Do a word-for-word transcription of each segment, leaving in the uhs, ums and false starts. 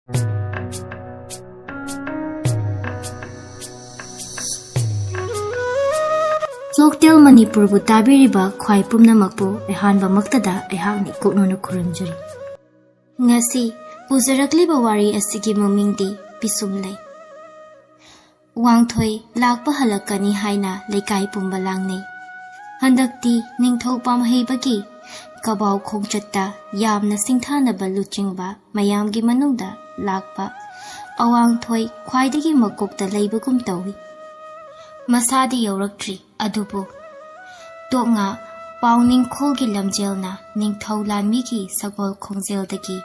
Vlogtel ꯃꯅꯤꯄꯨꯔꯕꯨ ꯇꯥꯕꯤꯔꯤꯕ ꯈ꯭ꯋꯥꯏ ꯄꯨꯝꯅꯃꯛꯄꯨ ꯑꯍꯥꯟꯕꯃꯛꯇꯗ ꯑꯩꯍꯥꯛꯅ ꯏꯀꯣꯛꯅꯅ ꯈꯨꯔꯨꯝꯖꯔꯤ꯫ ꯉꯁꯤ ꯄꯨꯖꯔꯛꯂꯤꯕ ꯋꯥꯔꯤ ꯑꯁꯤꯒꯤ ꯃꯃꯤꯡꯗꯤ ꯄꯤꯁꯨꯝ ꯂꯩ꯫ ꯋꯥꯡꯊꯣꯏ ꯂꯥꯛꯄ ꯍꯜꯂꯛꯀꯅꯤ ꯍꯥꯏꯅ ꯂꯩꯀꯥꯏ ꯄꯨꯝꯕ ꯂꯥꯡꯅꯩ꯫ ꯍꯟꯗꯛꯇꯤ ꯅꯤꯡꯊꯧ ꯄꯥꯝꯍꯩꯕꯒꯤ ꯀꯕꯥꯎ ꯈꯣꯡꯆꯠꯇ ꯌꯥꯝꯅ ꯁꯤꯡꯊꯥꯅꯕ ꯂꯨꯆꯤꯡꯕ ꯃꯌꯥꯝꯒꯤ ꯃꯅꯨꯡꯗ ꯂꯥꯛꯄ ꯑꯋꯥꯡꯊꯣꯏ ꯈ꯭ꯋꯥꯏꯗꯒꯤ ꯃꯀꯣꯛꯇ ꯂꯩꯕꯒꯨꯝ ꯇꯧꯏ꯫ ꯃꯁꯥꯗꯤ ꯌꯧꯔꯛꯇ꯭ꯔꯤ, ꯑꯗꯨꯕꯨ ꯇꯣꯛꯉꯥ ꯄꯥꯎ ꯅꯤꯡꯈꯣꯜꯒꯤ ꯂꯝꯖꯦꯜꯅ ꯅꯤꯡꯊꯧ ꯂꯥꯟꯃꯤꯒꯤ ꯁꯒꯣꯜ ꯈꯣꯡꯖꯦꯜꯗꯒꯤ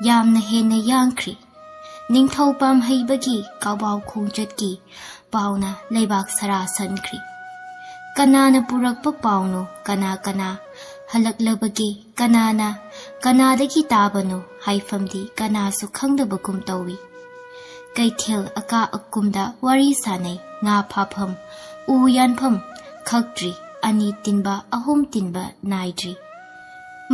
ꯌꯥꯝꯅ ꯍꯦꯟꯅ ꯌꯥꯡꯈ꯭ꯔꯤ꯫ ꯅꯤꯡꯊꯧ ꯄꯥꯝꯍꯩꯕꯒꯤ ꯀꯕꯥꯎ ꯈꯣꯡꯆꯠꯀꯤ ꯄꯥꯎꯅ ꯂꯩꯕꯥꯛ ꯁꯔꯥ ꯁꯟꯈ꯭ꯔꯤ꯫ ꯀꯅꯥꯅ ꯄꯨꯔꯛꯄ ꯄꯥꯎꯅꯣ, ꯀꯅꯥ ꯀꯅꯥ ꯍꯜꯂꯛꯂꯕꯒꯦ, ꯀꯅꯥꯅ ꯀꯅꯥꯗꯒꯤ ꯇꯥꯕꯅꯣ ꯍꯥꯏꯐꯝꯗꯤ ꯀꯅꯥꯁꯨ ꯈꯪꯗꯕꯒꯨꯝ ꯇꯧꯏ꯫ ꯀꯩꯊꯦꯜ ꯑꯀꯥ ꯑꯀꯨꯝꯗ ꯋꯥꯔꯤ ꯁꯥꯅꯩ, ꯉꯥ ꯐꯥꯐꯝ, ꯎ ꯌꯥꯟꯐꯝ ꯈꯛꯇ꯭ꯔꯤ, ꯑꯅꯤ ꯇꯤꯟꯕ ꯑꯍꯨꯝ ꯇꯤꯟꯕ ꯅꯥꯏꯗ꯭ꯔꯤ꯫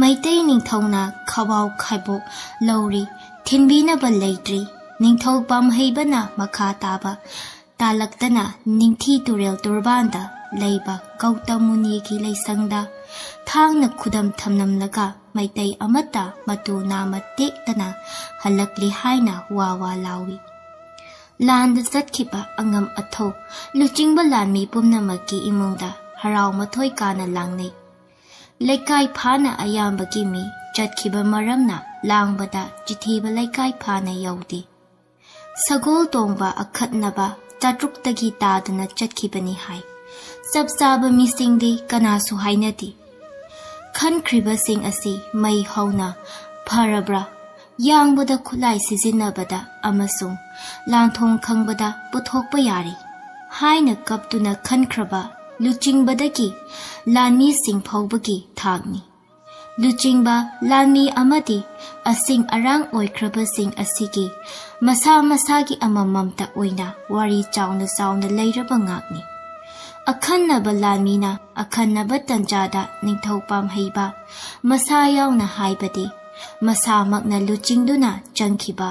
ꯃꯩꯇꯩ ꯅꯤꯡꯊꯧꯅ ꯈꯕꯥꯎ ꯈꯥꯏꯕꯣꯛ ꯂꯧꯔꯤ, ꯊꯤꯟꯕꯤꯅꯕ ꯂꯩꯇ꯭ꯔꯤ꯫ ꯅꯤꯡꯊꯧ ꯄꯥꯝꯍꯩꯕꯅ ꯃꯈꯥ ꯇꯥꯕ ꯇꯥꯂꯛꯇꯅ ꯅꯤꯡꯊꯤ ꯇꯨꯔꯦꯜ ꯇꯣꯔꯕꯥꯟꯗ ꯂꯩꯕ ꯒꯧꯇꯝ ꯃꯨꯅꯤꯒꯤ ꯂꯩꯁꯪꯗ ꯊꯥꯡꯅ ꯈꯨꯗꯝ ꯊꯝꯂꯝꯂꯒ ꯃꯩꯇꯩ ꯑꯃꯠꯇ ꯃꯇꯨ ꯅꯥꯝꯃ ꯇꯦꯛꯇꯅ ꯍꯜꯂꯛꯂꯤ ꯍꯥꯏꯅ ꯋꯥ ꯋꯥ ꯂꯥꯎꯏ꯫ ꯂꯥꯟꯗ ꯆꯠꯈꯤꯕ ꯑꯉꯝ ꯑꯊꯧ ꯂꯨꯆꯤꯡꯕ ꯂꯥꯟꯃꯤ ꯄꯨꯝꯅꯃꯛꯀꯤ ꯏꯃꯨꯡꯗ ꯍꯔꯥꯎ ꯃꯊꯣꯏ ꯀꯥꯅ ꯂꯥꯡꯅꯩ꯫ ꯂꯩꯀꯥꯏ ꯐꯥꯅ ꯑꯌꯥꯝꯕꯒꯤ ꯃꯤ ꯆꯠꯈꯤꯕ ꯃꯔꯝꯅ ꯂꯥꯡꯕꯗ ꯆꯤꯊꯤꯕ ꯂꯩꯀꯥꯏ ꯐꯥꯅ ꯌꯧꯗꯦ꯫ ꯁꯒꯣꯜ ꯇꯣꯡꯕ ꯑꯈꯠꯅꯕ ꯆꯥꯇ꯭ꯔꯨꯛꯇꯒꯤ ꯇꯥꯗꯅ ꯆꯠꯈꯤꯕꯅꯤ ꯍꯥꯏ꯫ ꯆꯞ ꯆꯥꯕ ꯃꯤꯁꯤꯡꯗꯤ ꯀꯅꯥꯁꯨ ꯍꯥꯏꯅꯗꯦ꯫ ꯈꯟꯈ꯭ꯔꯤꯕꯁꯤꯡ ꯑꯁꯤ ꯃꯩ ꯍꯧꯅ ꯐꯔꯕ꯭ꯔꯥ? ꯌꯥꯡꯕꯗ ꯈꯨꯠꯂꯥꯏ ꯁꯤꯖꯤꯟꯅꯕꯗ ꯑꯃꯁꯨꯡ ꯂꯥꯟꯊꯣꯡ ꯈꯪꯕꯗ ꯄꯨꯊꯣꯛꯄ ꯌꯥꯔꯦ ꯍꯥꯏꯅ ꯀꯞꯇꯨꯅ ꯈꯟꯈ꯭ꯔꯕ ꯂꯨꯆꯤꯡꯕꯗꯒꯤ ꯂꯥꯟꯃꯤꯁꯤꯡ ꯐꯥꯎꯕꯒꯤ ꯊꯥꯛꯅꯤ꯫ ꯂꯨꯆꯤꯡꯕ, ꯂꯥꯟꯃꯤ ꯑꯃꯗꯤ ꯑꯁꯤꯡ ꯑꯔꯥꯡ ꯑꯣꯏꯈ꯭ꯔꯕꯁꯤꯡ ꯑꯁꯤꯒꯤ ꯃꯁꯥ ꯃꯁꯥꯒꯤ ꯑꯃꯃꯝꯇ ꯑꯣꯏꯅ ꯋꯥꯔꯤ ꯆꯥꯎꯅ ꯆꯥꯎꯅ ꯂꯩꯔꯕ ꯉꯥꯛꯅꯤ꯫ ꯑꯈꯟꯅꯕ ꯂꯥꯟꯃꯤꯅ ꯑꯈꯟꯅꯕ ꯇꯟꯖꯥꯗ ꯅꯤꯡꯊꯧ ꯄꯥꯝꯍꯩꯕ ꯃꯁꯥ ꯌꯥꯎꯅ ꯍꯥꯏꯕꯗꯤ ꯃꯁꯥꯃꯛꯅ ꯂꯨꯆꯤꯡꯗꯨꯅ ꯆꯪꯈꯤꯕ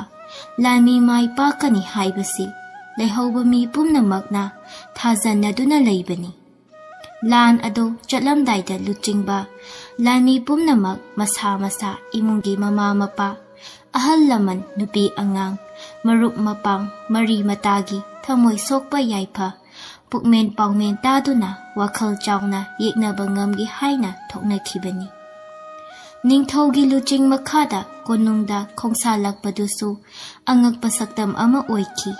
ꯂꯥꯟꯃꯤ ꯃꯥꯏ ꯄꯥꯛꯀꯅꯤ ꯍꯥꯏꯕꯁꯤ ꯂꯩꯍꯧꯕ ꯃꯤ ꯄꯨꯝꯅꯃꯛꯅ ꯊꯥꯖꯅꯗꯨꯅ ꯂꯩꯕꯅꯤ꯫ ꯂꯥꯟ ꯑꯗꯨ ꯆꯠꯂꯝꯗꯥꯏꯗ ꯂꯨꯆꯤꯡꯕ ꯂꯥꯟꯃꯤ ꯄꯨꯝꯅꯃꯛ ꯃꯁꯥ ꯃꯁꯥ ꯏꯃꯨꯡꯒꯤ ꯃꯃꯥ ꯃꯄꯥ, ꯑꯍꯜ ꯂꯃꯟ, ꯅꯨꯄꯤ ꯑꯉꯥꯡ, ꯃꯔꯨꯞ ꯃꯄꯥꯡ, ꯃꯔꯤ ꯃꯇꯥꯒꯤ ꯊꯃꯣꯏ ꯁꯣꯛꯄ ꯌꯥꯏꯐ, ꯄꯨꯛꯃꯦꯟ ꯄꯥꯎꯃꯦꯟ ꯇꯥꯗꯨꯅ ꯋꯥꯈꯜ ꯆꯥꯎꯅ ꯌꯦꯛꯅꯕ ꯉꯝꯒꯦ ꯍꯥꯏꯅ ꯊꯣꯛꯅꯈꯤꯕꯅꯤ꯫ ꯅꯤꯡꯊꯧꯒꯤ ꯂꯨꯆꯤꯡ ꯃꯈꯥꯗ ꯀꯣꯅꯨꯡꯗ ꯈꯣꯡꯁꯥꯜꯂꯛꯄꯗꯨꯁꯨ ꯑꯉꯛꯄ ꯁꯛꯇꯝ ꯑꯃ ꯑꯣꯏꯈꯤ꯫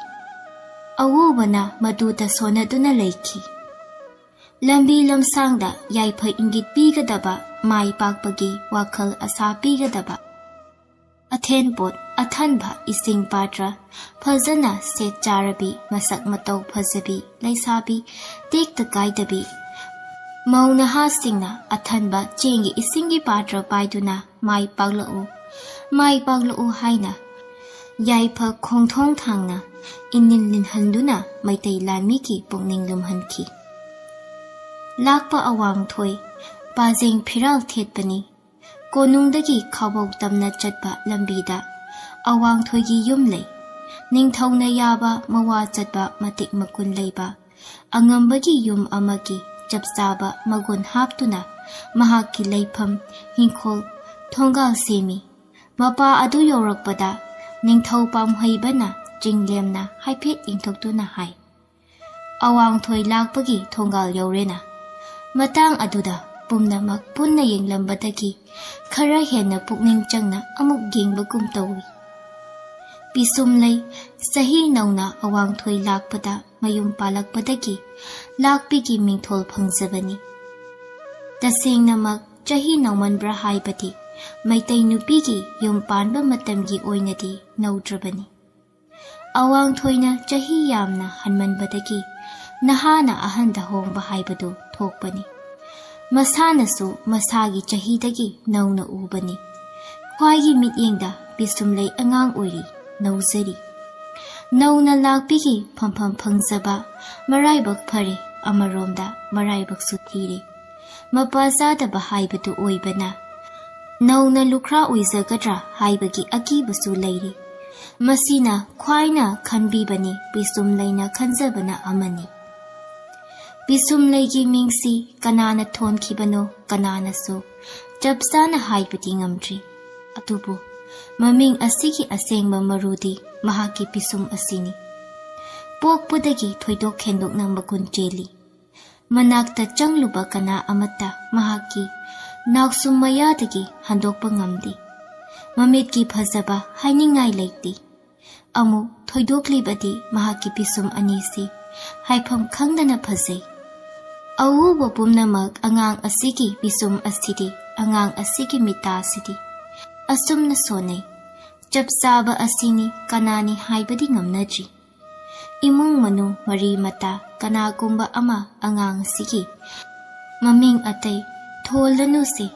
ꯑꯎꯕꯅ ꯃꯗꯨꯗ ꯁꯣꯟꯅꯗꯨꯅ ꯂꯩꯈꯤ꯫ ꯂꯝꯕꯤ ꯂꯝꯁꯥꯡꯗ ꯌꯥꯏꯐ ꯏꯪꯒꯤꯠ ꯄꯤꯒꯗꯕ, ꯃꯥꯏ ꯄꯥꯛꯄꯒꯤ ꯋꯥꯈꯜ ꯑꯁꯥ ꯄꯤꯒꯗꯕ, ꯑꯊꯦꯟꯄꯣꯠ ꯑꯊꯟꯕ ꯏꯁꯤꯡ ꯄꯥꯇ꯭ꯔ ꯐꯖꯅ ꯁꯦꯠ ꯆꯥꯔꯕꯤ, ꯃꯁꯛ ꯃꯇꯧ ꯐꯖꯕꯤ ꯂꯩꯁꯥꯕꯤ, ꯇꯦꯛꯇ ꯀꯥꯏꯗꯕꯤ ꯃꯧ ꯅꯍꯥꯁꯤꯡꯅ ꯑꯊꯟꯕ ꯆꯦꯡꯒꯤ ꯏꯁꯤꯡꯒꯤ ꯄꯥꯇ꯭ꯔ ꯄꯥꯏꯗꯨꯅ "ꯃꯥꯏ ꯄꯥꯛꯂꯛꯎ, ꯃꯥꯏ ꯄꯥꯛꯂꯛꯎ" ꯍꯥꯏꯅ ꯌꯥꯏꯐ ꯈꯣꯡꯊꯣꯡ ꯊꯥꯡꯅ ꯏꯅꯤꯟ ꯅꯤꯟꯍꯟꯗꯨꯅ ꯃꯩꯇꯩ ꯂꯥꯟꯃꯤꯒꯤ ꯄꯨꯛꯅꯤꯡ ꯂꯨꯝꯍꯟꯈꯤ꯫ ꯂꯥꯛꯄ ꯑꯋꯥꯡꯊꯣꯏ ꯄꯥꯖꯦꯡ ꯐꯤꯔꯥꯜ ꯊꯦꯠꯄꯅꯤ꯫ ꯀꯣꯅꯨꯡꯗꯒꯤ ꯈꯥꯕꯧ ꯇꯝꯅ ꯆꯠꯄ ꯂꯝꯕꯤꯗ ꯑꯋꯥꯡꯊꯣꯏꯒꯤ ꯌꯨꯝ ꯂꯩ꯫ ꯅꯤꯡꯊꯧꯅ ꯌꯥꯕ ꯃꯋꯥ ꯆꯠꯄ ꯃꯇꯤꯛ ꯃꯒꯨꯟ ꯂꯩꯕ, ꯑꯉꯝꯕꯒꯤ ꯌꯨꯝ ꯑꯃꯒꯤ ꯆꯞ ꯆꯥꯕ ꯃꯒꯨꯟ ꯍꯥꯞꯇꯨꯅ ꯃꯍꯥꯛꯀꯤ ꯂꯩꯐꯝ, ꯏꯪꯈꯣꯜ, ꯊꯣꯡꯒꯥꯜ ꯁꯦꯝꯃꯤ꯫ ꯃꯄꯥ ꯑꯗꯨ ꯌꯧꯔꯛꯄꯗ ꯅꯤꯡꯊꯧ ꯄꯥꯝꯍꯩꯕꯅ ꯆꯤꯡꯂꯦꯝꯅ ꯍꯥꯏꯐꯦꯠ ꯌꯦꯡꯊꯣꯛꯇꯨꯅ ꯍꯥꯏ, "ꯑꯋꯥꯡꯊꯣꯏ ꯂꯥꯛꯄꯒꯤ ꯊꯣꯡꯒꯥꯜ ꯌꯧꯔꯦꯅ"꯫ ꯃꯇꯥꯡ ꯑꯗꯨꯗ ꯄꯨꯝꯅꯃꯛ ꯄꯨꯟꯅ ꯌꯦꯡꯂꯝꯕꯗꯒꯤ ꯈꯔ ꯍꯦꯟꯅ ꯄꯨꯛꯅꯤꯡ ꯆꯪꯅ ꯑꯃꯨꯛ ꯌꯦꯡꯕꯒꯨꯝ ꯇꯧꯏ꯫ ꯄꯤꯁꯨꯝꯂꯩ ꯆꯍꯤ ꯅꯧꯅ ꯑꯋꯥꯡꯊꯣꯏ ꯂꯥꯛꯄꯗ ꯃꯌꯨꯝ ꯄꯥꯜꯂꯛꯄꯗꯒꯤ ꯂꯥꯛꯄꯤꯒꯤ ꯃꯤꯡꯊꯣꯜ ꯐꯪꯖꯕꯅꯤ꯫ ꯇꯁꯦꯡꯅꯃꯛ ꯆꯍꯤ ꯅꯧꯃꯟꯕ꯭ꯔꯥ ꯍꯥꯏꯕꯗꯤ ꯃꯩꯇꯩ ꯅꯨꯄꯤꯒꯤ ꯌꯨꯝ ꯄꯥꯟꯕ ꯃꯇꯝꯒꯤ ꯑꯣꯏꯅꯗꯤ ꯅꯧꯗ꯭ꯔꯕꯅꯤ꯫ ꯑꯋꯥꯡꯊꯣꯏꯅ ꯆꯍꯤ ꯌꯥꯝꯅ ꯍꯟꯃꯟꯕꯗꯒꯤ ꯅꯍꯥꯅ ꯑꯍꯟꯗ ꯍꯣꯡꯕ ꯍꯥꯏꯕꯗꯨ ꯊꯣꯛꯄꯅꯤ꯫ ꯃꯁꯥꯅꯁꯨ ꯃꯁꯥꯒꯤ ꯆꯍꯤꯗꯒꯤ ꯅꯧꯅ ꯎꯕꯅꯤ꯫ ꯈ꯭ꯋꯥꯏꯒꯤ ꯃꯤꯠꯌꯦꯡꯗ ꯄꯤꯁꯨꯝꯂꯩ ꯑꯉꯥꯡ ꯑꯣꯏꯔꯤ, ꯅꯧꯖꯔꯤ꯫ ꯅꯧꯅ ꯂꯥꯛꯄꯤꯒꯤ ꯐꯝꯐꯝ ꯐꯪꯖꯕ ꯃꯔꯥꯏꯕꯛ ꯐꯔꯦ, ꯑꯃꯔꯣꯝꯗ ꯃꯔꯥꯏꯕꯛꯁꯨ ꯊꯤꯔꯦ꯫ ꯃꯄꯥ ꯆꯥꯗꯕ ꯍꯥꯏꯕꯗꯨ ꯑꯣꯏꯕꯅ ꯅꯧꯅ ꯂꯨꯈ꯭ꯔꯥ ꯑꯣꯏꯖꯒꯗ꯭ꯔꯥ ꯍꯥꯏꯕꯒꯤ ꯑꯀꯤꯕꯁꯨ ꯂꯩꯔꯤ꯫ ꯃꯁꯤꯅ ꯈ꯭ꯋꯥꯏꯅ ꯈꯟꯕꯤꯕꯅꯤ, ꯄꯤꯁꯨꯝꯂꯩꯅ ꯈꯟꯖꯕꯅ ꯑꯃꯅꯤ꯫ ꯄꯤꯁꯨꯝꯂꯩꯒꯤ ꯃꯤꯡꯁꯤ ꯀꯅꯥꯅ ꯊꯣꯟꯈꯤꯕꯅꯣ ꯀꯅꯥꯅꯁꯨ ꯆꯞ ꯆꯥꯅ ꯍꯥꯏꯕꯗꯤ ꯉꯝꯗ꯭ꯔꯤ꯫ ꯑꯗꯨꯕꯨ ꯃꯃꯤꯡ ꯑꯁꯤꯒꯤ ꯑꯁꯦꯡꯕ ꯃꯔꯨꯗꯤ ꯃꯍꯥꯛꯀꯤ ꯄꯤꯁꯨꯝ ꯑꯁꯤꯅꯤ꯫ ꯄꯣꯛꯄꯗꯒꯤ ꯊꯣꯏꯗꯣꯛ ꯍꯦꯟꯗꯣꯛꯅ ꯃꯒꯨꯟ ꯆꯦꯜꯂꯤ꯫ ꯃꯅꯥꯛꯇ ꯆꯪꯂꯨꯕ ꯀꯅꯥ ꯑꯃꯠꯇ ꯃꯍꯥꯛꯀꯤ ꯅꯥꯎꯁꯨꯝ ꯃꯌꯥꯗꯒꯤ ꯍꯟꯗꯣꯛꯄ ꯉꯝꯗꯦ꯫ ꯃꯃꯤꯠꯀꯤ ꯐꯖꯕ ꯍꯥꯏꯅꯤꯡꯉꯥꯏ ꯂꯩꯇꯦ꯫ ꯑꯃꯨꯛ ꯊꯣꯏꯗꯣꯛꯂꯤꯕꯗꯤ ꯃꯍꯥꯛꯀꯤ ꯄꯤꯁꯨꯝ ꯑꯅꯤꯁꯤ ꯍꯥꯏꯐꯝ ꯈꯪꯗꯅ ꯐꯖꯩ꯫ ꯑꯎꯕ ꯄꯨꯝꯅꯃꯛ ꯑꯉꯥꯡ ꯑꯁꯤꯒꯤ ꯄꯤꯁꯨꯝ ꯑꯁꯤꯗꯤ, ꯑꯉꯥꯡ ꯑꯁꯤꯒꯤ ꯃꯤꯇꯥꯁꯤꯗꯤ ꯑꯁꯨꯝꯅ ꯁꯣꯟꯅꯩ꯫ ꯆꯞ ꯆꯥꯕ ꯑꯁꯤꯅꯤ ꯀꯅꯥꯅꯤ ꯍꯥꯏꯕꯗꯤ ꯉꯝꯅꯗ꯭ꯔꯤ꯫ ꯏꯃꯨꯡ ꯃꯅꯨꯡ ꯃꯔꯤ ꯃꯇꯥ ꯀꯅꯥꯒꯨꯝꯕ ꯑꯃ ꯑꯉꯥꯡ ꯑꯁꯤꯒꯤ ꯃꯃꯤꯡ ꯑꯇꯩ ꯊꯣꯜꯂꯅꯨꯁꯤ,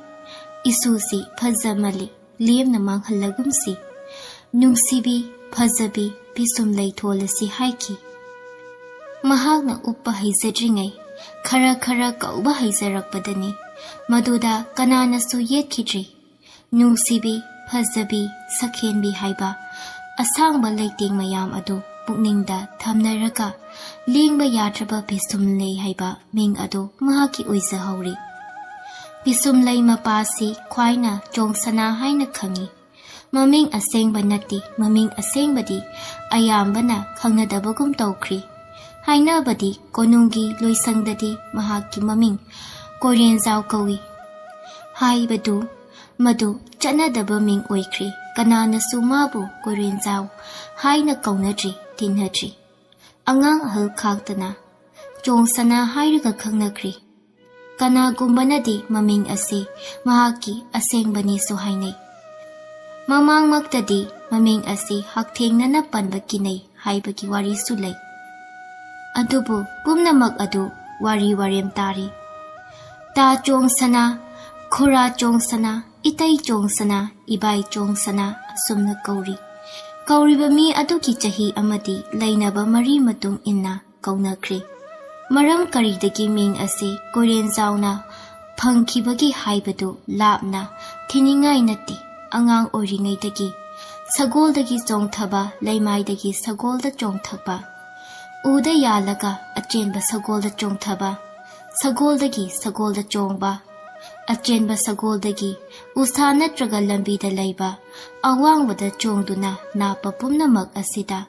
ꯏꯁꯨꯁꯤ ꯐꯖꯃꯜꯂꯤ, ꯂꯦꯝꯅ ꯃꯥꯡꯍꯜꯂꯒꯨꯝꯁꯤ꯫ ꯅꯨꯡꯁꯤꯕꯤ, ꯐꯖꯕꯤ, ꯄꯤꯁꯨꯝ ꯂꯩꯊꯣꯜꯂꯁꯤ ꯍꯥꯏꯈꯤ꯫ ꯃꯍꯥꯛꯅ ꯎꯞꯄ ꯍꯩꯖꯗ꯭ꯔꯤꯉꯩ ꯈꯔ ꯈꯔ ꯀꯧꯕ ꯍꯩꯖꯔꯛꯄꯗꯅꯤ ꯃꯗꯨꯗ ꯀꯅꯥꯅꯁꯨ ꯌꯦꯠꯈꯤꯗ꯭ꯔꯤ꯫ ꯅꯨꯡꯁꯤꯕꯤ, ꯐꯖꯕꯤ, ꯁꯛꯍꯦꯟꯕꯤ ꯍꯥꯏꯕ ꯑꯁꯥꯡꯕ ꯂꯩꯇꯦꯡ ꯃꯌꯥꯝ ꯑꯗꯨ ꯄꯨꯛꯅꯤꯡꯗ ꯊꯝꯅꯔꯒ ꯂꯦꯡꯕ ꯌꯥꯗ꯭ꯔꯕ ꯄꯤꯁꯨꯝꯂꯩ ꯍꯥꯏꯕ ꯃꯤꯡ ꯑꯗꯨ ꯃꯍꯥꯛꯀꯤ ꯑꯣꯏꯖꯍꯧꯔꯤ꯫ ꯄꯤꯁꯨꯝꯂꯩ ꯃꯄꯥꯁꯤ ꯈ꯭ꯋꯥꯏꯅ ꯆꯣꯡꯁꯅꯥ ꯍꯥꯏꯅ ꯈꯪꯉꯤ꯫ ꯃꯃꯤꯡ ꯑꯁꯦꯡꯕ ꯅꯠꯇꯦ, ꯃꯃꯤꯡ ꯑꯁꯦꯡꯕꯗꯤ ꯑꯌꯥꯝꯕꯅ ꯈꯪꯅꯗꯕꯒꯨꯝ ꯇꯧꯈ꯭ꯔꯤ꯫ ꯍꯥꯏꯅꯕꯗꯤ ꯀꯣꯅꯨꯡꯒꯤ ꯂꯣꯏꯁꯪꯗꯗꯤ ꯃꯍꯥꯛꯀꯤ ꯃꯃꯤꯡ ꯀꯣꯏꯔꯦꯟꯖꯥꯎ ꯀꯧꯏ ꯍꯥꯏꯕꯗꯨ ꯃꯗꯨ ꯆꯠꯅꯗꯕ ꯃꯤꯡ ꯑꯣꯏꯈ꯭ꯔꯦ꯫ ꯀꯅꯥꯅꯁꯨ ꯃꯥꯕꯨ ꯀꯣꯏꯔꯦꯟꯖꯥꯎ ꯍꯥꯏꯅ ꯀꯧꯅꯗ꯭ꯔꯤ, ꯇꯤꯟꯅꯗ꯭ꯔꯤ꯫ ꯑꯉꯥꯡ ꯑꯍꯜ ꯈꯥꯛꯇꯅ ꯆꯣꯡꯁꯅꯥ ꯍꯥꯏꯔꯒ ꯈꯪꯅꯈ꯭ꯔꯤ꯫ ꯀꯅꯥꯒꯨꯝꯕꯅꯗꯤ ꯃꯃꯤꯡ ꯑꯁꯤ ꯃꯍꯥꯛꯀꯤ ꯑꯁꯦꯡꯕꯅꯤꯁꯨ ꯍꯥꯏꯅꯩ꯫ ꯃꯃꯥꯡꯃꯛꯇꯗꯤ ꯃꯃꯤꯡ ꯑꯁꯤ ꯍꯛꯊꯦꯡꯅꯅ ꯄꯟꯕ ꯀꯤꯅꯩ ꯍꯥꯏꯕꯒꯤ ꯋꯥꯔꯤꯁꯨ ꯂꯩ꯫ ꯑꯗꯨꯕꯨ ꯄꯨꯝꯅꯃꯛ ꯑꯗꯨ ꯋꯥꯔꯤ ꯋꯥꯔꯦꯝ ꯇꯥꯔꯤ꯫ ꯇꯥ ꯆꯣꯡꯁꯅꯥ, ꯈꯨꯔꯥ ꯆꯣꯡꯁꯅꯥ, ꯏꯇꯩ ꯆꯣꯡꯁꯅꯥ, ꯏꯕꯥꯏ ꯆꯣꯡꯁꯅꯥ ꯑꯁꯨꯝꯅ ꯀꯧꯔꯤ꯫ ꯀꯧꯔꯤꯕ ꯃꯤ ꯑꯗꯨꯒꯤ ꯆꯍꯤ ꯑꯃꯗꯤ ꯂꯩꯅꯕ ꯃꯔꯤ ꯃꯇꯨꯡ ꯏꯟꯅ ꯀꯧꯅꯈ꯭ꯔꯦ꯫ ꯃꯔꯝ ꯀꯔꯤꯗꯒꯤ ꯃꯤꯡ ꯑꯁꯤ ꯀꯣꯏꯔꯦꯟꯖꯥꯎꯅ ꯐꯪꯈꯤꯕꯒꯦ ꯍꯥꯏꯕꯗꯨ ꯂꯥꯞꯅ ꯊꯤꯅꯤꯡꯉꯥꯏ ꯅꯠꯇꯦ꯫ ꯑꯉꯥꯡ ꯑꯣꯏꯔꯤꯉꯩꯗꯒꯤ ꯁꯒꯣꯜꯗꯒꯤ ꯆꯣꯡꯊꯕ, ꯂꯩꯃꯥꯏꯗꯒꯤ ꯁꯒꯣꯜꯗ ꯆꯣꯡꯊꯕ, ꯎꯗ ꯌꯥꯜꯂꯒ ꯑꯆꯦꯟꯕ ꯁꯒꯣꯜꯗ ꯆꯣꯡꯊꯕ, ꯁꯒꯣꯜꯗꯒꯤ ꯁꯒꯣꯜꯗ ꯆꯣꯡꯕ, ꯑꯆꯦꯟꯕ ꯁꯒꯣꯜꯗꯒꯤ ꯎꯁꯥ ꯅꯠꯇ꯭ꯔꯒ ꯂꯝꯕꯤꯗ ꯂꯩꯕ ꯑꯋꯥꯡꯕꯗ ꯆꯣꯡꯗꯨꯅ ꯅꯥꯞꯄ ꯄꯨꯝꯅꯃꯛ ꯑꯁꯤꯗ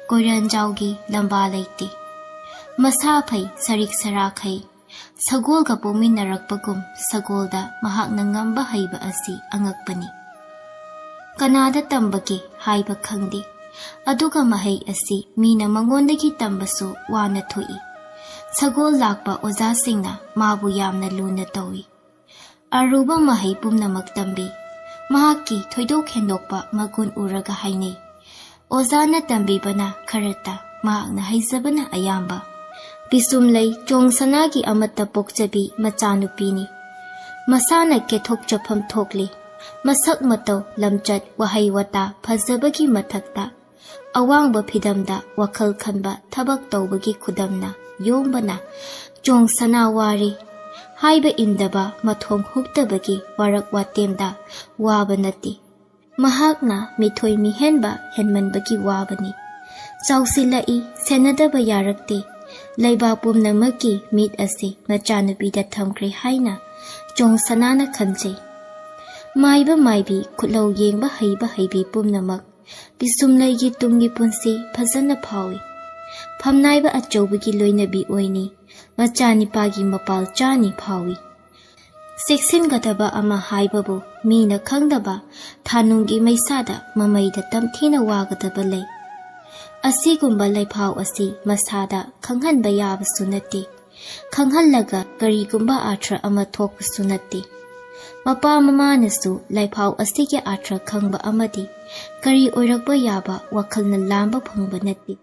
ꯀꯣꯏꯔꯥꯟꯖꯥꯎꯒꯤ ꯂꯝꯕꯥ ꯂꯩꯇꯦ꯫ ꯃꯁꯥ ꯐꯩ ꯁꯔꯤꯛ ꯁꯔꯥꯈꯩ ꯁꯒꯣꯜꯒ ꯄꯣꯛꯃꯤꯟꯅꯔꯛꯄꯒꯨꯝ ꯁꯒꯣꯜꯗ ꯃꯍꯥꯛꯅ ꯉꯝꯕ ꯍꯩꯕ ꯑꯁꯤ ꯑꯉꯛꯄꯅꯤ꯫ ꯀꯅꯥꯗ ꯇꯝꯕꯒꯦ ꯍꯥꯏꯕ ꯈꯪꯗꯦ, ꯑꯗꯨꯒ ꯃꯍꯩ ꯑꯁꯤ ꯃꯤꯅ ꯃꯉꯣꯟꯗꯒꯤ ꯇꯝꯕꯁꯨ ꯋꯥꯅ ꯊꯣꯛꯏ꯫ ꯁꯒꯣꯜ ꯂꯥꯛꯄ ꯑꯣꯖꯥꯁꯤꯡꯅ ꯃꯥꯕꯨ ꯌꯥꯝꯅ ꯂꯨꯅ ꯇꯧꯏ꯫ ꯑꯔꯨꯕ ꯃꯍꯩ ꯄꯨꯝꯅꯃꯛ ꯇꯝꯕꯤ꯫ ꯃꯍꯥꯛꯀꯤ ꯊꯣꯏꯗꯣꯛ ꯍꯦꯟꯗꯣꯛꯄ ꯃꯒꯨꯟ ꯎꯔꯒ ꯍꯥꯏꯅꯩ, "ꯑꯣꯖꯥꯅ ꯇꯝꯕꯤꯕꯅ ꯈꯔꯇ, ꯃꯍꯥꯛꯅ ꯍꯩꯖꯕꯅ ꯑꯌꯥꯝꯕ"꯫ ꯄꯤꯁꯨꯝꯂꯩ ꯆꯣꯡ ꯁꯅꯥꯒꯤ ꯑꯃꯠꯇ ꯄꯣꯛꯆꯕꯤ ꯃꯆꯥꯅꯨꯄꯤꯅꯤ꯫ ꯃꯁꯥꯅ ꯀꯦꯊꯣꯛ ꯆꯐꯝ ꯊꯣꯛꯂꯤ꯫ ꯃꯁꯛ ꯃꯇꯧ, ꯂꯝꯆꯠ, ꯋꯥꯍꯩ ꯋꯥꯇꯥ ꯐꯖꯕꯒꯤ ꯃꯊꯛꯇ ꯑꯋꯥꯡꯕ ꯐꯤꯗꯝꯗ ꯋꯥꯈꯜ ꯈꯟꯕ, ꯊꯕꯛ ꯇꯧꯕꯒꯤ ꯈꯨꯗꯝꯅ ꯌꯣꯝꯕꯅ ꯆꯣꯡ ꯁꯅꯥ ꯋꯥꯔꯤ꯫ ꯍꯥꯏꯕ ꯏꯟꯗꯕ, ꯃꯊꯣꯡ ꯍꯨꯛꯇꯕꯒꯤ ꯋꯥꯔꯛ ꯋꯥꯇꯦꯝꯗ ꯋꯥꯕ ꯅꯠꯇꯦ꯫ ꯃꯍꯥꯛꯅ ꯃꯤꯊꯣꯏ ꯃꯤꯍꯦꯟꯕ ꯍꯦꯟꯃꯟꯕꯒꯤ ꯋꯥꯕꯅꯤ꯫ ꯆꯥꯎꯁꯤꯜꯂꯛꯏ, ꯁꯦꯟꯅꯗꯕ ꯌꯥꯔꯛꯇꯦ꯫ ꯂꯩꯕꯥꯛ ꯄꯨꯝꯅꯃꯛꯀꯤ ꯃꯤꯠ ꯑꯁꯤ ꯃꯆꯥꯅꯨꯄꯤꯗ ꯊꯝꯈ꯭ꯔꯦ ꯍꯥꯏꯅ ꯆꯣꯡ ꯁꯅꯥꯅ ꯈꯟꯖꯩ꯫ ꯃꯥꯏꯕ ꯃꯥꯏꯕꯤ, ꯈꯨꯠꯂꯧ ꯌꯦꯡꯕ ꯍꯩꯕ ꯍꯩꯕꯤ ꯄꯨꯝꯅꯃꯛ ꯄꯤꯁꯨꯝꯂꯩꯒꯤ ꯇꯨꯡꯒꯤ ꯄꯨꯟꯁꯤ ꯐꯖꯅ ꯐꯥꯎꯏ꯫ ꯐꯝꯅꯥꯏꯕ ꯑꯆꯧꯕꯒꯤ ꯂꯣꯏꯅꯕꯤ ꯑꯣꯏꯅꯤ, ꯃꯆꯥꯅꯤꯄꯥꯒꯤ ꯃꯄꯥꯜ ꯆꯥꯅꯤ ꯐꯥꯎꯏ꯫ ꯆꯦꯛꯁꯤꯟꯒꯗꯕ ꯑꯃ ꯍꯥꯏꯕꯕꯨ, ꯃꯤꯅ ꯈꯪꯗꯕ ꯊꯥꯅꯨꯡꯒꯤ ꯃꯩꯁꯥꯗ ꯃꯃꯩꯗ ꯇꯝꯊꯤꯅ ꯋꯥꯒꯗꯕ ꯂꯩ꯫ ꯑꯁꯤꯒꯨꯝꯕ ꯂꯩꯐꯥꯎ ꯑꯁꯤ ꯃꯁꯥꯗ ꯈꯪꯍꯟꯕ ꯌꯥꯕꯁꯨ ꯅꯠꯇꯦ꯫ ꯈꯪꯍꯜꯂꯒ ꯀꯔꯤꯒꯨꯝꯕ ꯑꯥꯔꯊ ꯑꯃ ꯊꯣꯛꯄꯁꯨ ꯅꯠꯇꯦ꯫ ꯃꯄꯥ ꯃꯃꯥꯅꯁꯨ ꯂꯩꯐꯥꯎ ꯑꯁꯤꯒꯤ ꯑꯥꯔꯊ ꯈꯪꯕ ꯑꯃꯗꯤ ꯀꯔꯤ ꯑꯣꯏꯔꯛꯄ ꯌꯥꯕ ꯋꯥꯈꯜꯅ ꯂꯥꯝꯕ ꯐꯪꯕ ꯅꯠꯇꯦ꯫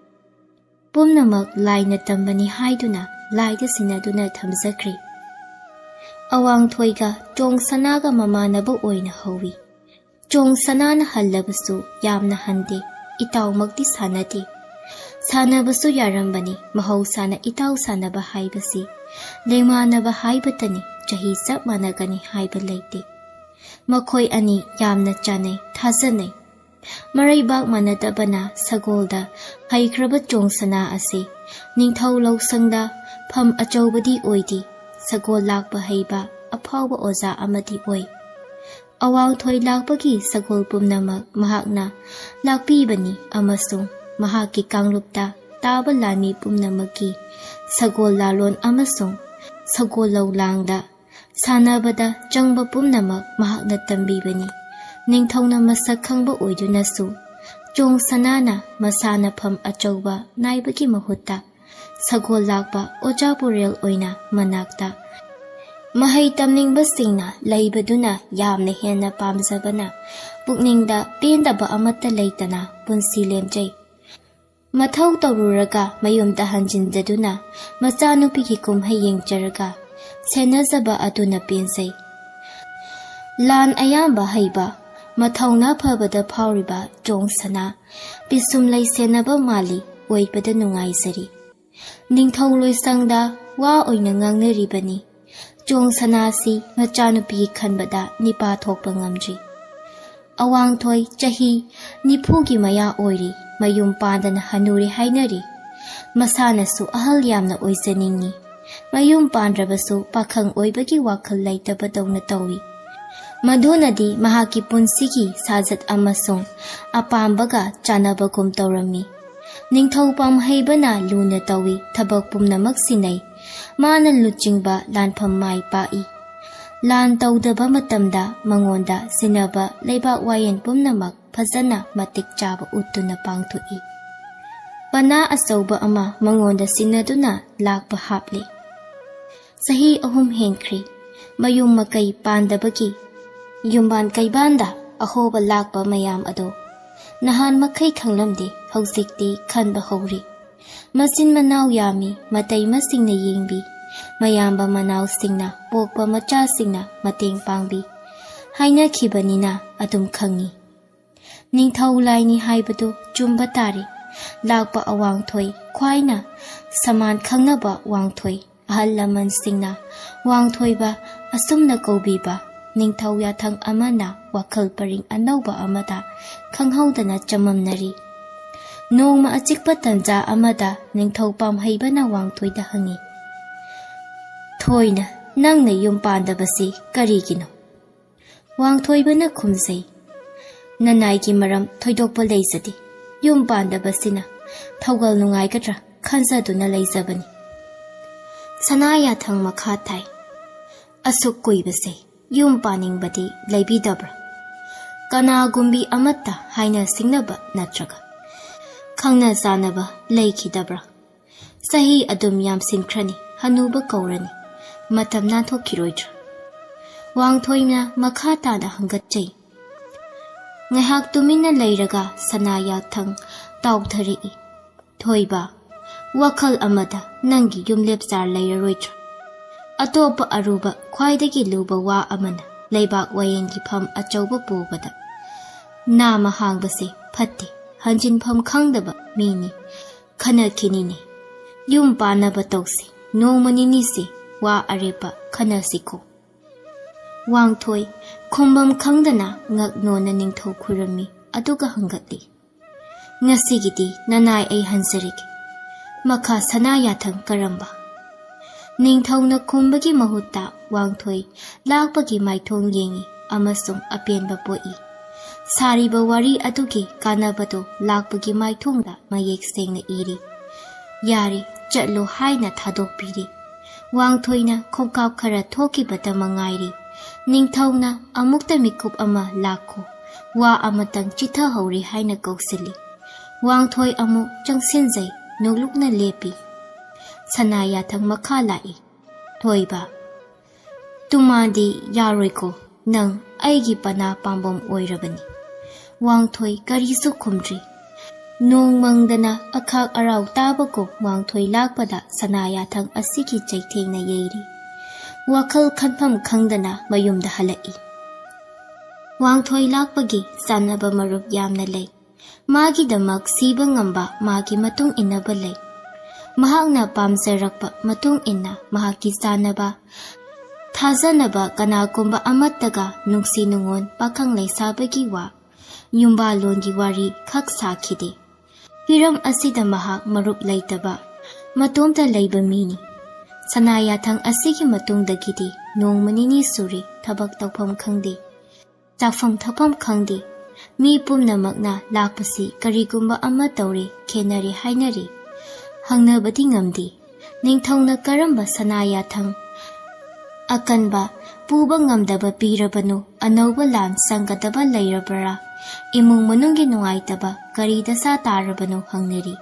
ꯄꯨꯝꯅꯃꯛ ꯂꯥꯏꯅ ꯇꯝꯕꯅꯤ ꯍꯥꯏꯗꯨꯅ ꯂꯥꯏꯗ ꯁꯤꯟꯅꯗꯨꯅ ꯊꯝꯖꯈ꯭ꯔꯦ꯫ ꯑꯋꯥꯡꯊꯣꯏꯒ ꯆꯣꯡ ꯁꯅꯥꯒ ꯃꯃꯥꯟꯅꯕ ꯑꯣꯏꯅ ꯍꯧꯏ꯫ ꯆꯣꯡ ꯁꯅꯥꯅ ꯍꯜꯂꯕꯁꯨ ꯌꯥꯝꯅ ꯍꯟꯗꯦ, ꯏꯇꯥꯎꯃꯛꯇꯤ ꯁꯥꯟꯅꯗꯦ꯫ ꯁꯥꯟꯅꯕꯁꯨ ꯌꯥꯔꯝꯕꯅꯤ, ꯃꯍꯧꯁꯥꯅ ꯏꯇꯥꯎ ꯁꯥꯟꯅꯕ ꯍꯥꯏꯕꯁꯤ ꯂꯦꯡꯃꯥꯟꯅꯕ ꯍꯥꯏꯕꯇꯅꯤ, ꯆꯍꯤ ꯆꯞ ꯃꯥꯟꯅꯒꯅꯤ ꯍꯥꯏꯕ ꯂꯩꯇꯦ꯫ ꯃꯈꯣꯏ ꯑꯅꯤ ꯌꯥꯝꯅ ꯆꯥꯟꯅꯩ, ꯊꯥꯖꯅꯩ꯫ ꯃꯔꯩꯕꯥꯛ ꯃꯥꯟꯅꯗꯕꯅ ꯁꯒꯣꯜꯗ ꯍꯩꯈ꯭ꯔꯕ ꯆꯣꯡꯁꯅꯥ ꯑꯁꯤ ꯅꯤꯡꯊꯧ ꯂꯧꯁꯪꯗ ꯐꯝ ꯑꯆꯧꯕꯗꯤ ꯑꯣꯏꯗꯦ, ꯁꯒꯣꯜ ꯂꯥꯛꯄ ꯍꯩꯕ ꯑꯐꯥꯎꯕ ꯑꯣꯖꯥ ꯑꯃꯗꯤ ꯑꯣꯏ꯫ ꯑꯋꯥꯡꯊꯣꯏ ꯂꯥꯛꯄꯒꯤ ꯁꯒꯣꯜ ꯄꯨꯝꯅꯃꯛ ꯃꯍꯥꯛꯅ ꯂꯥꯛꯄꯤꯕꯅꯤ ꯑꯃꯁꯨꯡ ꯃꯍꯥꯛꯀꯤ ꯀꯥꯡꯂꯨꯞꯇ ꯇꯥꯕ ꯂꯥꯟꯃꯤ ꯄꯨꯝꯅꯃꯛꯀꯤ ꯁꯒꯣꯜ ꯂꯥꯂꯣꯟ ꯑꯃꯁꯨꯡ ꯁꯒꯣꯜ ꯂꯧꯂꯥꯡꯗ ꯁꯥꯟꯅꯕꯗ ꯆꯪꯕ ꯄꯨꯝꯅꯃꯛ ꯃꯍꯥꯛꯅ ꯇꯝꯕꯤꯕꯅꯤ꯫ ꯅꯤꯡꯊꯧꯅ ꯃꯁꯛ ꯈꯪꯕ ꯑꯣꯏꯗꯨꯅꯁꯨ ꯆꯣꯡ ꯁꯅꯥꯅ ꯃꯁꯥꯅ ꯐꯝ ꯑꯆꯧꯕ ꯅꯥꯏꯕꯒꯤ ꯃꯍꯨꯠꯇ ꯁꯒꯣꯜ ꯂꯥꯛꯄ ꯑꯣꯖꯥ ꯄꯨꯔꯦꯜ ꯑꯣꯏꯅ ꯃꯅꯥꯛꯇ ꯃꯍꯩ ꯇꯝꯅꯤꯡꯕꯁꯤꯡꯅ ꯂꯩꯕꯗꯨꯅ ꯌꯥꯝꯅ ꯍꯦꯟꯅ ꯄꯥꯝꯖꯕꯅ ꯄꯨꯛꯅꯤꯡꯗ ꯄꯦꯟꯗꯕ ꯑꯃꯠꯇ ꯂꯩꯇꯅ ꯄꯨꯟꯁꯤ ꯂꯦꯟꯖꯩ꯫ ꯃꯊꯧ ꯇꯧꯔꯨꯔꯒ ꯃꯌꯨꯝꯗ ꯍꯟꯖꯤꯟꯖꯗꯨꯅ ꯃꯆꯥꯅꯨꯄꯤꯒꯤ ꯀꯨꯝꯍꯩ ꯌꯦꯡꯖꯔꯒ ꯁꯦꯟꯅꯖꯕ ꯑꯗꯨꯅ ꯄꯦꯟꯖꯩ꯫ ꯂꯥꯟ ꯑꯌꯥꯝꯕ ꯍꯩꯕ, ꯃꯊꯧꯅꯥ ꯐꯕꯗ ꯐꯥꯎꯔꯤꯕ ꯆꯣꯡ ꯁꯅꯥ ꯄꯤꯁꯨꯝ ꯂꯩ ꯁꯦꯟꯅꯕ ꯃꯥꯜꯂꯤ ꯑꯣꯏꯕꯗ ꯅꯨꯡꯉꯥꯏꯖꯔꯤ꯫ ꯅꯤꯡꯊꯧ ꯂꯣꯏꯁꯪꯗ ꯋꯥ ꯑꯣꯏꯅ ꯉꯥꯡꯅꯔꯤꯕꯅꯤ꯫ ꯆꯣꯡ ꯁꯅꯥꯁꯤ ꯃꯆꯥꯅꯨꯄꯤꯒꯤ ꯈꯟꯕꯗ ꯅꯤꯄꯥ ꯊꯣꯛꯄ ꯉꯝꯗ꯭ꯔꯤ꯫ ꯑꯋꯥꯡꯊꯣꯏ ꯆꯍꯤ ꯅꯤꯐꯨꯒꯤ ꯃꯌꯥ ꯑꯣꯏꯔꯤ, ꯃꯌꯨꯝ ꯄꯥꯟꯗꯅ ꯍꯅꯨꯔꯦ ꯍꯥꯏꯅꯔꯤ꯫ ꯃꯁꯥꯅꯁꯨ ꯑꯍꯜ ꯌꯥꯝꯅ ꯑꯣꯏꯖꯅꯤꯡꯏ꯫ ꯃꯌꯨꯝ ꯄꯥꯟꯗ꯭ꯔꯕꯁꯨ ꯄꯥꯈꯪ ꯑꯣꯏꯕꯒꯤ ꯋꯥꯈꯜ ꯂꯩꯇꯕꯗꯧꯅ ꯇꯧꯏ꯫ ꯃꯗꯨꯅꯗꯤ ꯃꯍꯥꯛꯀꯤ ꯄꯨꯟꯁꯤꯒꯤ ꯁꯥꯖꯠ ꯑꯃꯁꯨꯡ ꯑꯄꯥꯝꯕꯒ ꯆꯥꯟꯅꯕꯒꯨꯝ ꯇꯧꯔꯝꯃꯤ꯫ ꯅꯤꯡꯊꯧ ꯄꯥꯝꯍꯩꯕꯅ ꯂꯨꯅ ꯇꯧꯏ, ꯊꯕꯛ ꯄꯨꯝꯅꯃꯛ ꯁꯤꯟꯅꯩ꯫ ꯃꯥꯅ ꯂꯨꯆꯤꯡꯕ ꯂꯥꯟꯐꯝ ꯃꯥꯏ ꯄꯥꯛꯏ꯫ ꯂꯥꯟ ꯇꯧꯗꯕ ꯃꯇꯝꯗ ꯃꯉꯣꯟꯗ ꯁꯤꯟꯅꯕ ꯂꯩꯕꯥꯛ ꯋꯥꯌꯦꯟ ꯄꯨꯝꯅꯃꯛ ꯐꯖꯅ ꯃꯇꯤꯛ ꯆꯥꯕ ꯎꯠꯇꯨꯅ ꯄꯥꯡꯊꯣꯛꯏ꯫ ꯄꯅꯥ ꯑꯆꯧꯕ ꯑꯃ ꯃꯉꯣꯟꯗ ꯁꯤꯟꯅꯗꯨꯅ ꯂꯥꯛꯄ ꯍꯥꯞꯂꯤ꯫ ꯆꯍꯤ ꯑꯍꯨꯝ ꯍꯦꯟꯈ꯭ꯔꯤ꯫ ꯃꯌꯨꯝ ꯃꯀꯩ ꯄꯥꯟꯗꯕꯒꯤ ꯌꯨꯝꯕꯥꯟ ꯀꯩꯕꯥꯟꯗ ꯑꯍꯣꯕ ꯂꯥꯛꯄ ꯃꯌꯥꯝ ꯑꯗꯣ ꯅꯍꯥꯟ ꯃꯈꯩ ꯈꯪꯂꯝꯗꯦ, ꯍꯧꯖꯤꯛꯇꯤ ꯈꯟꯕ ꯍꯧꯔꯤ꯫ ꯃꯆꯤꯟ ꯃꯅꯥꯎ ꯌꯥꯝꯃꯤ, ꯃꯇꯩ ꯃꯁꯤꯡꯅ ꯌꯦꯡꯕꯤ, ꯃꯌꯥꯝꯕ ꯃꯅꯥꯎꯁꯤꯡꯅ ꯄꯣꯛꯄ ꯃꯆꯥꯁꯤꯡꯅ ꯃꯇꯦꯡ ꯄꯥꯡꯕꯤ ꯍꯥꯏꯅꯈꯤꯕꯅꯤꯅ ꯑꯗꯨꯝ ꯈꯪꯉꯤ꯫ ꯅꯤꯡꯊꯧ ꯂꯥꯏꯅꯤ ꯍꯥꯏꯕꯗꯨ ꯆꯨꯝꯕ ꯇꯥꯔꯦ꯫ ꯂꯥꯛꯄ ꯑꯋꯥꯡꯊꯣꯏ ꯈ꯭ꯋꯥꯏꯅ ꯁꯃꯥꯟ ꯈꯪꯅꯕ ꯋꯥꯡꯊꯣꯏ, ꯑꯍꯜ ꯂꯃꯟꯁꯤꯡꯅ ꯋꯥꯡꯊꯣꯏꯕ ꯑꯁꯨꯝꯅ ꯀꯧꯕꯤꯕ꯫ ꯅꯤꯡꯊꯧ ꯌꯥꯊꯪ ꯑꯃꯅ ꯋꯥꯈꯜ ꯄꯔꯤꯡ ꯑꯅꯧꯕ ꯑꯃꯗ ꯈꯪꯍꯧꯗꯅ ꯆꯃꯝꯅꯔꯤ꯫ ꯅꯣꯡꯃ ꯑꯆꯤꯛꯄ ꯇꯟꯖꯥ ꯑꯃꯗ ꯅꯤꯡꯊꯧ ꯄꯥꯝꯍꯩꯕꯅ ꯋꯥꯡꯊꯣꯏꯗ ꯍꯪꯉꯤ, "ꯊꯣꯏꯅ, ꯅꯪꯅ ꯌꯨꯝ ꯄꯥꯟꯗꯕꯁꯤ ꯀꯔꯤꯒꯤꯅꯣ?" ꯋꯥꯡꯊꯣꯏꯕꯅ ꯈꯨꯝꯖꯩ, "ꯅꯅꯥꯏꯒꯤ ꯃꯔꯝ ꯊꯣꯏꯗꯣꯛꯄ ꯂꯩꯖꯗꯦ꯫ ꯌꯨꯝ ꯄꯥꯟꯗꯕꯁꯤꯅ ꯊꯧꯒꯜ ꯅꯨꯡꯉꯥꯏꯒꯗ꯭ꯔꯥ ꯈꯟꯖꯗꯨꯅ ꯂꯩꯖꯕꯅꯤ꯫" ꯁꯅꯥ ꯌꯥꯊꯪ ꯃꯈꯥ ꯇꯥꯏ, "ꯑꯁꯨꯛ ꯀꯨꯏꯕꯁꯦ ꯌꯨꯝ ꯄꯥꯅꯤꯡꯕꯗꯤ ꯂꯩꯕꯤꯗꯕ꯭ꯔꯥ? ꯀꯅꯥꯒꯨꯝꯕꯤ ꯑꯃꯠꯇ ꯍꯥꯏꯅ ꯁꯤꯡꯅꯕ ꯅꯠꯇ꯭ꯔꯒ ꯈꯪꯅ ꯆꯥꯟꯅꯕ ꯂꯩꯈꯤꯗꯕ꯭ꯔꯥ? ꯆꯍꯤ ꯑꯗꯨꯝ ꯌꯥꯝꯁꯤꯟꯈ꯭ꯔꯅꯤ, ꯍꯅꯨꯕ ꯀꯧꯔꯅꯤ, ꯃꯇꯝ ꯅꯥꯟꯊꯣꯛꯈꯤꯔꯣꯏꯗ꯭ꯔꯥ?" ꯋꯥꯡꯊꯣꯏꯅ ꯃꯈꯥ ꯇꯥꯅ ꯍꯪꯒꯠꯆꯩ꯫ ꯉꯥꯏꯍꯥꯛ ꯇꯨꯃꯤꯟꯅ ꯂꯩꯔꯒ ꯁꯅꯥ ꯌꯥꯊꯪ ꯇꯥꯎꯊꯔꯛꯏ, "ꯊꯣꯏꯕ, ꯋꯥꯈꯜ ꯑꯃꯗ ꯅꯪꯒꯤ ꯌꯨꯝꯂꯦꯞ ꯆꯥꯔ ꯂꯩꯔꯔꯣꯏꯗ꯭ꯔꯥ? ꯑꯇꯣꯞꯄ ꯑꯔꯨꯕ, ꯈ꯭ꯋꯥꯏꯗꯒꯤ ꯂꯨꯕ ꯋꯥ ꯑꯃꯅ ꯂꯩꯕꯥꯛ ꯋꯥꯌꯦꯟꯒꯤ ꯐꯝ ꯑꯆꯧꯕ ꯄꯨꯕꯗ ꯅꯥꯃ ꯍꯥꯡꯕꯁꯦ ꯐꯠꯇꯦ꯫ ꯍꯟꯖꯤꯟꯐꯝ ꯈꯪꯗꯕ ꯃꯤꯅꯤ꯫ ꯈꯟꯅꯈꯤꯅꯤꯅꯦ꯫ ꯌꯨꯝ ꯄꯥꯟꯅꯕ ꯇꯧꯁꯤ꯫ ꯅꯣꯡꯃ ꯅꯤꯅꯤꯁꯤ ꯋꯥ ꯑꯔꯦꯞꯄ ꯈꯟꯅꯁꯤꯀꯣ꯫" ꯋꯥꯡꯊꯣꯏ ꯈꯨꯝꯕꯝ ꯈꯪꯗꯅ ꯉꯛ ꯅꯣꯟꯅ ꯅꯤꯡꯊꯧ ꯈꯨꯔꯝꯃꯤ, ꯑꯗꯨꯒ ꯍꯪꯒꯠꯂꯤ, "ꯉꯁꯤꯒꯤꯗꯤ ꯅꯅꯥꯏ ꯑꯩ ꯍꯟꯖꯔꯒꯦ꯫ ꯃꯈꯥ ꯁꯅꯥ ꯌꯥꯊꯪ ꯀꯔꯝꯕ?" ꯅꯤꯡꯊꯧꯅ ꯈꯨꯝꯕꯒꯤ ꯃꯍꯨꯠꯇ ꯋꯥꯡꯊꯣꯏ ꯂꯥꯛꯄꯒꯤ ꯃꯥꯏꯊꯣꯡ ꯌꯦꯡꯏ ꯑꯃꯁꯨꯡ ꯑꯄꯦꯟꯕ ꯄꯣꯛꯏ꯫ ꯁꯥꯔꯤꯕ ꯋꯥꯔꯤ ꯑꯗꯨꯒꯤ ꯀꯥꯟꯅꯕꯗꯨ ꯂꯥꯛꯄꯒꯤ ꯃꯥꯏꯊꯣꯡꯗ ꯃꯌꯦꯛ ꯁꯦꯡꯅ ꯏꯔꯤ꯫ "ꯌꯥꯔꯦ, ꯆꯠꯂꯣ" ꯍꯥꯏꯅ ꯊꯥꯗꯣꯛꯄꯤꯔꯤ꯫ ꯋꯥꯡꯊꯣꯏꯅ ꯈꯣꯡꯀꯥꯞ ꯈꯔ ꯊꯣꯛꯈꯤꯕꯗ ꯃꯉꯥꯏꯔꯤ꯫ ꯅꯤꯡꯊꯧꯅ ꯑꯃꯨꯛꯇ ꯃꯤꯀꯨꯞ ꯑꯃ ꯂꯥꯛꯈꯣ, ꯋꯥ ꯑꯃꯇꯪ ꯆꯤꯊꯍꯧꯔꯦ ꯍꯥꯏꯅ ꯀꯧꯁꯤꯜꯂꯤ꯫ ꯋꯥꯡꯊꯣꯏ ꯑꯃꯨꯛ ꯆꯪꯁꯤꯟꯖꯩ, ꯅꯣꯛꯂꯨꯛꯅ ꯂꯦꯞꯄꯤ꯫ ꯁꯅꯥ ꯌꯥꯊꯪ ꯃꯈꯥ ꯂꯥꯛꯏ, "ꯊꯣꯏꯕ, ꯇꯨꯃꯥꯗꯤ ꯌꯥꯔꯣꯏꯀꯣ, ꯅꯪ ꯑꯩꯒꯤ ꯄꯅꯥ ꯄꯥꯝꯕꯝ ꯑꯣꯏꯔꯕꯅꯤ꯫" ꯋꯥꯡꯊꯣꯏ ꯀꯔꯤꯁꯨ ꯈꯨꯝꯗ꯭ꯔꯤ꯫ ꯅꯣꯡ ꯃꯪꯗꯅ ꯑꯈꯥꯛ ꯑꯔꯥꯎ ꯇꯥꯕꯒꯨꯝ ꯋꯥꯡꯊꯣꯏ ꯂꯥꯛꯄꯗ ꯁꯅꯥ ꯌꯥꯊꯪ ꯑꯁꯤꯒꯤ ꯆꯩꯊꯦꯡꯅ ꯌꯩꯔꯤ꯫ ꯋꯥꯈꯜ ꯈꯟꯐꯝ ꯈꯪꯗꯅ ꯃꯌꯨꯝꯗ ꯍꯜꯂꯛꯏ꯫ ꯋꯥꯡꯊꯣꯏ ꯂꯥꯛꯄꯒꯤ ꯆꯥꯟꯅꯕ ꯃꯔꯨꯞ ꯌꯥꯝꯅ ꯂꯩ꯫ ꯃꯥꯒꯤꯗꯃꯛ ꯁꯤꯕ ꯉꯝꯕ ꯃꯥꯒꯤ ꯃꯇꯨꯡ ꯏꯟꯅꯕ ꯂꯩ꯫ ꯃꯍꯥꯛꯅ ꯄꯥꯝꯖꯔꯛꯄ ꯃꯇꯨꯡ ꯏꯟꯅ ꯃꯍꯥꯛꯀꯤ ꯆꯥꯅꯕ ꯊꯥꯖꯅꯕ ꯀꯅꯥꯒꯨꯝꯕ ꯑꯃꯠꯇꯒ ꯅꯨꯡꯁꯤ ꯅꯨꯡꯉꯣꯟ, ꯄꯥꯈꯪ ꯂꯩꯁꯥꯕꯒꯤ ꯋꯥ, ꯌꯨꯝꯕꯥꯜꯂꯣꯟꯒꯤ ꯋꯥꯔꯤ ꯈꯛ ꯁꯥꯈꯤꯗꯦ꯫ ꯍꯤꯔꯝ ꯑꯁꯤꯗ ꯃꯍꯥꯛ ꯃꯔꯨꯞ ꯂꯩꯇꯕ, ꯃꯇꯣꯝꯇ ꯂꯩꯕ ꯃꯤꯅꯤ꯫ ꯁꯅꯥ ꯌꯥꯊꯪ ꯑꯁꯤꯒꯤ ꯃꯇꯨꯡꯗꯒꯤꯗꯤ ꯅꯣꯡꯃ ꯅꯤꯅꯤ ꯁꯨꯔꯦ ꯊꯕꯛ ꯇꯧꯐꯝ ꯈꯪꯗꯦ, ꯆꯥꯐꯝ ꯊꯛꯐꯝ ꯈꯪꯗꯦ꯫ ꯃꯤ ꯄꯨꯝꯅꯃꯛꯅ ꯂꯥꯛꯄꯁꯤ ꯀꯔꯤꯒꯨꯝꯕ ꯑꯃ ꯇꯧꯔꯦ, ꯈꯦꯟꯅꯔꯦ ꯍꯥꯏꯅꯔꯤ꯫ ꯍꯪꯅꯕꯗꯤ ꯉꯝꯗꯦ꯫ ꯅꯤꯡꯊꯧꯅ ꯀꯔꯝꯕ ꯁꯅꯥ ꯌꯥꯊꯪ ꯑꯀꯟꯕ ꯄꯨꯕ ꯉꯝꯗꯕ ꯄꯤꯔꯕꯅꯣ? ꯑꯅꯧꯕ ꯂꯥꯟ ꯆꯪꯒꯗꯕ ꯂꯩꯔꯕ꯭ꯔꯥ? ꯏꯃꯨꯡ ꯃꯅꯨꯡꯒꯤ ꯅꯨꯡꯉꯥꯏꯇꯕ ꯀꯔꯤ ꯗꯁꯥ ꯇꯥꯔꯕꯅꯣ ꯍꯪꯅꯔꯤ꯫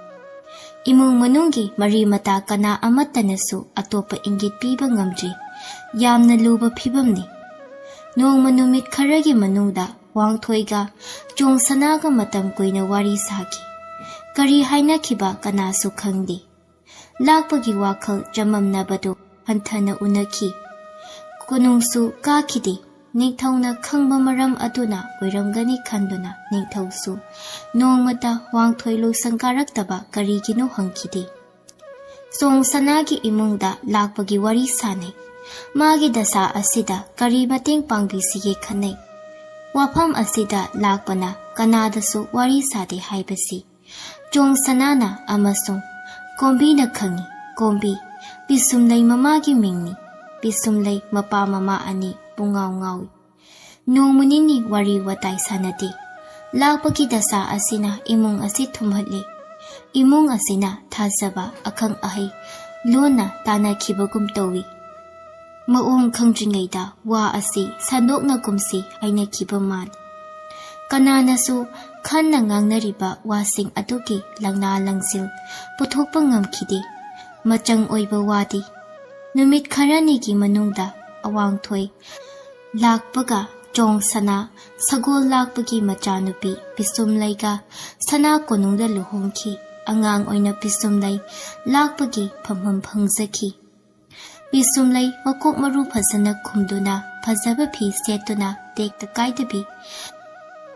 ꯏꯃꯨꯡ ꯃꯅꯨꯡꯒꯤ ꯃꯔꯤ ꯃꯇꯥ ꯀꯅꯥ ꯑꯃꯠꯇꯅꯁꯨ ꯑꯇꯣꯞꯄ ꯏꯪꯒꯤꯠ ꯄꯤꯕ ꯉꯝꯗ꯭ꯔꯤ꯫ ꯌꯥꯝꯅ ꯂꯨꯕ ꯐꯤꯕꯝꯅꯤ꯫ ꯅꯣꯡꯃ ꯅꯨꯃꯤꯠ ꯈꯔꯒꯤ ꯃꯅꯨꯡꯗ ꯋꯥꯡꯊꯣꯏꯒ ꯆꯣꯡꯁꯅꯥꯒ ꯃꯇꯝ ꯀꯨꯏꯅ ꯋꯥꯔꯤ ꯁꯥꯈꯤ꯫ ꯀꯔꯤ ꯍꯥꯏꯅꯈꯤꯕ ꯀꯅꯥꯁꯨ ꯈꯪꯗꯦ꯫ ꯂꯥꯛꯄꯒꯤ ꯋꯥꯈꯜ ꯆꯃꯝꯅꯕꯗꯨ ꯍꯟꯊꯅ ꯎꯅꯈꯤ꯫ ꯀꯣꯅꯨꯡꯁꯨ ꯀꯥꯈꯤꯗꯦ꯫ ꯅꯤꯡꯊꯧꯅ ꯈꯪꯕ ꯃꯔꯝ ꯑꯗꯨꯅ ꯑꯣꯏꯔꯝꯒꯅꯤ ꯈꯟꯗꯨꯅ ꯅꯤꯡꯊꯧꯁꯨ ꯅꯣꯡꯃꯇ ꯋꯥꯡꯊꯣꯏ ꯂꯣꯏꯁꯪ ꯀꯥꯔꯛꯇꯕ ꯀꯔꯤꯒꯤꯅꯣ ꯍꯪꯈꯤꯗꯦ꯫ ꯆꯣꯡꯁꯅꯥꯒꯤ ꯏꯃꯨꯡꯗ ꯂꯥꯛꯄꯒꯤ ꯋꯥꯔꯤ ꯁꯥꯅꯩ꯫ ꯃꯥꯒꯤ ꯗꯁꯥ ꯑꯁꯤꯗ ꯀꯔꯤ ꯃꯇꯦꯡ ꯄꯥꯡꯕꯤꯁꯤꯒꯦ ꯈꯟꯅꯩ꯫ ꯋꯥꯐꯝ ꯑꯁꯤꯗ ꯂꯥꯛꯄꯅ ꯀꯅꯥꯗꯁꯨ ꯋꯥꯔꯤ ꯁꯥꯗꯦ ꯍꯥꯏꯕꯁꯤ ꯆꯣꯡꯁꯅꯥꯅ ꯑꯃꯁꯨꯡ ꯀꯣꯝꯕꯤꯅ ꯈꯪꯏ꯫ ꯀꯣꯝꯕꯤ, ꯄꯤꯁꯨꯝꯂꯩ ꯃꯃꯥꯒꯤ ꯃꯤꯡꯅꯤ꯫ ꯄꯤꯁꯨꯝꯂꯩ ꯃꯄꯥ ꯃꯃꯥ ꯑꯅꯤ ꯄꯨꯡꯉꯥꯎ ꯉꯥꯎꯏ꯫ ꯅꯣꯡꯃ ꯅꯤꯅꯤ ꯋꯥꯔꯤ ꯋꯥꯇꯥꯏ ꯁꯥꯟꯅꯗꯦ꯫ ꯂꯥꯛꯄꯒꯤ ꯗꯁꯥ ꯑꯁꯤꯅ ꯏꯃꯨꯡ ꯑꯁꯤ ꯊꯨꯝꯍꯠꯂꯤ꯫ ꯏꯃꯨꯡ ꯑꯁꯤꯅ ꯊꯥꯖꯕ, ꯑꯈꯪ ꯑꯍꯩ ꯂꯣꯟꯅ ꯇꯥꯟꯅꯈꯤꯕꯒꯨꯝ ꯇꯧꯏ꯫ ꯃꯑꯣꯡ ꯈꯪꯗ꯭ꯔꯤꯉꯩꯗ ꯋꯥ ꯑꯁꯤ ꯁꯟꯗꯣꯛꯅꯒꯨꯝꯁꯤ ꯍꯥꯏꯅꯈꯤꯕ ꯃꯥꯜꯂꯤ꯫ ꯀꯅꯥꯅꯁꯨ ꯈꯟꯅ ꯉꯥꯡꯅꯔꯤꯕ ꯋꯥꯁꯤꯡ ꯑꯗꯨꯒꯤ ꯂꯪꯅꯥ ꯂꯪꯖꯤꯜ ꯄꯨꯊꯣꯛꯄ ꯉꯝꯈꯤꯗꯦ꯫ ꯃꯆꯪ ꯑꯣꯏꯕ ꯋꯥꯗꯤ ꯅꯨꯃꯤꯠ ꯈꯔꯅꯤꯒꯤ ꯃꯅꯨꯡꯗ ꯑꯋꯥꯡꯊꯣꯏ ꯂꯥꯛꯄꯒ ꯆꯣꯡ ꯁꯅꯥ ꯁꯒꯣꯜ ꯂꯥꯛꯄꯒꯤ ꯃꯆꯥꯅꯨꯄꯤ ꯄꯤꯁꯨꯝꯂꯩꯒ ꯁꯅꯥ ꯀꯣꯅꯨꯡꯗ ꯂꯨꯍꯣꯡꯈꯤ꯫ ꯑꯉꯥꯡ ꯑꯣꯏꯅ ꯄꯤꯁꯨꯝꯂꯩ ꯂꯥꯛꯄꯒꯤ ꯐꯝꯐꯝ ꯐꯪꯖꯈꯤ꯫ ꯄꯤꯁꯨꯝꯂꯩ ꯃꯀꯣꯛ ꯃꯔꯨ ꯐꯖꯅ ꯈꯨꯝꯗꯨꯅ, ꯐꯖꯕ ꯐꯤ ꯁꯦꯠꯇꯨꯅ, ꯇꯦꯛꯇ ꯀꯥꯏꯗꯕꯤ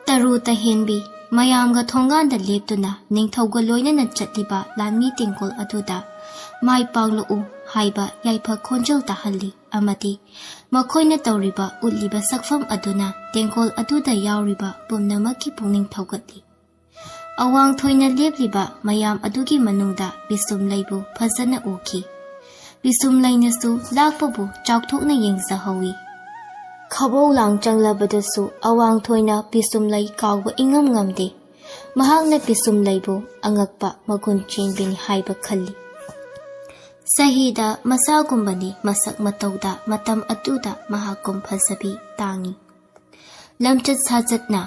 ꯇꯔꯨ ꯇꯍꯦꯟꯕꯤ, ꯃꯌꯥꯝꯒ ꯊꯣꯡꯒꯥꯟꯗ ꯂꯦꯞꯇꯨꯅ ꯅꯤꯡꯊꯧꯒ ꯂꯣꯏꯅꯅ ꯆꯠꯂꯤꯕ ꯂꯥꯟꯃꯤ ꯇꯦꯡꯒꯣꯜ ꯑꯗꯨꯗ "ꯃꯥꯏ ꯄꯥꯛꯂꯛꯎ" ꯍꯥꯏꯕ ꯌꯥꯏꯐ ꯈꯣꯟꯖꯦꯜ ꯇꯥꯍꯜꯂꯤ ꯑꯃꯗꯤ ꯃꯈꯣꯏꯅ ꯇꯧꯔꯤꯕ, ꯎꯠꯂꯤꯕ ꯁꯛꯐꯝ ꯑꯗꯨꯅ ꯇꯦꯡꯀꯣꯜ ꯑꯗꯨꯗ ꯌꯥꯎꯔꯤꯕ ꯄꯨꯝꯅꯃꯛꯀꯤ ꯄꯨꯛꯅꯤꯡ ꯊꯧꯒꯠꯂꯤ꯫ ꯑꯋꯥꯡ ꯊꯣꯏꯅ ꯂꯦꯞꯂꯤꯕ ꯃꯌꯥꯝ ꯑꯗꯨꯒꯤ ꯃꯅꯨꯡꯗ ꯄꯤꯁꯨꯝꯂꯩꯕꯨ ꯐꯖꯅ ꯎꯈꯤ꯫ ꯄꯤꯁꯨꯝꯂꯩꯅꯁꯨ ꯂꯥꯛꯄꯕꯨ ꯆꯥꯎꯊꯣꯛꯅ ꯌꯦꯡꯖꯍꯧꯏ꯫ ꯈꯥꯕꯧ ꯂꯥꯡ ꯆꯪꯂꯕꯗꯁꯨ ꯑꯋꯥꯡ ꯊꯣꯏꯅ ꯄꯤꯁꯨꯝꯂꯩ ꯀꯥꯎꯕ ꯏꯉꯝ ꯉꯝꯗꯦ꯫ ꯃꯍꯥꯛꯅ ꯄꯤꯁꯨꯝꯂꯩꯕꯨ ꯑꯉꯛꯄ ꯃꯒꯨꯟ ꯆꯦꯟꯕꯤꯅꯤ ꯍꯥꯏꯕ ꯈꯜꯂꯤ꯫ ꯆꯍꯤꯗ ꯃꯆꯥꯒꯨꯝꯕꯅꯤ ꯃꯁꯛ ꯃꯇꯧꯗ, ꯃꯇꯝ ꯑꯗꯨꯗ ꯃꯍꯥꯛꯀꯨꯝ ꯐꯖꯕꯤ ꯇꯥꯡꯏ꯫ ꯂꯝꯆꯠ ꯁꯥꯖꯠꯅ,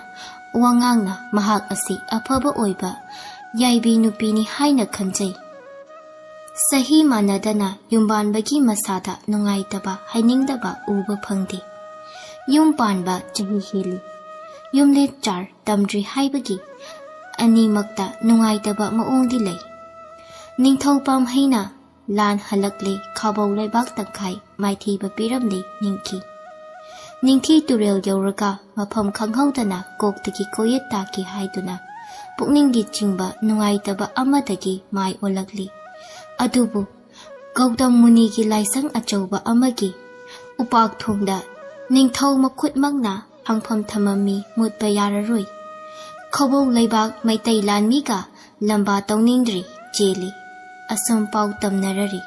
ꯋꯥꯉꯥꯡꯅ ꯃꯍꯥꯛ ꯑꯁꯤ ꯑꯐꯕ ꯑꯣꯏꯕ ꯌꯥꯏꯕꯤ ꯅꯨꯄꯤꯅꯤ ꯍꯥꯏꯅ ꯈꯟꯖꯩ꯫ ꯆꯍꯤ ꯃꯥꯟꯅꯗꯅ ꯌꯨꯝꯕꯥꯟꯕꯒꯤ ꯃꯁꯥꯗ ꯅꯨꯡꯉꯥꯏꯇꯕ, ꯍꯥꯏꯅꯤꯡꯗꯕ ꯎꯕ ꯐꯪꯗꯦ꯫ ꯌꯨꯝ ꯄꯥꯟꯕ ꯆꯍꯤ ꯍꯦꯜꯂꯤ꯫ ꯌꯨꯝꯂꯦꯠ ꯆꯥꯔ ꯇꯝꯗ꯭ꯔꯤ ꯍꯥꯏꯕꯒꯤ ꯑꯅꯤꯃꯛꯇ ꯅꯨꯡꯉꯥꯏꯇꯕ ꯃꯑꯣꯡꯗꯤ ꯂꯩ꯫ ꯅꯤꯡꯊꯧ ꯄꯥꯝꯍꯩꯅ ꯂꯥꯟ ꯍꯜꯂꯛꯂꯦ, ꯈꯥꯕꯧ ꯂꯩꯕꯥꯛ ꯇꯪꯈꯥꯏ ꯃꯥꯏꯊꯤꯕ ꯄꯤꯔꯝꯂꯦ ꯅꯤꯡꯈꯤ꯫ ꯅꯤꯡꯊꯤ ꯇꯨꯔꯦꯜ ꯌꯧꯔꯒ ꯃꯐꯝ ꯈꯪꯍꯧꯗꯅ ꯀꯣꯛꯇꯒꯤ ꯀꯣꯌꯦꯠ ꯇꯥꯈꯤ ꯍꯥꯏꯗꯨꯅ ꯄꯨꯛꯅꯤꯡꯒꯤ ꯆꯤꯡꯕ ꯅꯨꯡꯉꯥꯏꯇꯕ ꯑꯃꯗꯒꯤ ꯃꯥꯏ ꯑꯣꯜꯂꯛꯂꯤ꯫ ꯑꯗꯨꯕꯨ ꯒꯧꯇꯝ ꯃꯨꯅꯤꯒꯤ ꯂꯥꯏꯁꯪ ꯑꯆꯧꯕ ꯑꯃꯒꯤ ꯎꯄꯥꯛ ꯊꯣꯡꯗ ꯅꯤꯡꯊꯧ ꯃꯈꯨꯠꯃꯛꯅ ꯍꯥꯡꯐꯝ ꯊꯝꯃꯝꯃꯤ, ꯃꯨꯠꯄ ꯌꯥꯔꯔꯣꯏ꯫ ꯈꯥꯕꯧ ꯂꯩꯕꯥꯛ ꯃꯩꯇꯩ ꯂꯥꯟꯃꯤꯒ ꯂꯝꯕꯥ ꯇꯧꯅꯤꯡꯗ꯭ꯔꯤ, ꯆꯦꯜꯂꯤ꯫ ꯑꯁꯨꯝ ꯄꯥꯎ ꯇꯝꯅꯔꯔꯤ꯫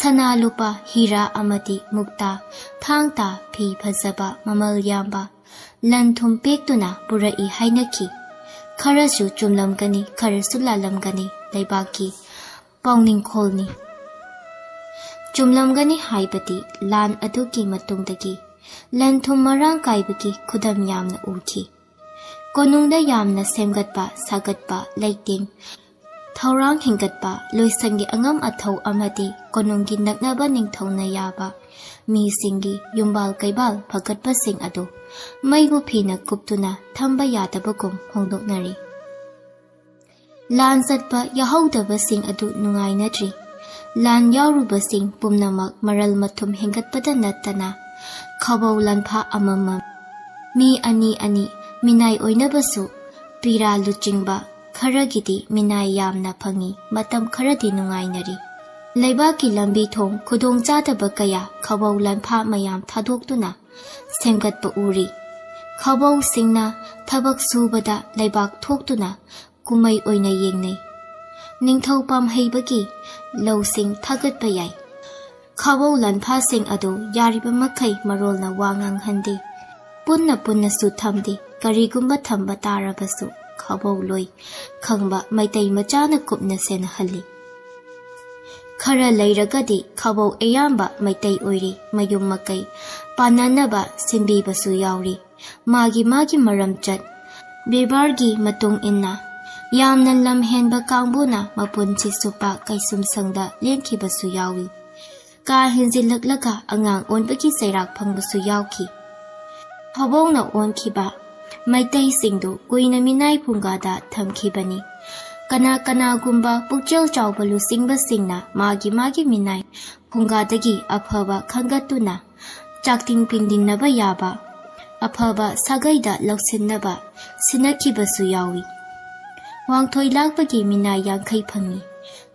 ꯁꯅꯥ ꯂꯨꯄꯥ, ꯍꯤꯔꯥ ꯑꯃꯗꯤ ꯃꯨꯛꯇꯥ, ꯊꯥꯡ ꯇꯥ, ꯐꯤ ꯐꯖꯕ, ꯃꯃꯜ ꯌꯥꯝꯕ, ꯂꯟ ꯊꯨꯝ ꯄꯦꯛꯇꯨꯅ ꯄꯨꯔꯛꯏ ꯍꯥꯏꯅꯈꯤ꯫ ꯈꯔꯁꯨ ꯆꯨꯝꯂꯝꯒꯅꯤ, ꯈꯔꯁꯨ ꯂꯥꯜꯂꯝꯒꯅꯤ, ꯂꯩꯕꯥꯛꯀꯤ ꯄꯥꯎꯅꯤꯡꯈꯣꯜꯅꯤ꯫ ꯆꯨꯝꯂꯝꯒꯅꯤ ꯍꯥꯏꯕꯗꯤ ꯂꯥꯟ ꯑꯗꯨꯒꯤ ꯃꯇꯨꯡꯗꯒꯤ ꯂꯟ ꯊꯨꯝ ꯃꯔꯥꯡ ꯀꯥꯏꯕꯒꯤ ꯈꯨꯗꯝ ꯌꯥꯝꯅ ꯎꯈꯤ꯫ ꯀꯣꯅꯨꯡꯗ ꯌꯥꯝꯅ ꯁꯦꯝꯒꯠꯄ ꯁꯥꯒꯠꯄ, ꯂꯩꯇꯦꯡ ꯊꯧꯔꯥꯡ ꯍꯦꯟꯒꯠꯄ, ꯂꯣꯏꯁꯪꯒꯤ ꯑꯉꯝ ꯑꯊꯧ ꯑꯃꯗꯤ ꯀꯣꯅꯨꯡꯒꯤ ꯅꯛꯅꯕ ꯅꯤꯡꯊꯧꯅ ꯌꯥꯕ ꯃꯤꯁꯤꯡꯒꯤ ꯌꯨꯝꯕꯥꯜ ꯀꯩꯕꯥꯜ ꯐꯒꯠꯄꯁꯤꯡ ꯑꯗꯨ ꯃꯩꯕꯨ ꯐꯤꯅ ꯀꯨꯞꯇꯨꯅ ꯊꯝꯕ ꯌꯥꯗꯕꯒꯨꯝ ꯍꯣꯡꯗꯣꯛꯅꯔꯤ꯫ ꯂꯥꯟ ꯆꯠꯄ ꯌꯥꯍꯧꯗꯕꯁꯤꯡ ꯑꯗꯨ ꯅꯨꯡꯉꯥꯏꯅꯗ꯭ꯔꯤ꯫ ꯂꯥꯟ ꯌꯥꯎꯔꯨꯕꯁꯤꯡ ꯄꯨꯝꯅꯃꯛ ꯃꯔꯜ ꯃꯊꯨꯝ ꯍꯦꯟꯒꯠꯄꯗ ꯅꯠꯇꯅ ꯈꯥꯕꯧ ꯂꯥꯟꯐꯥ ꯑꯃꯃꯝ, ꯃꯤ ꯑꯅꯤ ꯑꯅꯤ ꯃꯤꯅꯥꯏ ꯑꯣꯏꯅꯕꯁꯨ ꯄꯤꯔꯥ ꯂꯨꯆꯤꯡꯕ ꯈꯔꯒꯤꯗꯤ ꯃꯤꯅꯥꯏ ꯌꯥꯝꯅ ꯐꯪꯏ, ꯃꯇꯝ ꯈꯔꯗꯤ ꯅꯨꯡꯉꯥꯏꯅꯔꯤ꯫ ꯂꯩꯕꯥꯛꯀꯤ ꯂꯝꯕꯤ ꯊꯣꯡ ꯈꯨꯗꯣꯡꯆꯥꯗꯕ ꯀꯌꯥ ꯈꯥꯕꯧ ꯂꯥꯟꯐꯥ ꯃꯌꯥꯝ ꯊꯥꯗꯣꯛꯇꯨꯅ ꯁꯦꯝꯒꯠꯄ ꯎꯔꯤ꯫ ꯈꯥꯕꯧꯁꯤꯡꯅ ꯊꯕꯛ ꯁꯨꯕꯗ ꯂꯩꯕꯥꯛ ꯊꯣꯛꯇꯨꯅ ꯀꯨꯝꯃꯩ ꯑꯣꯏꯅ ꯌꯦꯡꯅꯩ꯫ ꯅꯤꯡꯊꯧ ꯄꯥꯝꯍꯩꯕꯒꯤ ꯂꯧꯁꯤꯡ ꯊꯥꯒꯠꯄ ꯌꯥꯏ꯫ ꯈꯥꯕꯧ ꯂꯥꯟꯐꯥꯁꯤꯡ ꯑꯗꯨ ꯌꯥꯔꯤꯕ ꯃꯈꯩ ꯃꯔꯣꯜꯅ ꯋꯥ ꯉꯥꯡꯍꯟꯗꯦ꯫ ꯄꯨꯟꯅ ꯄꯨꯟꯅꯁꯨ ꯊꯝꯗꯦ꯫ ꯀꯔꯤꯒꯨꯝꯕ ꯊꯝꯕ ꯇꯥꯔꯕꯁꯨ ꯈꯥꯕꯧ ꯂꯣꯏ ꯈꯪꯕ ꯃꯩꯇꯩ ꯃꯆꯥꯅ ꯀꯨꯞꯅ ꯁꯦꯟꯅꯍꯜꯂꯤ꯫ ꯈꯔ ꯂꯩꯔꯒꯗꯤ ꯈꯥꯕꯧ ꯑꯌꯥꯝꯕ ꯃꯩꯇꯩ ꯑꯣꯏꯔꯤ꯫ ꯃꯌꯨꯝ ꯃꯀꯩ ꯄꯥꯟꯅꯅꯕ ꯁꯤꯟꯕꯤꯕꯁꯨ ꯌꯥꯎꯔꯤ꯫ ꯃꯥꯒꯤ ꯃꯥꯒꯤ ꯃꯔꯝꯆꯠ ꯕꯦꯕꯥꯔꯒꯤ ꯃꯇꯨꯡ ꯏꯟꯅ ꯌꯥꯝꯅ ꯂꯝ ꯍꯦꯟꯕ ꯀꯥꯡꯕꯨꯅ ꯃꯄꯨꯟꯁꯤ ꯆꯨꯞꯄ ꯀꯩꯁꯨꯝꯁꯪꯗ ꯂꯦꯟꯈꯤꯕꯁꯨ ꯌꯥꯎꯏ꯫ ꯀꯥ ꯍꯦꯟꯖꯤꯜꯂꯛꯂꯒ ꯑꯉꯥꯡ ꯑꯣꯟꯕꯒꯤ ꯆꯩꯔꯥꯛ ꯐꯪꯕꯁꯨ ꯌꯥꯎꯈꯤ꯫ ꯈꯥꯕꯧꯅ ꯑꯣꯟꯈꯤꯕ ꯃꯩꯇꯩꯁꯤꯡꯗꯨ ꯀꯨꯏꯅ ꯃꯤꯅꯥꯏ ꯐꯨꯡꯒꯥꯗ ꯊꯝꯈꯤꯕꯅꯤ꯫ ꯀꯅꯥ ꯀꯅꯥꯒꯨꯝꯕ ꯄꯨꯛꯆꯦꯜ ꯆꯥꯎꯕ ꯂꯨꯆꯤꯡꯕꯁꯤꯡꯅ ꯃꯥꯒꯤ ꯃꯥꯒꯤ ꯃꯤꯅꯥꯏ ꯐꯨꯡꯒꯥꯗꯒꯤ ꯑꯐꯕ ꯈꯟꯒꯠꯇꯨꯅ ꯆꯥꯛꯇꯤꯡ ꯄꯤꯡꯗꯤꯡꯅꯕ ꯌꯥꯕ, ꯑꯐꯕ ꯁꯥꯒꯩꯗ ꯂꯧꯁꯤꯟꯅꯕ ꯁꯤꯟꯅꯈꯤꯕꯁꯨ ꯌꯥꯎꯏ꯫ ꯋꯥꯡꯊꯣꯏ ꯂꯥꯛꯄꯒꯤ ꯃꯤꯅꯥꯏ ꯌꯥꯡꯈꯩ ꯐꯪꯏ꯫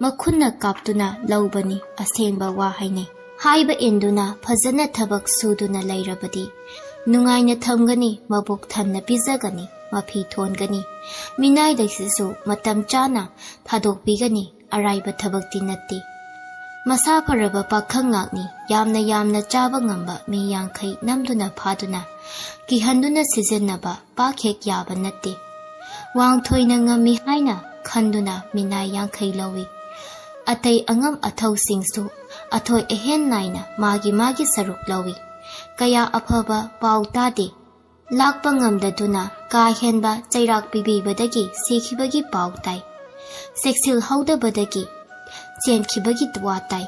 ꯃꯈꯨꯠꯅ ꯀꯥꯞꯇꯨꯅ ꯂꯧꯕꯅꯤ ꯑꯁꯦꯡꯕ ꯋꯥ ꯍꯥꯏꯅꯩ꯫ ꯍꯥꯏꯕ ꯏꯟꯗꯨꯅ ꯐꯖꯅ ꯊꯕꯛ ꯁꯨꯗꯨꯅ ꯂꯩꯔꯕꯗꯤ ꯅꯨꯡꯉꯥꯏꯅ ꯊꯝꯒꯅꯤ, ꯃꯕꯨꯛ ꯊꯟꯅ ꯄꯤꯖꯒꯅꯤ, ꯃꯐꯤ ꯊꯣꯟꯒꯅꯤ, ꯃꯤꯅꯥꯏꯗꯒꯤꯁꯨ ꯃꯇꯝ ꯆꯥꯅ ꯊꯥꯗꯣꯛꯄꯤꯒꯅꯤ꯫ ꯑꯔꯥꯏꯕ ꯊꯕꯛꯇꯤ ꯅꯠꯇꯦ꯫ ꯃꯁꯥ ꯐꯔꯕ ꯄꯥꯈꯪ ꯉꯥꯛꯅꯤ꯫ ꯌꯥꯝꯅ ꯌꯥꯝꯅ ꯆꯥꯕ ꯉꯝꯕ ꯃꯤ ꯌꯥꯡꯈꯩ ꯅꯝꯗꯨꯅ ꯐꯥꯗꯨꯅ ꯀꯤꯍꯟꯗꯨꯅ ꯁꯤꯖꯤꯟꯅꯕ ꯄꯥꯛ ꯍꯦꯛ ꯌꯥꯕ ꯅꯠꯇꯦ꯫ ꯋꯥꯡꯊꯣꯏꯅ ꯉꯝꯃꯤ ꯍꯥꯏꯅ ꯈꯟꯗꯨꯅ ꯃꯤꯅꯥꯏ ꯌꯥꯡꯈꯩ ꯂꯧꯏ꯫ ꯑꯇꯩ ꯑꯉꯝ ꯑꯊꯧꯁꯤꯡꯁꯨ ꯑꯊꯣꯏ ꯑꯍꯦꯟ ꯅꯥꯏꯅ ꯃꯥꯒꯤ ꯃꯥꯒꯤ ꯁꯔꯨꯛ ꯂꯧꯏ꯫ ꯀꯌꯥ ꯑꯐꯕ ꯄꯥꯎ ꯇꯥꯗꯦ꯫ ꯂꯥꯛꯄ ꯉꯝꯗꯗꯨꯅ ꯀꯥ ꯍꯦꯟꯕ ꯆꯩꯔꯥꯛ ꯄꯤꯕꯤꯕꯗꯒꯤ ꯁꯤꯈꯤꯕꯒꯤ ꯄꯥꯎ ꯇꯥꯏ꯫ ꯆꯦꯛꯁꯤꯜꯍꯧꯗꯕꯗꯒꯤ ꯆꯦꯟꯈꯤꯕꯒꯤ ꯋꯥ ꯇꯥꯏ꯫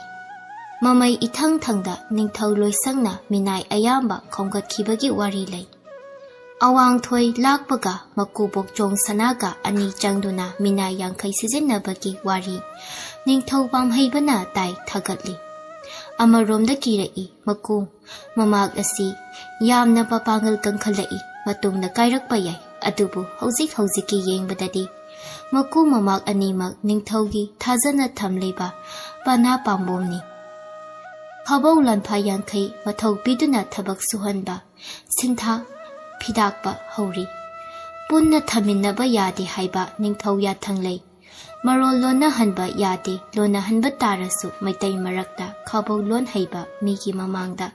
ꯃꯃꯩ ꯏꯊꯪ ꯊꯪꯗ ꯅꯤꯡꯊꯧ ꯂꯣꯏꯁꯪꯅ ꯃꯤꯅꯥꯏ ꯑꯌꯥꯝꯕ ꯈꯣꯝꯒꯠꯈꯤꯕꯒꯤ ꯋꯥꯔꯤ ꯂꯩ꯫ ꯑꯋꯥꯡꯊꯣꯏ ꯂꯥꯛꯄꯒ ꯃꯀꯨꯕꯣꯛ ꯆꯣꯡ ꯁꯅꯥꯒ ꯑꯅꯤ ꯆꯪꯗꯨꯅ ꯃꯤꯅꯥꯏ ꯌꯥꯡꯈꯩ ꯁꯤꯖꯤꯟꯅꯕꯒꯤ ꯋꯥꯔꯤ ꯅꯤꯡꯊꯧ ꯄꯥꯝꯍꯩꯕꯅ ꯇꯥꯏ ꯊꯥꯒꯠꯂꯤ꯫ ꯑꯃꯔꯣꯝꯗ ꯀꯤꯔꯛꯏ, ꯃꯀꯨ ꯃꯃꯥꯛ ꯑꯁꯤ ꯌꯥꯝꯅ ꯃꯄꯥꯡꯒꯜ ꯀꯟꯈꯠꯂꯛꯏ꯫ ꯃꯇꯨꯡꯗ ꯀꯥꯏꯔꯛꯄ ꯌꯥꯏ, ꯑꯗꯨꯕꯨ ꯍꯧꯖꯤꯛ ꯍꯧꯖꯤꯛꯀꯤ ꯌꯦꯡꯕꯗꯗꯤ ꯃꯀꯨ ꯃꯃꯥꯛ ꯑꯅꯤꯃꯛ ꯅꯤꯡꯊꯧꯒꯤ ꯊꯥꯖꯅ ꯊꯝꯂꯤꯕ ꯄꯅꯥ ꯄꯥꯝꯕꯣꯝꯅꯤ꯫ ꯈꯥꯕꯧ ꯂꯥꯟꯐꯥ ꯌꯥꯡꯈꯩ ꯃꯊꯧ ꯄꯤꯗꯨꯅ ꯊꯕꯛ ꯁꯨꯍꯟꯕ, ꯁꯤꯟꯊꯥ ꯐꯤꯗꯥꯛꯄ ꯍꯧꯔꯤ꯫ ꯄꯨꯟꯅ ꯊꯝꯃꯤꯟꯅꯕ ꯌꯥꯗꯦ ꯍꯥꯏꯕ ꯅꯤꯡꯊꯧ ꯌꯥꯊꯪ ꯂꯩ꯫ ꯃꯔꯣꯜ ꯂꯣꯟꯅꯍꯟꯕ ꯌꯥꯗꯦ, ꯂꯣꯟꯅꯍꯟꯕ ꯇꯥꯔꯁꯨ ꯃꯩꯇꯩ ꯃꯔꯛꯇ ꯈꯥꯕꯧ ꯂꯣꯟ ꯍꯩꯕ ꯃꯤꯒꯤ ꯃꯃꯥꯡꯗ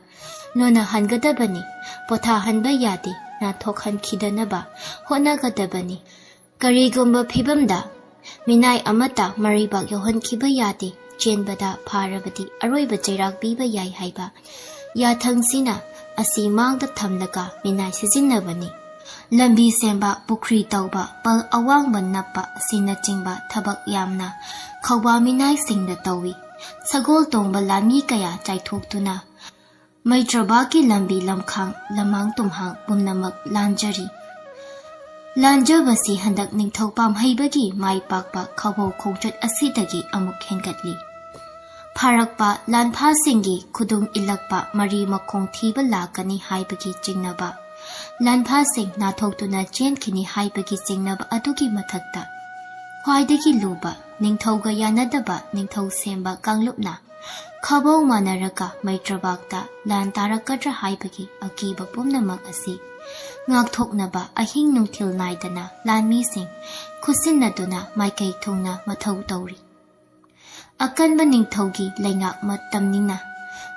ꯂꯣꯟꯅꯍꯟꯒꯗꯕꯅꯤ꯫ ꯄꯣꯊꯥꯍꯟꯕ ꯌꯥꯗꯦ, ꯅꯥꯟꯊꯣꯛꯍꯟꯈꯤꯗꯅꯕ ꯍꯣꯠꯅꯒꯗꯕꯅꯤ꯫ ꯀꯔꯤꯒꯨꯝꯕ ꯐꯤꯕꯝꯗ ꯃꯤꯅꯥꯏ ꯑꯃꯠꯇ ꯃꯔꯩꯕꯥꯛ ꯌꯧꯍꯟꯈꯤꯕ ꯌꯥꯗꯦ, ꯆꯦꯟꯕꯗ ꯐꯥꯔꯕꯗꯤ ꯑꯔꯣꯏꯕ ꯆꯩꯔꯥꯛ ꯄꯤꯕ ꯌꯥꯏ ꯍꯥꯏꯕ ꯌꯥꯊꯪꯁꯤꯅ ꯑꯁꯤ ꯃꯥꯡꯗ ꯊꯝꯂꯒ ꯃꯤꯅꯥꯏ ꯁꯤꯖꯤꯟꯅꯕꯅꯤ꯫ ꯂꯝꯕꯤ ꯁꯦꯝꯕ, ꯄꯨꯈ꯭ꯔꯤ ꯇꯧꯕ, ꯄꯜ ꯑꯋꯥꯡꯕ ꯅꯞꯄ ꯑꯁꯤꯅꯆꯤꯡꯕ ꯊꯕꯛ ꯌꯥꯝꯅ ꯈꯧꯕꯥ ꯃꯤꯅꯥꯏꯁꯤꯡꯗ ꯇꯧꯏ꯫ ꯁꯒꯣꯜ ꯇꯣꯡꯕ ꯂꯥꯟꯃꯤ ꯀꯌꯥ ꯆꯥꯏꯊꯣꯛꯇꯨꯅ ꯃꯩꯇ꯭ꯔꯕꯥꯛꯀꯤ ꯂꯝꯕꯤ ꯂꯝꯈꯥꯡ, ꯂꯃꯥꯡ ꯇꯨꯝꯍꯥꯡ ꯄꯨꯝꯅꯃꯛ ꯂꯥꯟꯖꯔꯤ꯫ ꯂꯥꯟꯖꯕꯁꯤ ꯍꯟꯗꯛ ꯅꯤꯡꯊꯧ ꯄꯥꯝꯍꯩꯕꯒꯤ ꯃꯥꯏ ꯄꯥꯛꯄ ꯈꯥꯕꯧ ꯈꯣꯡꯆꯠ ꯑꯁꯤꯗꯒꯤ ꯑꯃꯨꯛ ꯍꯦꯟꯒꯠꯂꯤ꯫ ꯐꯥꯔꯛꯄ ꯂꯥꯟꯐꯥꯁꯤꯡꯒꯤ ꯈꯨꯗꯨꯡ ꯏꯜꯂꯛꯄ ꯃꯔꯤ ꯃꯈꯣꯡ ꯊꯤꯕ ꯂꯥꯛꯀꯅꯤ ꯍꯥꯏꯕꯒꯤ ꯆꯤꯡꯅꯕ, ꯂꯥꯟꯐꯥꯁꯤꯡ ꯅꯥꯊꯣꯛꯇꯨꯅ ꯆꯦꯟꯈꯤꯅꯤ ꯍꯥꯏꯕꯒꯤ ꯆꯤꯡꯅꯕ ꯑꯗꯨꯒꯤ ꯃꯊꯛꯇ, ꯈ꯭ꯋꯥꯏꯗꯒꯤ ꯂꯨꯕ, ꯅꯤꯡꯊꯧꯒ ꯌꯥꯅꯗꯕ ꯅꯤꯡꯊꯧ ꯁꯦꯝꯕ ꯀꯥꯡꯂꯨꯞꯅ ꯈꯥꯕꯧ ꯃꯥꯟꯅꯔꯒ ꯃꯩꯇ꯭ꯔꯕꯥꯛꯇ ꯂꯥꯟ ꯇꯥꯔꯛꯀꯗ꯭ꯔꯥ ꯍꯥꯏꯕꯒꯤ ꯑꯀꯤꯕ ꯄꯨꯝꯅꯃꯛ ꯑꯁꯤ ꯉꯥꯛꯊꯣꯛꯅꯕ ꯑꯍꯤꯡ ꯅꯨꯡꯊꯤꯜ ꯅꯥꯏꯗꯅ ꯂꯥꯟꯃꯤꯁꯤꯡ ꯈꯨꯠꯁꯤꯟꯅꯗꯨꯅ ꯃꯥꯏꯀꯩ ꯊꯨꯡꯅ ꯃꯊꯧ ꯇꯧꯔꯤ꯫ ꯑꯀꯟꯕ ꯅꯤꯡꯊꯧꯒꯤ ꯂꯩꯉꯥꯛ ꯃꯇꯝꯅꯤꯅ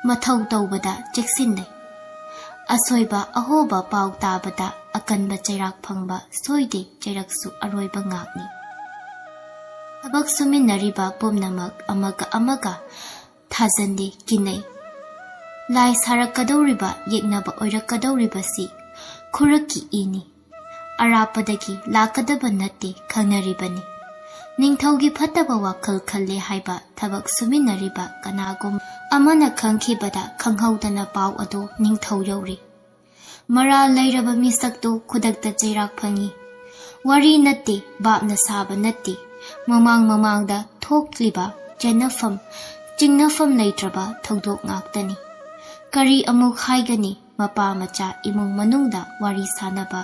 ꯃꯊꯧ ꯇꯧꯕꯗ ꯆꯦꯛꯁꯤꯟꯅꯩ꯫ ꯑꯁꯣꯏꯕ ꯑꯍꯣꯕ ꯄꯥꯎ ꯇꯥꯕꯗ ꯑꯀꯟꯕ ꯆꯩꯔꯥꯛ ꯐꯪꯕ ꯁꯣꯏꯗꯦ, ꯆꯩꯔꯛꯁꯨ ꯑꯔꯣꯏꯕ ꯉꯥꯛꯅꯤ꯫ ꯊꯕꯛ ꯁꯨꯃꯤꯟꯅꯔꯤꯕ ꯄꯨꯝꯅꯃꯛ ꯑꯃꯒ ꯑꯃꯒ ꯊꯥꯖꯟꯗꯦ, ꯀꯤꯅꯩ꯫ ꯂꯥꯏ ꯁꯥꯔꯛꯀꯗꯧꯔꯤꯕ, ꯌꯦꯛꯅꯕ ꯑꯣꯏꯔꯛꯀꯗꯧꯔꯤꯕꯁꯤ ꯈꯨꯔꯛꯀꯤ ꯏꯅꯤ꯫ ꯑꯔꯥꯞꯄꯗꯒꯤ ꯂꯥꯛꯀꯗꯕ ꯅꯠꯇꯦ, ꯈꯪꯅꯔꯤꯕꯅꯤ꯫ ꯅꯤꯡꯊꯧꯒꯤ ꯐꯠꯇꯕ ꯋꯥꯈꯜ ꯈꯜꯂꯦ ꯍꯥꯏꯕ ꯊꯕꯛ ꯁꯨꯃꯤꯟꯅꯔꯤꯕ ꯀꯅꯥꯒꯨꯝ ꯑꯃꯅ ꯈꯪꯈꯤꯕꯗ ꯈꯪꯍꯧꯗꯅ ꯄꯥꯎ ꯑꯗꯨ ꯅꯤꯡꯊꯧ ꯌꯧꯔꯤ꯫ ꯃꯔꯥꯜ ꯂꯩꯔꯕ ꯃꯤꯁꯛꯇꯨ ꯈꯨꯗꯛꯇ ꯆꯩꯔꯥꯛ ꯐꯪꯏ꯫ ꯋꯥꯔꯤ ꯅꯠꯇꯦ, ꯕꯥꯞꯅ ꯁꯥꯕ ꯅꯠꯇꯦ꯫ ꯃꯃꯥꯡ ꯃꯃꯥꯡꯗ ꯊꯣꯛꯂꯤꯕ ꯆꯦꯟꯅꯐꯝ, ꯆꯤꯡꯅꯐꯝ ꯂꯩꯇ꯭ꯔꯕ ꯊꯧꯗꯣꯛ ꯉꯥꯛꯇꯅꯤ꯫ ꯀꯔꯤ ꯑꯃꯨꯛ ꯍꯥꯏꯒꯅꯤ? ꯃꯄꯥ ꯃꯆꯥ ꯏꯃꯨꯡ ꯃꯅꯨꯡꯗ ꯋꯥꯔꯤ ꯁꯥꯅꯕ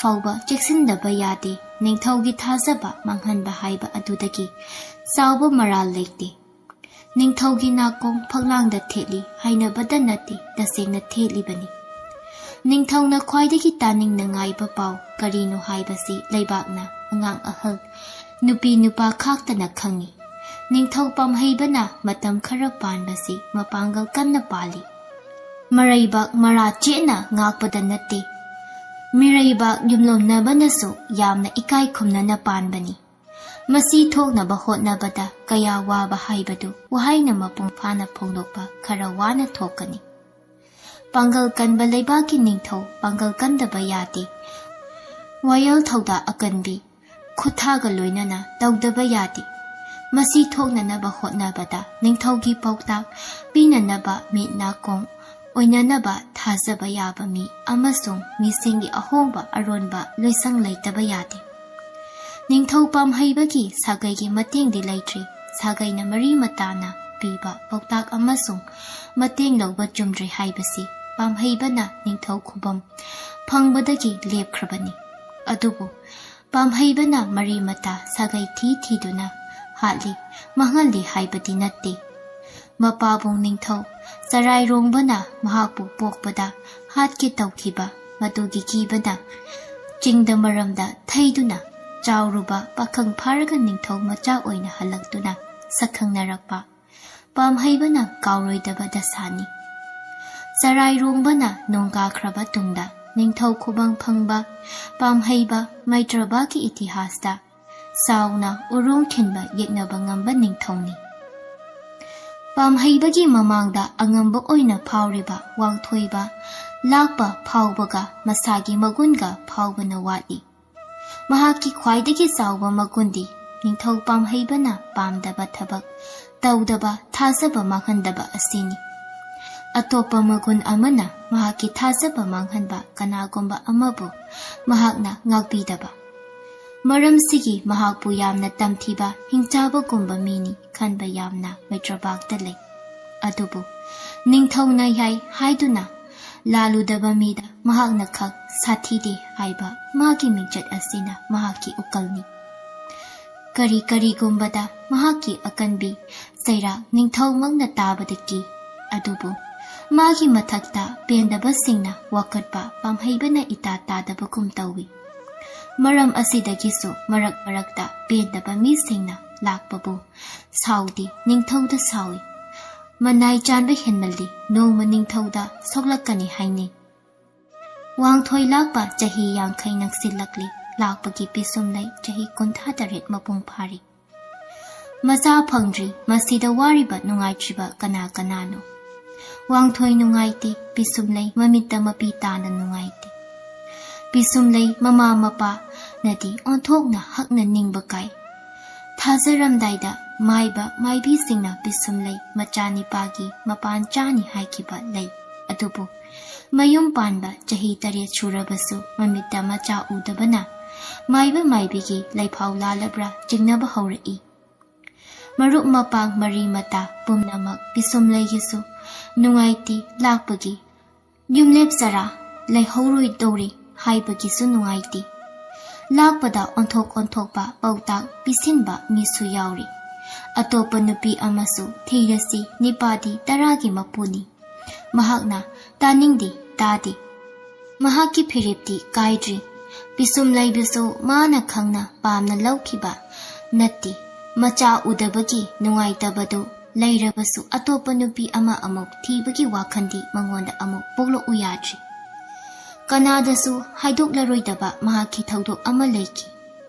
ꯐꯥꯎꯕ ꯆꯦꯛꯁꯤꯟꯗꯕ ꯌꯥꯗꯦ꯫ ꯅꯤꯡꯊꯧꯒꯤ ꯊꯥꯖꯕ ꯃꯥꯡꯍꯟꯕ ꯍꯥꯏꯕ ꯑꯗꯨꯗꯒꯤ ꯆꯥꯎꯕ ꯃꯔꯥꯜ ꯂꯩꯇꯦ꯫ ꯅꯤꯡꯊꯧꯒꯤ ꯅꯥꯀꯣꯡ ꯐꯛꯂꯥꯡꯗ ꯊꯦꯠꯂꯤ ꯍꯥꯏꯅꯕꯗ ꯅꯠꯇꯦ, ꯇꯁꯦꯡꯅ ꯊꯦꯠꯂꯤꯕꯅꯤ꯫ ꯅꯤꯡꯊꯧꯅ ꯈ꯭ꯋꯥꯏꯗꯒꯤ ꯇꯥꯅꯤꯡꯅꯉꯥꯏꯕ ꯄꯥꯎ ꯀꯔꯤꯅꯣ ꯍꯥꯏꯕꯁꯤ ꯂꯩꯕꯥꯛꯅ, ꯑꯉꯥꯡ ꯑꯍꯜ, ꯅꯨꯄꯤ ꯅꯨꯄꯥ ꯈꯥꯛꯇꯅ ꯈꯪꯏ꯫ ꯅꯤꯡꯊꯧ ꯄꯥꯝꯍꯩꯕꯅ ꯃꯇꯝ ꯈꯔ ꯄꯥꯟꯕꯁꯤ ꯃꯄꯥꯡꯒꯜ ꯀꯟꯅ ꯄꯥꯜꯂꯤ꯫ ꯃꯔꯩꯕꯥꯛ ꯃꯔꯥ ꯆꯦꯠꯅ ꯉꯥꯛꯄꯗ ꯅꯠꯇꯦ, ꯃꯤꯔꯩꯕꯥꯛ ꯌꯨꯝꯂꯣꯟꯅꯕꯅꯁꯨ ꯌꯥꯝꯅ ꯏꯀꯥꯏ ꯈꯨꯝꯅꯅ ꯄꯥꯟꯕꯅꯤ꯫ ꯃꯁꯤ ꯊꯣꯛꯅꯕ ꯍꯣꯠꯅꯕꯗ ꯀꯌꯥ ꯋꯥꯕ ꯍꯥꯏꯕꯗꯨ ꯋꯥꯍꯩꯅ ꯃꯄꯨꯡ ꯐꯥꯅ ꯐꯣꯡꯗꯣꯛꯄ ꯈꯔ ꯋꯥꯅ ꯊꯣꯛꯀꯅꯤ꯫ ꯄꯥꯡꯒꯜ ꯀꯟꯕ ꯂꯩꯕꯥꯛꯀꯤ ꯅꯤꯡꯊꯧ ꯄꯥꯡꯒꯜ ꯀꯟꯗꯕ ꯌꯥꯗꯦ꯫ ꯋꯥꯌꯦꯜ ꯊꯧꯗꯥ ꯑꯀꯟꯕꯤ ꯈꯨꯠꯊꯥꯒ ꯂꯣꯏꯅꯅ ꯇꯧꯗꯕ ꯌꯥꯗꯦ꯫ ꯃꯁꯤ ꯊꯣꯛꯅꯅꯕ ꯍꯣꯠꯅꯕꯗ ꯅꯤꯡꯊꯧꯒꯤ ꯄꯥꯎꯇꯥꯛ ꯄꯤꯅꯅꯕ ꯃꯤꯠ ꯅꯥꯀꯣꯡ ꯑꯣꯏꯅꯅꯕ ꯊꯥꯖꯕ ꯌꯥꯕ ꯃꯤ ꯑꯃꯁꯨꯡ ꯃꯤꯁꯤꯡꯒꯤ ꯑꯍꯣꯡꯕ ꯑꯔꯣꯟꯕ ꯂꯣꯏꯁꯪ ꯂꯩꯇꯕ ꯌꯥꯗꯦ꯫ ꯅꯤꯡꯊꯧ ꯄꯥꯝꯍꯩꯕꯒꯤ ꯁꯥꯒꯩꯒꯤ ꯃꯇꯦꯡꯗꯤ ꯂꯩꯇ꯭ꯔꯤ꯫ ꯁꯥꯒꯩꯅ ꯃꯔꯤ ꯃꯇꯥꯅ ꯄꯤꯕ ꯄꯥꯎꯇꯥꯛ ꯑꯃꯁꯨꯡ ꯃꯇꯦꯡ ꯂꯧꯕ ꯆꯨꯝꯗ꯭ꯔꯤ ꯍꯥꯏꯕꯁꯤ ꯄꯥꯝꯍꯩꯕꯅ ꯅꯤꯡꯊꯧ ꯈꯨꯕꯝ ꯐꯪꯕꯗꯒꯤ ꯂꯦꯞꯈ꯭ꯔꯕꯅꯤ꯫ ꯑꯗꯨꯕꯨ ꯄꯥꯝꯍꯩꯕꯅ ꯃꯔꯤ ꯃꯇꯥ ꯁꯥꯒꯩ ꯊꯤ ꯊꯤꯗꯨꯅ ꯍꯥꯠꯂꯤ, ꯃꯥꯡꯍꯜꯂꯤ ꯍꯥꯏꯕꯗꯤ ꯅꯠꯇꯦ꯫ ꯃꯄꯥꯕꯨꯡ ꯅꯤꯡꯊꯧ ꯆꯔꯥꯏꯔꯣꯡꯕꯅ ꯃꯍꯥꯛꯄꯨ ꯄꯣꯛꯄꯗ ꯍꯥꯠꯀꯦ ꯇꯧꯈꯤꯕ ꯃꯗꯨꯒꯤ ꯀꯤꯕꯅ ꯆꯤꯡꯗ ꯃꯔꯝꯗ ꯊꯩꯗꯨꯅ ꯆꯥꯎꯔꯨꯕ ꯄꯥꯈꯪ ꯐꯥꯔꯒ ꯅꯤꯡꯊꯧ ꯃꯆꯥ ꯑꯣꯏꯅ ꯍꯜꯂꯛꯇꯨꯅ ꯁꯛꯈꯪꯅꯔꯛꯄ ꯄꯥꯝꯍꯩꯕꯅ ꯀꯥꯎꯔꯣꯏꯗꯕ ꯗꯁꯥꯅꯤ꯫ ꯆꯔꯥꯏꯔꯣꯡꯕꯅ ꯅꯣꯡ ꯀꯥꯈ꯭ꯔꯕ ꯇꯨꯡꯗ ꯅꯤꯡꯊꯧ ꯈꯨꯕꯪ ꯐꯪꯕ ꯄꯥꯝꯍꯩꯕ ꯃꯩꯇ꯭ꯔꯕꯥꯒꯤ ꯏꯇꯤꯍꯥꯁꯇ ꯆꯥꯎꯅ ꯎꯔꯣꯡ ꯈꯤꯟꯕ ꯌꯦꯛꯅꯕ ꯉꯝꯕ ꯅꯤꯡꯊꯧꯅꯤ꯫ ꯄꯥꯝꯍꯩꯕꯒꯤ ꯃꯃꯥꯡꯗ ꯑꯉꯝꯕ ꯑꯣꯏꯅ ꯐꯥꯎꯔꯤꯕ ꯋꯥꯡꯊꯣꯏꯕ ꯂꯥꯛꯄ ꯐꯥꯎꯕꯒ ꯃꯁꯥꯒꯤ ꯃꯒꯨꯟꯒ ꯐꯥꯎꯕꯅ ꯋꯥꯠꯂꯤ꯫ ꯃꯍꯥꯛꯀꯤ ꯈ꯭ꯋꯥꯏꯗꯒꯤ ꯆꯥꯎꯕ ꯃꯒꯨꯟꯗꯤ ꯅꯤꯡꯊꯧ ꯄꯥꯝꯍꯩꯕꯅ ꯄꯥꯝꯗꯕ ꯊꯕꯛ ꯇꯧꯗꯕ, ꯊꯥꯖꯕ ꯃꯥꯡꯍꯟꯗꯕ ꯑꯁꯤꯅꯤ꯫ ꯑꯇꯣꯞꯄ ꯃꯒꯨꯟ ꯑꯃꯅ ꯃꯍꯥꯛꯀꯤ ꯊꯥꯖꯕ ꯃꯥꯡꯍꯟꯕ ꯀꯅꯥꯒꯨꯝꯕ ꯑꯃꯕꯨ ꯃꯍꯥꯛꯅ ꯉꯥꯛꯄꯤꯗꯕ꯫ ꯃꯔꯝꯁꯤꯒꯤ ꯃꯍꯥꯛꯄꯨ ꯌꯥꯝꯅ ꯇꯝꯊꯤꯕ ꯍꯤꯡꯆꯥꯕꯒꯨꯝꯕ ꯃꯤꯅꯤ ꯈꯟꯕ ꯌꯥꯝꯅ ꯃꯩꯇ꯭ꯔꯕꯥꯛꯇ ꯂꯩ꯫ ꯑꯗꯨꯕꯨ ꯅꯤꯡꯊꯧꯅ ꯌꯥꯏ ꯍꯥꯏꯗꯨꯅ ꯂꯥꯜꯂꯨꯗꯕ ꯃꯤꯗ ꯃꯍꯥꯛꯅ ꯈꯛ ꯁꯥꯊꯤꯗꯦ ꯍꯥꯏꯕ ꯃꯥꯒꯤ ꯃꯤꯡꯆꯠ ꯑꯁꯤꯅ ꯃꯍꯥꯛꯀꯤ ꯎꯀꯜꯅꯤ꯫ ꯀꯔꯤ ꯀꯔꯤꯒꯨꯝꯕꯗ ꯃꯍꯥꯛꯀꯤ ꯑꯀꯟꯕꯤ ꯆꯩꯔꯥꯛ ꯅꯤꯡꯊꯧꯃꯛꯅ ꯇꯥꯕꯗ ꯀꯤ, ꯑꯗꯨꯕꯨ ꯃꯥꯒꯤ ꯃꯊꯛꯇ ꯄꯦꯟꯗꯕꯁꯤꯡꯅ ꯋꯥꯀꯠꯄ ꯄꯥꯝꯍꯩꯕꯅ ꯏꯇꯥ ꯇꯥꯗꯕꯒꯨꯝ ꯇꯧꯏ꯫ ꯃꯔꯝ ꯑꯁꯤꯗꯒꯤꯁꯨ ꯃꯔꯛ ꯃꯔꯛꯇ ꯄꯦꯟꯗꯕ ꯃꯤꯁꯤꯡꯅ ꯂꯥꯛꯄꯕꯨ ꯁꯥꯎꯗꯤ ꯅꯤꯡꯊꯧꯗ ꯁꯥꯎꯏ꯫ ꯃꯅꯥꯏ ꯆꯥꯟꯕ ꯍꯦꯟꯃꯜꯂꯤ, ꯅꯣꯡꯃ ꯅꯤꯡꯊꯧꯗ ꯁꯣꯛꯂꯛꯀꯅꯤ ꯍꯥꯏꯅꯩ꯫ ꯋꯥꯡꯊꯣꯏ ꯂꯥꯛꯄ ꯆꯍꯤ ꯌꯥꯡꯈꯩ ꯅꯛꯁꯤꯜꯂꯛꯂꯤ꯫ ꯂꯥꯛꯄꯒꯤ ꯄꯤꯁꯨꯝꯂꯩ ꯆꯍꯤ ꯀꯨꯟꯊ꯭ꯔꯥ ꯇꯔꯦꯠ ꯃꯄꯨꯡ ꯐꯥꯔꯤ꯫ ꯃꯆꯥ ꯐꯪꯗ꯭ꯔꯤ, ꯃꯁꯤꯗ ꯋꯥꯔꯤꯕ ꯅꯨꯡꯉꯥꯏꯇ꯭ꯔꯤꯕ ꯀꯅꯥ ꯀꯅꯥꯅꯣ? ꯋꯥꯡꯊꯣꯏ ꯅꯨꯡꯉꯥꯏꯇꯦ, ꯄꯤꯁꯨꯝꯂꯩ ꯃꯃꯤꯠꯇ ꯃꯄꯤ ꯇꯥꯅ ꯅꯨꯡꯉꯥꯏꯇꯦ꯫ ꯄꯤꯁꯨꯝꯂꯩ ꯃꯃꯥ ꯃꯄꯥꯅꯗꯤ ꯑꯣꯟꯊꯣꯛꯅ ꯍꯛꯅ ꯅꯤꯡꯕ ꯀꯥꯏ꯫ ꯊꯥꯖꯔꯝꯗꯥꯏꯗ ꯃꯥꯏꯕ ꯃꯥꯏꯕꯤꯁꯤꯡꯅ ꯄꯤꯁꯨꯝꯂꯩ ꯃꯆꯥꯅꯤꯄꯥꯒꯤ ꯃꯄꯥꯟ ꯆꯥꯅꯤ ꯍꯥꯏꯈꯤꯕ ꯂꯩ, ꯑꯗꯨꯕꯨ ꯃꯌꯨꯝ ꯄꯥꯟꯕ ꯆꯍꯤ ꯇꯔꯦꯠ ꯁꯨꯔꯕꯁꯨ ꯃꯃꯤꯠꯇ ꯃꯆꯥ ꯎꯗꯕꯅ ꯃꯥꯏꯕ ꯃꯥꯏꯕꯤꯒꯤ ꯂꯩꯐꯥꯎ ꯂꯥꯜꯂꯕ꯭ꯔꯥ ꯆꯤꯡꯅꯕ ꯍꯧꯔꯛꯏ꯫ ꯃꯔꯨꯞ ꯃꯄꯥꯡ ꯃꯔꯤ ꯃꯇꯥ ꯄꯨꯝꯅꯃꯛ ꯄꯤꯁꯨꯝꯂꯩꯒꯤꯁꯨ ꯅꯨꯡꯉꯥꯏꯇꯦ ꯂꯥꯛꯄꯒꯤ꯫ ꯌꯨꯝꯂꯦꯞ ꯆꯔꯥ ꯂꯩꯍꯧꯔꯣꯏꯗꯧꯔꯦ ꯍꯥꯏꯕꯒꯤꯁꯨ ꯅꯨꯡꯉꯥꯏꯇꯦ꯫ ꯂꯥꯛꯄꯗ ꯑꯣꯟꯊꯣꯛ ꯑꯣꯟꯊꯣꯛꯄ ꯄꯥꯎꯇꯥꯛ ꯄꯤꯁꯤꯟꯕ ꯃꯤꯁꯨ ꯌꯥꯎꯔꯤ꯫ ꯑꯇꯣꯞꯄ ꯅꯨꯄꯤ ꯑꯃꯁꯨ ꯊꯤꯔꯁꯤ, ꯅꯤꯄꯥꯗꯤ ꯇꯔꯥꯒꯤ ꯃꯄꯨꯅꯤ꯫ ꯃꯍꯥꯛꯅ ꯇꯥꯅꯤꯡꯗꯦ, ꯇꯥꯗꯦ꯫ ꯃꯍꯥꯛꯀꯤ ꯐꯤꯔꯦꯞꯇꯤ ꯀꯥꯏꯗ꯭ꯔꯤ꯫ ꯄꯤꯁꯨꯝ ꯂꯩꯕꯁꯨ ꯃꯥꯅ ꯈꯪꯅ ꯄꯥꯝꯅ ꯂꯧꯈꯤꯕ ꯅꯠꯇꯦ꯫ ꯃꯆꯥ ꯎꯗꯕꯒꯤ ꯅꯨꯡꯉꯥꯏꯇꯕꯗꯨ ꯂꯩꯔꯕꯁꯨ ꯑꯇꯣꯞꯄ ꯅꯨꯄꯤ ꯑꯃ ꯑꯃꯨꯛ ꯊꯤꯕꯒꯤ ꯋꯥꯈꯜꯗꯤ ꯃꯉꯣꯟꯗ ꯑꯃꯨꯛ ꯄꯣꯛꯂꯛꯎ ꯌꯥꯗ꯭ꯔꯤ꯫ ꯀꯅꯥꯗꯁꯨ ꯍꯥꯏꯗꯣꯛꯂꯔꯣꯏꯗꯕ ꯃꯍꯥꯛꯀꯤ ꯊꯧꯗꯣꯛ ꯑꯃ ꯂꯩꯈꯤ꯫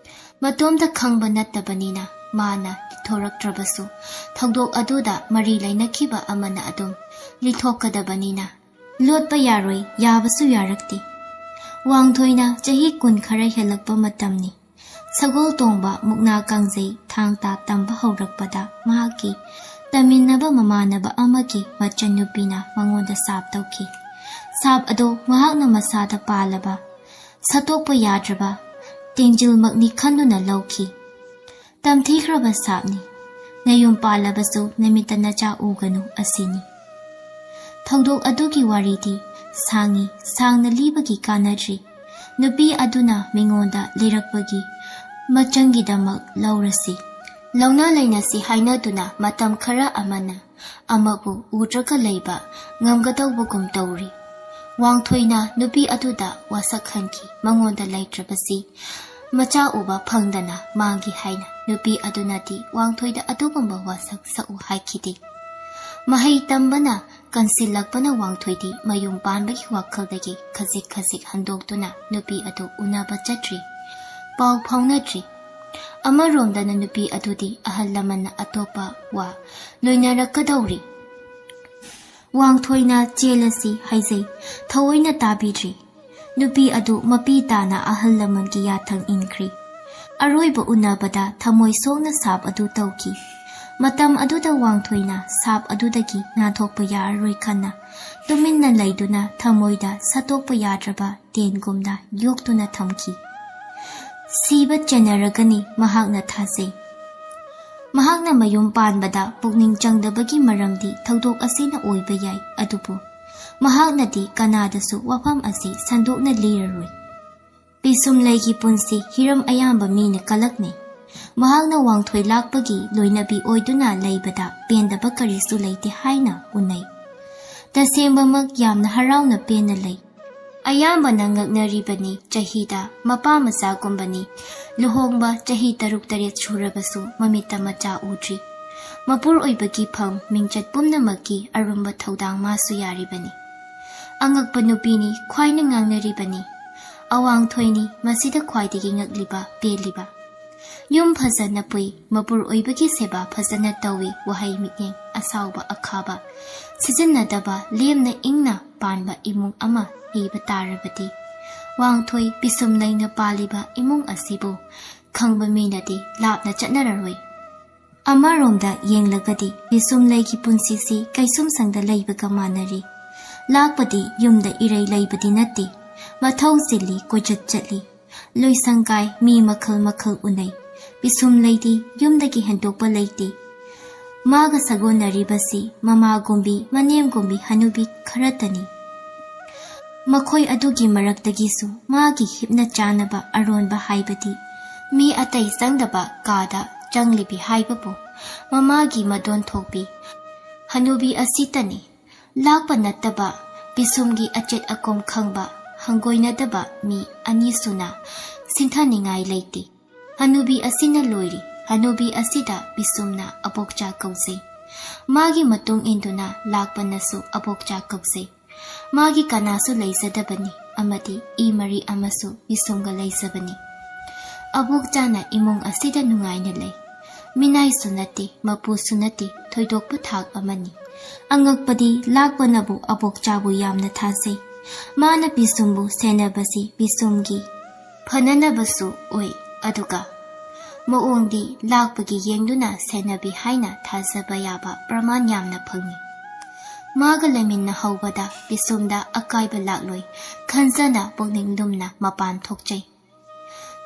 ꯃꯇꯣꯝꯇ ꯈꯪꯕ ꯅꯠꯇꯕꯅꯤꯅ ꯃꯥꯅ ꯂꯤꯊꯣꯔꯛꯇ꯭ꯔꯕꯁꯨ ꯊꯧꯗꯣꯛ ꯑꯗꯨꯗ ꯃꯔꯤ ꯂꯩꯅꯈꯤꯕ ꯑꯃꯅ ꯑꯗꯨꯝ ꯂꯤꯊꯣꯛꯀꯗꯕꯅꯤꯅ ꯂꯣꯠꯄ ꯌꯥꯔꯣꯏ, ꯌꯥꯕꯁꯨ ꯌꯥꯔꯛꯇꯦ꯫ ꯋꯥꯡꯊꯣꯏꯅ ꯆꯍꯤ ꯀꯨꯟ ꯈꯔ ꯍꯦꯜꯂꯛꯄ ꯃꯇꯝꯅꯤ꯫ ꯁꯒꯣꯜ ꯇꯣꯡꯕ ꯃꯨꯛꯅꯥ ꯀꯥꯡꯖꯩ ꯊꯥꯡ ꯇꯥ ꯇꯝꯕ ꯍꯧꯔꯛꯄꯗ ꯃꯍꯥꯛꯀꯤ ꯇꯝꯃꯤꯟꯅꯕ ꯃꯃꯥꯟꯅꯕ ꯑꯃꯒꯤ ꯃꯆꯟꯅꯨꯄꯤꯅ ꯃꯉꯣꯟꯗ ꯁꯥꯞ ꯇꯧꯈꯤ꯫ ꯁꯥꯞ ꯑꯗꯣ ꯃꯍꯥꯛꯅ ꯃꯁꯥꯗ ꯄꯥꯜꯂꯕ, ꯁꯠꯇꯣꯛꯄ ꯌꯥꯗ꯭ꯔꯕ ꯇꯦꯡꯖꯤꯜꯃꯛꯅꯤ ꯈꯟꯗꯨꯅ ꯂꯧꯈꯤ꯫ ꯇꯝꯊꯤꯈ꯭ꯔꯕ ꯁꯥꯞꯅꯤ꯫ ꯅꯌꯨꯝ ꯄꯥꯜꯂꯕꯁꯨ ꯅꯃꯤꯠꯇ ꯅꯆꯥ ꯎꯒꯅꯨ ꯑꯁꯤꯅꯤ꯫ ꯊꯧꯗꯣꯛ ꯑꯗꯨꯒꯤ ꯋꯥꯔꯤꯗꯤ ꯁꯥꯡꯉꯤ, ꯁꯥꯡꯅ ꯂꯤꯕꯒꯤ ꯀꯥꯟꯅꯗ꯭ꯔꯤ꯫ ꯅꯨꯄꯤ ꯑꯗꯨꯅ ꯃꯤꯉꯣꯟꯗ ꯂꯤꯔꯛꯄꯒꯤ ꯃꯆꯪꯒꯤꯗꯃꯛ ꯂꯧꯔꯁꯤ꯫ ꯂꯧꯅ ꯂꯩꯅꯁꯤ ꯍꯥꯏꯅꯗꯨꯅ ꯃꯇꯝ ꯈꯔ ꯑꯃꯅ ꯑꯃꯕꯨ ꯎꯗ꯭ꯔꯒ ꯂꯩꯕ ꯉꯝꯒꯗꯧꯕꯒꯨꯝ ꯇꯧꯔꯤ꯫ ꯋꯥꯡꯊꯣꯏꯅ ꯅꯨꯄꯤ ꯑꯗꯨꯗ ꯋꯥꯁꯛ ꯍꯟꯈꯤ꯫ ꯃꯉꯣꯟꯗ ꯂꯩꯇ꯭ꯔꯕꯁꯤ ꯃꯆꯥ ꯎꯕ ꯐꯪꯗꯅ ꯃꯥꯡꯈꯤ ꯍꯥꯏꯅ ꯅꯨꯄꯤ ꯑꯗꯨꯅꯗꯤ ꯋꯥꯡꯊꯣꯏꯗ ꯑꯗꯨꯒꯨꯝꯕ ꯋꯥꯁꯛ ꯁꯛꯎ ꯍꯥꯏꯈꯤꯗꯦ꯫ ꯃꯍꯩ ꯇꯝꯕꯅ ꯀꯟꯁꯤꯜꯂꯛꯄꯅ ꯋꯥꯡꯊꯣꯏꯗꯤ ꯃꯌꯨꯝ ꯄꯥꯟꯕꯒꯤ ꯋꯥꯈꯜꯗꯒꯤ ꯈꯖꯤꯛ ꯈꯖꯤꯛ ꯍꯟꯗꯣꯛꯇꯨꯅ ꯅꯨꯄꯤ ꯑꯗꯨ ꯎꯅꯕ ꯆꯠꯇ꯭ꯔꯤ, ꯄꯥꯎ ꯐꯥꯎꯅꯗ꯭ꯔꯤ꯫ ꯑꯃꯔꯣꯝꯗꯅ ꯅꯨꯄꯤ ꯑꯗꯨꯗꯤ ꯑꯍꯜ ꯂꯃꯟꯅ ꯑꯇꯣꯞꯄ ꯋꯥ ꯂꯣꯏꯅꯔꯛꯀꯗꯧꯔꯤ꯫ ꯋꯥꯡꯊꯣꯏꯅ ꯆꯦꯜꯂꯁꯤ ꯍꯥꯏꯖꯩ, ꯊꯑꯣꯏꯅ ꯇꯥꯕꯤꯗ꯭ꯔꯤ꯫ ꯅꯨꯄꯤ ꯑꯗꯨ ꯃꯄꯤ ꯇꯥꯅ ꯑꯍꯜ ꯂꯃꯟꯒꯤ ꯌꯥꯊꯪ ꯏꯟꯈ꯭ꯔꯤ꯫ ꯑꯔꯣꯏꯕ ꯎꯅꯕꯗ ꯊꯃꯣꯏ ꯁꯣꯛꯅ ꯁꯥꯞ ꯑꯗꯨ ꯇꯧꯈꯤ꯫ ꯃꯇꯝ ꯑꯗꯨꯗ ꯋꯥꯡꯊꯣꯏꯅ ꯁꯥꯞ ꯑꯗꯨꯗꯒꯤ ꯅꯥꯟꯊꯣꯛꯄ ꯌꯥꯔꯔꯣꯏ ꯈꯟꯅ ꯇꯨꯃꯤꯟꯅ ꯂꯩꯗꯨꯅ ꯊꯃꯣꯏꯗ ꯁꯠꯇꯣꯛꯄ ꯌꯥꯗ꯭ꯔꯕ ꯇꯦꯟꯒꯨꯝꯅ ꯌꯣꯛꯇꯨꯅ ꯊꯝꯈꯤ꯫ ꯁꯤꯕ ꯆꯦꯟꯅꯔꯒꯅꯤ ꯃꯍꯥꯛꯅ ꯊꯥꯖꯩ꯫ ꯃꯍꯥꯛꯅ ꯃꯌꯨꯝ ꯄꯥꯟꯕꯗ ꯄꯨꯛꯅꯤꯡ ꯆꯪꯗꯕꯒꯤ ꯃꯔꯝꯗꯤ ꯊꯧꯗꯣꯛ ꯑꯁꯤꯅ ꯑꯣꯏꯕ ꯌꯥꯏ, ꯑꯗꯨꯕꯨ ꯃꯍꯥꯛꯅꯗꯤ ꯀꯅꯥꯗꯁꯨ ꯋꯥꯐꯝ ꯑꯁꯤ ꯁꯟꯗꯣꯛꯅ ꯂꯤꯔꯔꯣꯏ꯫ ꯄꯤꯁꯨꯝꯂꯩꯒꯤ ꯄꯨꯟꯁꯤ ꯍꯤꯔꯝ ꯑꯌꯥꯝꯕ ꯃꯤꯅ ꯀꯂꯛꯅꯩ꯫ ꯃꯍꯥꯛꯅ ꯋꯥꯡꯊꯣꯏ ꯂꯥꯛꯄꯒꯤ ꯂꯣꯏꯅꯕꯤ ꯑꯣꯏꯗꯨꯅ ꯂꯩꯕꯗ ꯄꯦꯟꯗꯕ ꯀꯔꯤꯁꯨ ꯂꯩꯇꯦ ꯍꯥꯏꯅ ꯎꯅꯩ꯫ ꯇꯁꯦꯡꯕꯃꯛ ꯌꯥꯝꯅ ꯍꯔꯥꯎꯅ ꯄꯦꯟꯅ ꯂꯩ꯫ ꯑꯌꯥꯝꯕꯅ ꯉꯛꯅꯔꯤꯕꯅꯤ, ꯆꯍꯤꯗ ꯃꯄꯥ ꯃꯆꯥꯒꯨꯝꯕꯅꯤ꯫ ꯂꯨꯍꯣꯡꯕ ꯆꯍꯤ ꯇꯔꯨꯛ ꯇꯔꯦꯠ ꯁꯨꯔꯕꯁꯨ ꯃꯃꯤꯠꯇ ꯃꯆꯥ ꯎꯗ꯭ꯔꯤ꯫ ꯃꯄꯨꯔ ꯑꯣꯏꯕꯒꯤ ꯐꯝ ꯃꯤꯡꯆꯠ ꯄꯨꯝꯅꯃꯛꯀꯤ ꯑꯔꯨꯝꯕ ꯊꯧꯗꯥꯡ ꯃꯥꯁꯨ ꯌꯥꯔꯤꯕꯅꯤ꯫ ꯑꯉꯛꯄ ꯅꯨꯄꯤꯅꯤ, ꯈ꯭ꯋꯥꯏꯅ ꯉꯥꯡꯅꯔꯤꯕꯅꯤ꯫ ꯑꯋꯥꯡꯊꯣꯏꯅꯤ ꯃꯁꯤꯗ ꯈ꯭ꯋꯥꯏꯗꯒꯤ ꯉꯛꯂꯤꯕ, ꯄꯦꯜꯂꯤꯕ꯫ ꯌꯨꯝ ꯐꯖꯅ ꯄꯨꯏ, ꯃꯄꯨꯔ ꯑꯣꯏꯕꯒꯤ ꯁꯦꯕꯥ ꯐꯖꯅ ꯇꯧꯏ, ꯋꯥꯍꯩ ꯃꯤꯠꯌꯦꯡ ꯑꯁꯥꯎꯕ ꯑꯈꯥꯕ ꯁꯤꯖꯤꯟꯅꯗꯕ ꯂꯦꯝꯅ ꯏꯪꯅ ꯄꯥꯟꯕ ꯏꯃꯨꯡ ꯑꯃ ꯍꯩꯕ ꯇꯥꯔꯕꯗꯤ, ꯋꯥꯡꯊꯣꯏ ꯄꯤꯁꯨꯝ ꯂꯩꯅ ꯄꯥꯜꯂꯤꯕ ꯏꯃꯨꯡ ꯑꯁꯤꯕꯨ ꯈꯪꯕ ꯃꯤꯅꯗꯤ ꯂꯥꯞꯅ ꯆꯠꯅꯔꯔꯣꯏ꯫ ꯑꯃꯔꯣꯝꯗ ꯌꯦꯡꯂꯒꯗꯤ ꯄꯤꯁꯨꯝ ꯂꯩꯒꯤ ꯄꯨꯟꯁꯤꯁꯤ ꯀꯩꯁꯨꯝꯁꯪꯗ ꯂꯩꯕꯒ ꯃꯥꯟꯅꯔꯤ꯫ ꯂꯥꯛꯄꯗꯤ ꯌꯨꯝꯗ ꯏꯔꯩ ꯂꯩꯕꯗꯤ ꯅꯠꯇꯦ, ꯃꯊꯧ ꯆꯤꯜꯂꯤ, ꯀꯣꯏꯆꯠ ꯆꯠꯂꯤ꯫ ꯂꯣꯏꯁꯪ ꯀꯥꯏ, ꯃꯤ ꯃꯈꯜ ꯃꯈꯜ ꯎꯅꯩ꯫ ꯄꯤꯁꯨꯝ ꯂꯩꯗꯤ ꯌꯨꯝꯗꯒꯤ ꯍꯦꯟꯗꯣꯛꯄ ꯂꯩꯇꯦ꯫ ꯃꯥꯒ ꯁꯥꯒꯣꯟꯅꯔꯤꯕꯁꯤ ꯃꯃꯥꯒꯨꯝꯕꯤ, ꯃꯅꯦꯝꯒꯨꯝꯕꯤ ꯍꯅꯨꯕꯤ ꯈꯔꯇꯅꯤ꯫ ꯃꯈꯣꯏ ꯑꯗꯨꯒꯤ ꯃꯔꯛꯇꯒꯤꯁꯨ ꯃꯥꯒꯤ ꯍꯤꯞꯅ ꯆꯥꯅꯕ ꯑꯔꯣꯟꯕ ꯍꯥꯏꯕꯗꯤ ꯃꯤ ꯑꯇꯩ ꯆꯪꯗꯕ ꯀꯥꯗ ꯆꯪꯂꯤꯕꯤ ꯍꯥꯏꯕꯕꯨ ꯃꯃꯥꯒꯤ ꯃꯗꯣꯟ ꯊꯣꯛꯄꯤ ꯍꯅꯨꯕꯤ ꯑꯁꯤꯇꯅꯤ꯫ ꯂꯥꯛꯄ ꯅꯠꯇꯕ ꯄꯤꯁꯨꯝꯒꯤ ꯑꯆꯦꯠ ꯑꯀꯣꯝ ꯈꯪꯕ ꯍꯪꯒꯣꯏꯅꯗꯕ ꯃꯤ ꯑꯅꯤꯁꯨꯅ ꯁꯤꯟꯊꯅꯤꯡꯉꯥꯏ ꯂꯩꯇꯦ꯫ ꯍꯅꯨꯕꯤ ꯑꯁꯤꯅ ꯂꯣꯏꯔꯤ꯫ ꯍꯅꯨꯕꯤ ꯑꯁꯤꯗ ꯄꯤꯁꯨꯝꯅ ꯑꯕꯣꯛꯆꯥ ꯀꯧꯖꯩ꯫ ꯃꯥꯒꯤ ꯃꯇꯨꯡ ꯏꯟꯗꯨꯅ ꯂꯥꯛꯄꯅꯁꯨ ꯑꯕꯣꯛꯆꯥ ꯀꯧꯖꯩ꯫ ꯃꯥꯒꯤ ꯀꯅꯥꯁꯨ ꯂꯩꯖꯗꯕꯅꯤ ꯑꯃꯗꯤ ꯏ ꯃꯔꯤ ꯑꯃꯁꯨ ꯄꯤꯁꯨꯝꯒ ꯂꯩꯖꯕꯅꯤ꯫ ꯑꯕꯣꯛꯆꯥꯅ ꯏꯃꯨꯡ ꯑꯁꯤꯗ ꯅꯨꯡꯉꯥꯏꯅ ꯂꯩ꯫ ꯃꯤꯅꯥꯏꯁꯨ ꯅꯠꯇꯦ, ꯃꯄꯨꯁꯨ ꯅꯠꯇꯦ, ꯊꯣꯏꯗꯣꯛꯄ ꯊꯥꯛ ꯑꯃꯅꯤ꯫ ꯑꯉꯛꯄꯗꯤ ꯂꯥꯛꯄꯅꯕꯨ ꯑꯕꯣꯛꯆꯥꯕꯨ ꯌꯥꯝꯅ ꯊꯥꯖꯩ꯫ ꯃꯥꯅ ꯄꯤꯁꯨꯝꯕꯨ ꯁꯦꯟꯅꯕꯁꯤ ꯄꯤꯁꯨꯝꯒꯤ ꯐꯅꯅꯕꯁꯨ ꯑꯣꯏ꯫ ꯑꯗꯨꯒ ꯃꯑꯣꯡꯗꯤ ꯂꯥꯛꯄꯒꯤ ꯌꯦꯡꯗꯨꯅ ꯁꯦꯟꯅꯕꯤ ꯍꯥꯏꯅ ꯊꯥꯖꯕ ꯌꯥꯕ ꯄ꯭ꯔꯃꯥꯟ ꯌꯥꯝꯅ ꯐꯪꯏ꯫ ꯃꯥꯒ ꯂꯩꯃꯤꯟꯅꯍꯧꯕꯗ ꯄꯤꯁꯨꯝꯗ ꯑꯀꯥꯏꯕ ꯂꯥꯛꯂꯣꯏ ꯈꯟꯖꯅ ꯄꯨꯛꯅꯤꯡ ꯂꯨꯝꯅ ꯃꯄꯥꯟ ꯊꯣꯛꯆꯩ꯫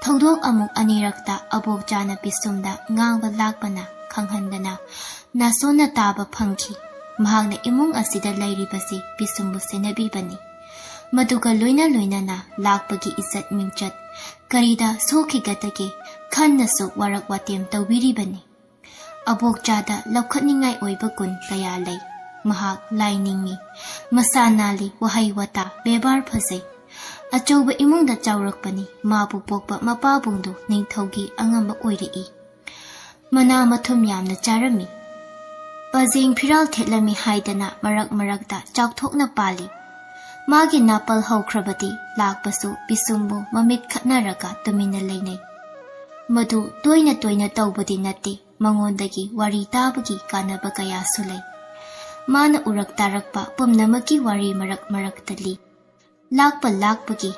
ꯊꯧꯗꯣꯛ ꯑꯃꯨꯛ ꯑꯅꯤꯔꯛꯇ ꯑꯕꯣꯛꯆꯥꯅ ꯄꯤꯁꯨꯝꯗ ꯉꯥꯡꯕ ꯂꯥꯛꯄꯅ ꯈꯪꯍꯟꯗꯅ ꯅꯥꯁꯣꯟꯅ ꯇꯥꯕ ꯐꯪꯈꯤ꯫ ꯃꯍꯥꯛꯅ ꯏꯃꯨꯡ ꯑꯁꯤꯗ ꯂꯩꯔꯤꯕꯁꯤ ꯄꯤꯁꯨꯝꯕꯨ ꯁꯦꯟꯅꯕꯤꯕꯅꯤ꯫ ꯃꯗꯨꯒ ꯂꯣꯏꯅ ꯂꯣꯏꯅꯅ ꯂꯥꯛꯄꯒꯤ ꯏꯖꯠ ꯃꯤꯡꯆꯠ ꯀꯔꯤꯗ ꯁꯣꯛꯈꯤꯒꯗꯒꯦ ꯈꯟꯅꯁꯨ ꯋꯥꯔꯛ ꯋꯥꯇꯦꯝ ꯇꯧꯕꯤꯔꯤꯕꯅꯤ꯫ ꯑꯕꯣꯛꯆꯥꯗ ꯂꯧꯈꯠꯅꯤꯡꯉꯥꯏ ꯑꯣꯏꯕ ꯒꯨꯟ ꯀꯌꯥ ꯂꯩ꯫ ꯃꯍꯥꯛ ꯂꯥꯏ ꯅꯤꯡꯉꯤ, ꯃꯁꯥ ꯅꯥꯜꯂꯤ, ꯋꯥꯍꯩ ꯋꯥꯇꯥ ꯕꯦꯕꯥꯔ ꯐꯖꯩ꯫ ꯑꯆꯧꯕ ꯏꯃꯨꯡꯗ ꯆꯥꯎꯔꯛꯄꯅꯤ꯫ ꯃꯥꯕꯨ ꯄꯣꯛꯄ ꯃꯄꯥꯕꯨꯡꯗꯨ ꯅꯤꯡꯊꯧꯒꯤ ꯑꯉꯝꯕ ꯑꯣꯏꯔꯛꯏ꯫ ꯃꯅꯥ ꯃꯊꯨꯝ ꯌꯥꯝꯅ ꯆꯥꯔꯝꯃꯤ꯫ ꯄꯖꯦꯡ ꯐꯤꯔꯥꯜ ꯊꯦꯠꯂꯝꯃꯤ ꯍꯥꯏꯗꯅ ꯃꯔꯛ ꯃꯔꯛꯇ ꯆꯥꯎꯊꯣꯛꯅ ꯄꯥꯜꯂꯤ꯫ ꯃꯥꯒꯤ ꯅꯥꯄꯜ ꯍꯧꯈ꯭ꯔꯕꯗꯤ ꯂꯥꯛꯄꯁꯨ ꯄꯤꯁꯨꯝꯕꯨ ꯃꯃꯤꯠ ꯈꯠꯅꯔꯒ ꯇꯨꯃꯤꯟꯅ ꯂꯩꯅꯩ꯫ ꯃꯗꯨ ꯇꯣꯏꯅ ꯇꯣꯏꯅ ꯇꯧꯕꯗꯤ ꯅꯠꯇꯦ꯫ ꯃꯉꯣꯟꯗꯒꯤ ꯋꯥꯔꯤ ꯇꯥꯕꯒꯤ ꯀꯥꯟꯅꯕ ꯀꯌꯥꯁꯨ ꯂꯩ꯫ ꯃꯥꯅ ꯎꯔꯛ ꯇꯥꯔꯛꯄ ꯄꯨꯝꯅꯃꯛꯀꯤ ꯋꯥꯔꯤ ꯃꯔꯛ ꯃꯔꯛꯇ ꯂꯤ꯫ ꯂꯥꯛꯄ ꯂꯥꯛꯄꯒꯤ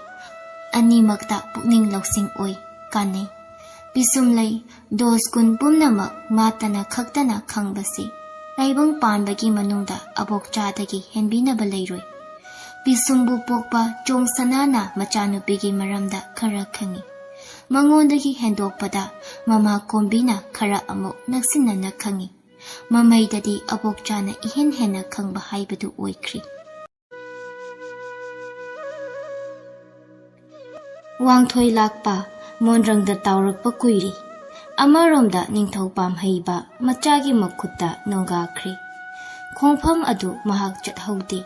ꯑꯅꯤꯃꯛꯇ ꯄꯨꯛꯅꯤꯡ ꯂꯧꯁꯤꯡ ꯑꯣꯏ, ꯀꯥꯟꯅꯩ꯫ ꯄꯤꯁꯨꯝꯂꯩ ꯗꯣꯁ ꯒꯨꯟ ꯄꯨꯝꯅꯃꯛ ꯃꯥꯇꯅ ꯈꯛꯇꯅ ꯈꯪꯕꯁꯤ ꯇꯥꯏꯕꯪ ꯄꯥꯟꯕꯒꯤ ꯃꯅꯨꯡꯗ ꯑꯕꯣꯛꯆꯥꯗꯒꯤ ꯍꯦꯟꯕꯤꯅꯕ ꯂꯩꯔꯣꯏ꯫ ꯄꯤꯁꯨꯝꯕꯨ ꯄꯣꯛꯄ ꯆꯣꯡ ꯁꯅꯥꯅ ꯃꯆꯥꯅꯨꯄꯤꯒꯤ ꯃꯔꯝꯗ ꯈꯔ ꯈꯪꯏ꯫ ꯃꯉꯣꯟꯗꯒꯤ ꯍꯦꯟꯗꯣꯛꯄꯗ ꯃꯃꯥ ꯀꯣꯝꯕꯤꯅ ꯈꯔ ꯑꯃꯨꯛ ꯅꯛꯁꯤꯟꯅꯅ ꯈꯪꯏ꯫ ꯃꯃꯩꯗꯗꯤ ꯑꯕꯣꯛꯆꯥꯅ ꯏꯍꯦꯟ ꯍꯦꯟꯅ ꯈꯪꯕ ꯍꯥꯏꯕꯗꯨ ꯑꯣꯏꯈ꯭ꯔꯤ꯫ ꯋꯥꯡꯊꯣꯏ ꯂꯥꯛꯄ ꯃꯣꯟꯗ꯭ꯔꯪꯗ ꯇꯥꯎꯔꯛꯄ ꯀꯨꯏꯔꯦ꯫ ꯑꯃꯔꯣꯝꯗ ꯅꯤꯡꯊꯧ ꯄꯥꯝꯍꯩꯕ ꯃꯆꯥꯒꯤ ꯃꯈꯨꯠꯇ ꯅꯣꯡꯒꯥꯈ꯭ꯔꯦ꯫ ꯈꯣꯡꯐꯝ ꯑꯗꯨ ꯃꯍꯥꯛ ꯆꯠꯍꯧꯗꯦ꯫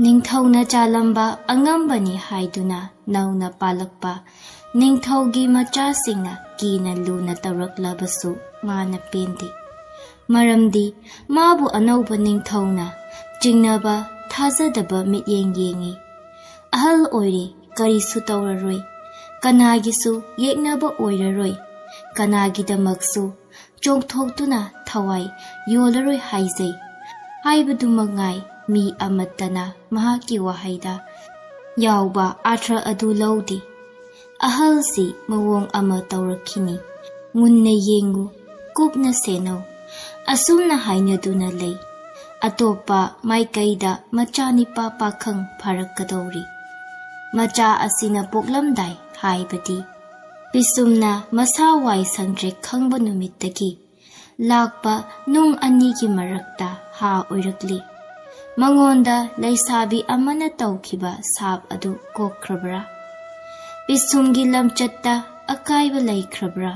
ꯅꯤꯡꯊꯧꯅ ꯆꯥꯂꯝꯕ ꯑꯉꯝꯕꯅꯤ ꯍꯥꯏꯗꯨꯅ ꯅꯧꯅ ꯄꯥꯜꯂꯛꯄ ꯅꯤꯡꯊꯧꯒꯤ ꯃꯆꯥꯁꯤꯡꯅ ꯀꯤꯅ ꯂꯨꯅ ꯇꯧꯔꯛꯂꯕꯁꯨ ꯃꯥꯅ ꯄꯦꯟꯗꯦ꯫ ꯃꯔꯝꯗꯤ ꯃꯥꯕꯨ ꯑꯅꯧꯕ ꯅꯤꯡꯊꯧꯅ ꯆꯤꯡꯅꯕ, ꯊꯥꯖꯗꯕ ꯃꯤꯠꯌꯦꯡ ꯌꯦꯡꯏ꯫ ꯑꯍꯜ ꯑꯣꯏꯔꯦ, ꯀꯔꯤꯁꯨ ꯇꯧꯔꯔꯣꯏ, ꯀꯅꯥꯒꯤꯁꯨ ꯌꯦꯛꯅꯕ ꯑꯣꯏꯔꯔꯣꯏ, ꯀꯅꯥꯒꯤꯗꯃꯛꯁꯨ ꯆꯣꯡꯊꯣꯛꯇꯨꯅ ꯊꯋꯥꯏ ꯌꯣꯜꯂꯔꯣꯏ ꯍꯥꯏꯖꯩ ꯍꯥꯏꯕꯗꯨꯃꯛ ꯉꯥꯏ꯫ ꯃꯤ ꯑꯃꯠꯇꯅ ꯃꯍꯥꯛꯀꯤ ꯋꯥꯍꯩꯗ ꯌꯥꯎꯕ ꯑꯥꯔꯊ ꯑꯗꯨ ꯂꯧꯗꯦ꯫ ꯑꯍꯜꯁꯤ ꯃꯑꯣꯡ ꯑꯃ ꯇꯧꯔꯛꯈꯤꯅꯤ꯫ ꯃꯨꯟꯅ ꯌꯦꯡꯉꯨ, ꯀꯨꯞꯅ ꯁꯦꯟꯅꯧ꯫ ꯑꯁꯨꯝꯅ ꯍꯥꯏꯅꯗꯨꯅ ꯂꯩ꯫ ꯑꯇꯣꯞꯄ ꯃꯥꯏꯀꯩꯗ ꯃꯆꯥꯅꯤꯄꯥ ꯄꯥꯈꯪ ꯐꯥꯔꯛꯀꯗꯧꯔꯤ꯫ ꯃꯆꯥ ꯑꯁꯤꯅ ꯄꯣꯛꯂꯝꯗꯥꯏ ꯍꯥꯏꯕꯗꯤ ꯄꯤꯁꯨꯝꯅ ꯃꯁꯥ ꯋꯥꯏ ꯁꯪꯗ꯭ꯔꯦ ꯈꯪꯕ ꯅꯨꯃꯤꯠꯇꯒꯤ ꯂꯥꯛꯄ ꯅꯨꯡ ꯑꯅꯤꯒꯤ ꯃꯔꯛꯇ ꯍꯥ ꯑꯣꯏꯔꯛꯂꯤ꯫ ꯃꯉꯣꯟꯗ ꯂꯩꯁꯥꯕꯤ ꯑꯃꯅ ꯇꯧꯈꯤꯕ ꯁꯥꯞ ꯑꯗꯨ ꯀꯣꯛꯈ꯭ꯔꯕ꯭ꯔꯥ? ꯄꯤꯁꯨꯝꯒꯤ ꯂꯝꯆꯠꯇ ꯑꯀꯥꯏꯕ ꯂꯩꯈ꯭ꯔꯕ꯭ꯔꯥ?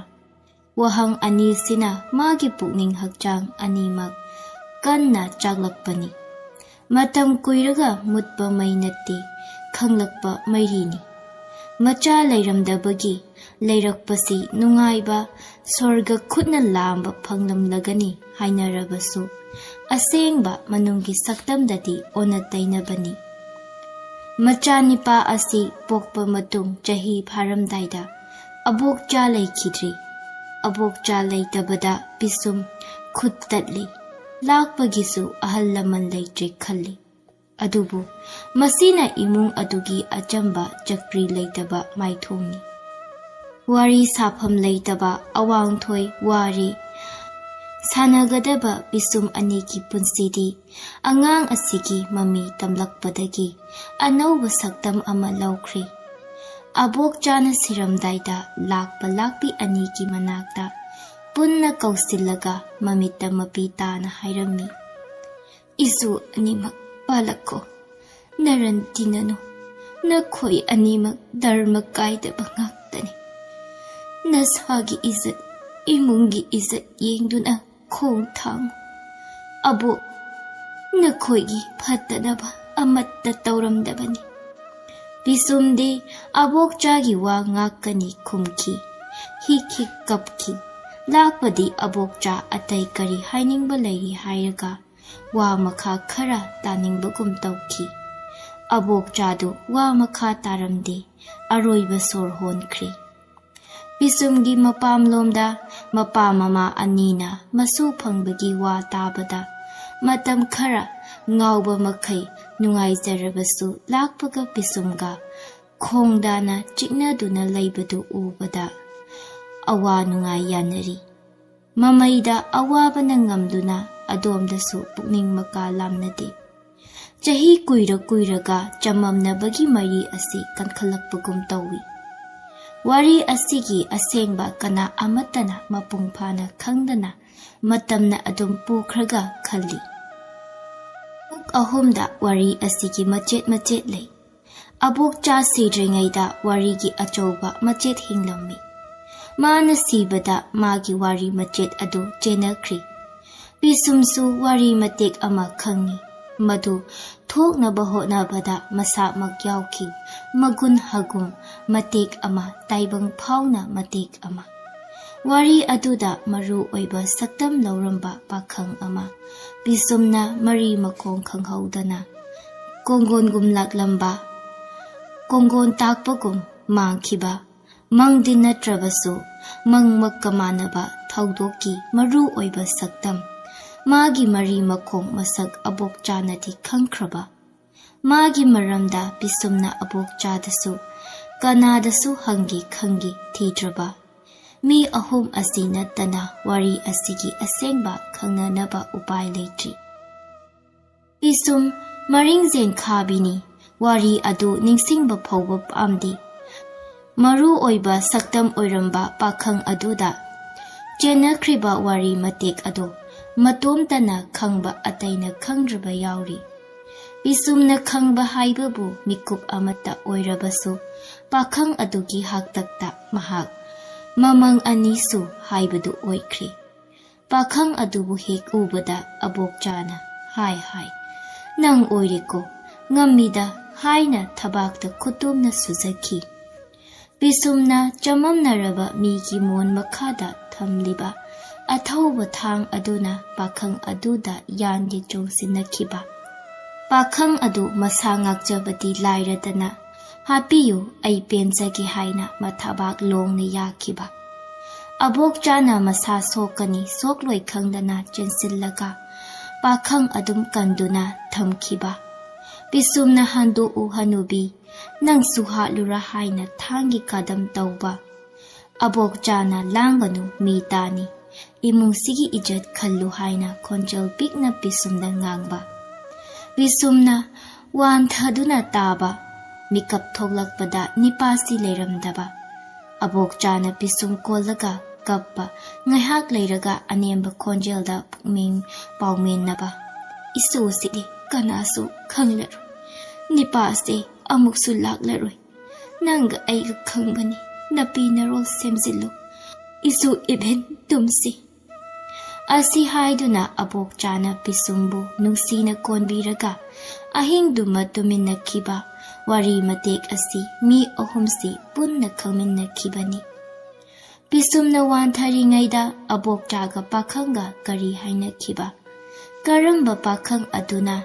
ꯋꯥꯍꯪ ꯑꯅꯤꯁꯤꯅ ꯃꯥꯒꯤ ꯄꯨꯛꯅꯤꯡ ꯍꯛꯆꯥꯡ ꯑꯅꯤꯃꯛ ꯀꯟꯅ ꯆꯥꯛꯂꯛꯄꯅꯤ꯫ ꯃꯇꯝ ꯀꯨꯏꯔꯒ ꯃꯨꯠꯄ ꯃꯩ ꯅꯠꯇꯦ, ꯈꯪꯂꯛꯄ ꯃꯩꯔꯤꯅꯤ꯫ ꯃꯆꯥ ꯂꯩꯔꯝꯗꯕꯒꯤ ꯂꯩꯔꯛꯄꯁꯤ ꯅꯨꯡꯉꯥꯏꯕ ꯁ꯭ꯋꯔꯒ ꯈꯨꯠꯅ ꯂꯥꯝꯕ ꯐꯪꯂꯝꯂꯒꯅꯤ ꯍꯥꯏꯅꯔꯕꯁꯨ, ꯑꯁꯦꯡꯕ ꯃꯅꯨꯡꯒꯤ ꯁꯛꯇꯝꯗꯗꯤ ꯑꯣꯟꯅ ꯇꯩꯅꯕꯅꯤ꯫ ꯃꯆꯥꯅꯤꯄꯥ ꯑꯁꯤ ꯄꯣꯛꯄ ꯃꯇꯨꯡ ꯆꯍꯤ ꯐꯥꯔꯝꯗꯥꯏꯗ ꯑꯕꯣꯛꯆꯥ ꯂꯩꯈꯤꯗ꯭ꯔꯤ꯫ ꯑꯕꯣꯛꯆꯥ ꯂꯩꯇꯕꯗ ꯄꯤꯁꯨꯝ ꯈꯨꯠ ꯇꯠꯂꯤ꯫ ꯂꯥꯛꯄꯒꯤꯁꯨ ꯑꯍꯜ ꯂꯃꯟ ꯂꯩꯇ꯭ꯔꯦ ꯈꯜꯂꯤ꯫ ꯑꯗꯨꯕꯨ ꯃꯁꯤꯅ ꯏꯃꯨꯡ ꯑꯗꯨꯒꯤ ꯑꯆꯝꯕ ꯆꯀ꯭ꯔꯤ ꯂꯩꯇꯕ ꯃꯥꯏꯊꯣꯡꯅꯤ꯫ ꯋꯥꯔꯤ ꯁꯥꯐꯝ ꯂꯩꯇꯕ ꯑꯋꯥꯡꯊꯣꯏ ꯋꯥꯔꯦ꯫ ꯁꯥꯟꯅꯒꯗꯕ ꯄꯤꯁꯨꯝ ꯑꯅꯤꯒꯤ ꯄꯨꯟꯁꯤꯗꯤ ꯑꯉꯥꯡ ꯑꯁꯤꯒꯤ ꯃꯃꯤ ꯇꯝꯂꯛꯄꯗꯒꯤ ꯑꯅꯧꯕ ꯁꯛꯇꯝ ꯑꯃ ꯂꯧꯈ꯭ꯔꯦ꯫ ꯑꯕꯣꯛꯆꯥꯅ ꯁꯤꯔꯝꯗꯥꯏꯗ ꯂꯥꯛꯄ ꯂꯥꯛꯄꯤ ꯑꯅꯤꯒꯤ ꯃꯅꯥꯛꯇ ꯄꯨꯟꯅ ꯀꯧꯁꯤꯜꯂꯒ ꯃꯃꯤꯠꯇ ꯃꯄꯤ ꯇꯥꯅ ꯍꯥꯏꯔꯝꯃꯤ, "ꯏꯁꯨ ꯑꯅꯤꯃꯛ ꯄꯥꯜꯂꯛꯀꯣ, ꯅꯔꯟ ꯇꯤꯟꯅꯅꯨ꯫ ꯅꯈꯣꯏ ꯑꯅꯤꯃꯛ ꯙꯔꯃ ꯀꯥꯏꯗꯕ ꯉꯥꯛꯇꯅꯤ꯫ ꯅꯁꯥꯒꯤ ꯏꯖꯠ, ꯏꯃꯨꯡꯒꯤ ꯏꯖꯠ ꯌꯦꯡꯗꯨꯅ ꯈꯣꯡ ꯊꯥꯡꯉꯨ꯫ ꯑꯕꯣꯛ, ꯅꯈꯣꯏꯒꯤ ꯐꯠꯇꯅꯕ ꯑꯃꯠꯇ ꯇꯧꯔꯝꯗꯕꯅꯤ꯫ ꯄꯤꯁꯨꯝꯗꯤ ꯑꯕꯣꯛꯆꯥꯒꯤ ꯋꯥ ꯉꯥꯛꯀꯅꯤ ꯈꯨꯝꯈꯤ꯫ ꯍꯤꯛ ꯍꯤꯛ ꯀꯞꯈꯤ꯫ ꯂꯥꯛꯄꯗꯤ ꯑꯕꯣꯛꯆꯥ ꯑꯇꯩ ꯀꯔꯤ ꯍꯥꯏꯅꯤꯡꯕ ꯂꯩꯔꯤ ꯍꯥꯏꯔꯒ ꯋꯥ ꯃꯈꯥ ꯈꯔ ꯇꯥꯅꯤꯡꯕꯒꯨꯝ ꯇꯧꯈꯤ꯫ ꯑꯕꯣꯛꯆꯥꯗꯨ ꯋꯥ ꯃꯈꯥ ꯇꯥꯔꯝꯗꯦ꯫ ꯑꯔꯣꯏꯕ ꯁꯣꯔ ꯍꯣꯟꯈ꯭ꯔꯦ꯫ ꯄꯤꯁꯨꯝꯒꯤ ꯃꯄꯥꯝꯂꯣꯝꯗ ꯃꯄꯥ ꯃꯃꯥ ꯑꯅꯤꯅ ꯃꯁꯨ ꯐꯪꯕꯒꯤ ꯋꯥ ꯇꯥꯕꯗ ꯃꯇꯝ ꯈꯔ ꯉꯥꯎꯕ ꯃꯈꯩ ꯅꯨꯡꯉꯥꯏꯖꯔꯕꯁꯨ ꯂꯥꯛꯄꯒ ꯄꯤꯁꯨꯝꯒ ꯈꯣꯡꯗꯥꯅ ꯆꯤꯛꯅꯗꯨꯅ ꯂꯩꯕꯗꯨ ꯎꯕꯗ ꯑꯋꯥ ꯅꯨꯡꯉꯥꯏ ꯌꯥꯅꯔꯤ꯫ ꯃꯃꯩꯗ ꯑꯋꯥꯕꯅ ꯉꯝꯗꯨꯅ ꯑꯗꯣꯝꯗꯁꯨ ꯄꯨꯛꯅꯤꯡ ꯃꯀꯥ ꯂꯥꯝꯅꯗꯦ꯫ ꯆꯍꯤ ꯀꯨꯏꯔ ꯀꯨꯏꯔꯒ ꯆꯃꯝꯅꯕꯒꯤ ꯃꯔꯤ ꯑꯁꯤ ꯀꯟꯈꯠꯂꯛꯄꯒꯨꯝ ꯇꯧꯏ꯫ ꯋꯥꯔꯤ ꯑꯁꯤꯒꯤ ꯑꯁꯦꯡꯕ ꯀꯅꯥ ꯑꯃꯠꯇꯅ ꯃꯄꯨꯡ ꯐꯥꯅ ꯈꯪꯗꯅ ꯃꯇꯝꯅ ꯑꯗꯨꯝ ꯄꯨꯈ꯭ꯔꯒ ꯈꯜꯂꯤ꯫ ꯄꯨꯡ ꯑꯍꯨꯝꯗ ꯋꯥꯔꯤ ꯑꯁꯤꯒꯤ ꯃꯆꯦꯠ ꯃꯆꯦꯠ ꯂꯩ꯫ ꯑꯕꯣꯛꯆꯥ ꯁꯤꯗ꯭ꯔꯤꯉꯩꯗ ꯋꯥꯔꯤꯒꯤ ꯑꯆꯧꯕ ꯃꯆꯦꯠ ꯍꯤꯡꯂꯝꯃꯤ꯫ ꯃꯥꯅ ꯁꯤꯕꯗ ꯃꯥꯒꯤ ꯋꯥꯔꯤ ꯃꯆꯦꯠ ꯑꯗꯨ ꯆꯦꯟꯅꯈ꯭ꯔꯤ꯫ ꯄꯤꯁꯨꯝꯁꯨ ꯋꯥꯔꯤ ꯃꯇꯦꯛ ꯑꯃ ꯈꯪꯉꯤ꯫ ꯃꯗꯨ ꯊꯣꯛꯅꯕ ꯍꯣꯠꯅꯕꯗ ꯃꯁꯥꯃꯛ ꯌꯥꯎꯈꯤ꯫ ꯃꯒꯨꯟ ꯍꯒꯨꯝ ꯃꯇꯦꯛ ꯑꯃ, ꯇꯥꯏꯕꯪ ꯐꯥꯎꯅ ꯃꯇꯦꯛ ꯑꯃ꯫ ꯋꯥꯔꯤ ꯑꯗꯨꯗ ꯃꯔꯨ ꯑꯣꯏꯕ ꯁꯛꯇꯝ ꯂꯧꯔꯝꯕ ꯄꯥꯈꯪ ꯑꯃ, ꯄꯤꯁꯨꯝꯅ ꯃꯔꯤ ꯃꯈꯣꯡ ꯈꯪꯍꯧꯗꯅ ꯀꯣꯡꯒꯣꯟꯒꯨꯝ ꯂꯥꯛꯂꯝꯕ, ꯀꯣꯡꯒꯣꯟ ꯇꯥꯛꯄꯒꯨꯝ ꯃꯥꯡꯈꯤꯕ, ꯃꯪꯗꯤ ꯅꯠꯇ꯭ꯔꯕꯁꯨ ꯃꯪꯃꯛꯀ ꯃꯥꯟꯅꯕ ꯊꯧꯗꯣꯛꯀꯤ ꯃꯔꯨ ꯑꯣꯏꯕ ꯁꯛꯇꯝ, ꯃꯥꯒꯤ ꯃꯔꯤ ꯃꯈꯣꯡ ꯃꯁꯛ ꯑꯕꯣꯛꯆꯥꯅꯗꯤ ꯈꯪꯈ꯭ꯔꯕ꯫ ꯃꯥꯒꯤ ꯃꯔꯝꯗ ꯄꯤꯁꯨꯝꯅ ꯑꯕꯣꯛꯆꯥꯗꯁꯨ ꯀꯅꯥꯗꯁꯨ ꯍꯪꯒꯦ ꯈꯪꯒꯦ ꯊꯤꯗ꯭ꯔꯕ꯫ ꯃꯤ ꯑꯍꯨꯝ ꯑꯁꯤ ꯅꯠꯇꯅ ꯋꯥꯔꯤ ꯑꯁꯤꯒꯤ ꯑꯁꯦꯡꯕ ꯈꯪꯅꯅꯕ ꯎꯄꯥꯏ ꯂꯩꯇ꯭ꯔꯤ꯫ ꯄꯤꯁꯨꯝ ꯃꯔꯤꯡꯖꯦꯟ ꯈꯥꯕꯤꯅꯤ꯫ ꯋꯥꯔꯤ ꯑꯗꯨ ꯅꯤꯡꯁꯤꯡꯕ ꯐꯥꯎꯕ ꯄꯥꯝꯗꯦ꯫ ꯃꯔꯨ ꯑꯣꯏꯕ ꯁꯛꯇꯝ ꯑꯣꯏꯔꯝꯕ ꯄꯥꯈꯪ ꯑꯗꯨꯗ ꯆꯦꯟꯅꯈ꯭ꯔꯤꯕ ꯋꯥꯔꯤ ꯃꯇꯦꯛ ꯑꯗꯨ ꯃꯇꯣꯝꯇꯅ ꯈꯪꯕ ꯑꯇꯩꯅ ꯈꯪꯗ꯭ꯔꯕ ꯌꯥꯎꯔꯤ꯫ ꯄꯤꯁꯨꯝꯅ ꯈꯪꯕ ꯍꯥꯏꯕꯕꯨ ꯃꯤꯀꯨꯞ ꯑꯃꯠꯇ ꯑꯣꯏꯔꯕꯁꯨ, ꯄꯥꯈꯪ ꯑꯗꯨꯒꯤ ꯍꯥꯛꯇꯛꯇ ꯃꯍꯥꯛ ꯃꯃꯪ ꯑꯅꯤꯁꯨ ꯍꯥꯏꯕꯗꯨ ꯑꯣꯏꯈ꯭ꯔꯦ꯫ ꯄꯥꯈꯪ ꯑꯗꯨꯕꯨ ꯍꯦꯛ ꯎꯕꯗ ꯑꯕꯣꯛꯆꯥꯅ, "ꯍꯥꯏ ꯍꯥꯏ, ꯅꯪ ꯑꯣꯏꯔꯦꯀꯣ, ꯉꯝꯃꯤꯗ" ꯍꯥꯏꯅ ꯊꯕꯥꯛꯇ ꯈꯨꯇꯨꯝꯅ ꯁꯨꯖꯈꯤ꯫ ꯄꯤꯁꯨꯝꯅ ꯆꯃꯝꯅꯔꯕ ꯃꯤꯒꯤ ꯃꯣꯟ ꯃꯈꯥꯗ ꯊꯝꯂꯤꯕ ꯑꯊꯧꯕ ꯊꯥꯡ ꯑꯗꯨꯅ ꯄꯥꯈꯪ ꯑꯗꯨꯗ ꯌꯥꯟꯒꯤ ꯆꯣꯡꯁꯤꯟꯅꯈꯤꯕ꯫ ꯄꯥꯈꯪ ꯑꯗꯨ ꯃꯁꯥ ꯉꯥꯛꯆꯕꯗꯤ ꯂꯥꯏꯔꯗꯅ, "ꯍꯥꯠꯄꯤꯌꯨ, ꯑꯩ ꯄꯦꯟꯖꯒꯦ" ꯍꯥꯏꯅ ꯃꯊꯕꯥꯛ ꯂꯣꯡꯅ ꯌꯥꯈꯤꯕ꯫ ꯑꯕꯣꯛꯆꯥꯅ ꯃꯁꯥ ꯁꯣꯛꯀꯅꯤ ꯁꯣꯛꯂꯣꯏ ꯈꯪꯗꯅ ꯆꯦꯟꯁꯤꯜꯂꯒ ꯄꯥꯈꯪ ꯑꯗꯨꯝ ꯀꯟꯗꯨꯅ ꯊꯝꯈꯤꯕ꯫ ꯄꯤꯁꯨꯝꯅ, "ꯍꯟꯗꯣꯛꯎ ꯍꯅꯨꯕꯤ, ꯅꯪꯁꯨ ꯍꯥꯠꯂꯨꯔꯥ" ꯍꯥꯏꯅ ꯊꯥꯡꯒꯤ ꯀꯗꯝ ꯇꯧꯕ꯫ ꯑꯕꯣꯛꯆꯥꯅ, "ꯂꯥꯡꯒꯅꯨ, ꯃꯤ ꯇꯥꯅꯤ, ꯏꯃꯨꯡꯁꯤꯒꯤ ꯏꯖꯠ ꯈꯜꯂꯨ" ꯍꯥꯏꯅ ꯈꯣꯟꯖꯦꯜ ꯄꯤꯛꯅ ꯄꯤꯁꯨꯝꯗ ꯉꯥꯡꯕ꯫ ꯄꯤꯁꯨꯝꯅ ꯋꯥꯟꯊꯗꯨꯅ ꯇꯥꯕ, ꯃꯤꯀꯞ ꯊꯣꯛꯂꯛꯄꯗ ꯅꯤꯄꯥꯁꯤ ꯂꯩꯔꯝꯗꯕ꯫ ꯑꯕꯣꯛꯆꯥꯅ ꯄꯤꯁꯨꯝ ꯀꯣꯜꯂꯒ ꯀꯞꯄ, ꯉꯥꯏꯍꯥꯛ ꯂꯩꯔꯒ ꯑꯅꯦꯝꯕ ꯈꯣꯟꯖꯦꯜꯗ ꯄꯨꯛꯅꯤꯡ ꯄꯥꯎꯃꯤꯟꯅꯕ, "ꯏꯁꯨꯁꯤꯗꯤ ꯀꯅꯥꯁꯨ ꯈꯪꯂꯔꯣꯏ, ꯅꯤꯄꯥꯁꯦ ꯑꯃꯨꯛꯁꯨ ꯂꯥꯛꯂꯔꯣꯏ, ꯅꯪꯒ ꯑꯩꯒ ꯈꯪꯕꯅꯤ, ꯅꯄꯤ ꯅꯔꯣꯜ ꯁꯦꯝꯖꯤꯜꯂꯨ, ꯏꯁꯨ ꯏꯕꯦꯟ ꯇꯨꯝꯁꯤ" ꯑꯁꯤ ꯍꯥꯏꯗꯨꯅ ꯑꯕꯣꯛꯆꯥꯅ ꯄꯤꯁꯨꯝꯕꯨ ꯅꯨꯡꯁꯤꯅ ꯀꯣꯟꯕꯤꯔꯒ ꯑꯍꯤꯡꯗꯨꯃ ꯇꯨꯃꯤꯟꯅꯈꯤꯕ ꯋꯥꯔꯤ ꯃꯇꯦꯛ ꯑꯁꯤ ꯃꯤ ꯑꯍꯨꯝꯁꯤ ꯄꯨꯟꯅ ꯈꯪꯃꯤꯟꯅꯈꯤꯕꯅꯤ꯫ ꯄꯤꯁꯨꯝꯅ ꯋꯥꯟꯊꯔꯤꯉꯩꯗ ꯑꯕꯣꯛꯆꯥꯒ ꯄꯥꯈꯪꯒ ꯀꯔꯤ ꯍꯥꯏꯅꯈꯤꯕ? ꯀꯔꯝꯕ ꯄꯥꯈꯪ ꯑꯗꯨꯅ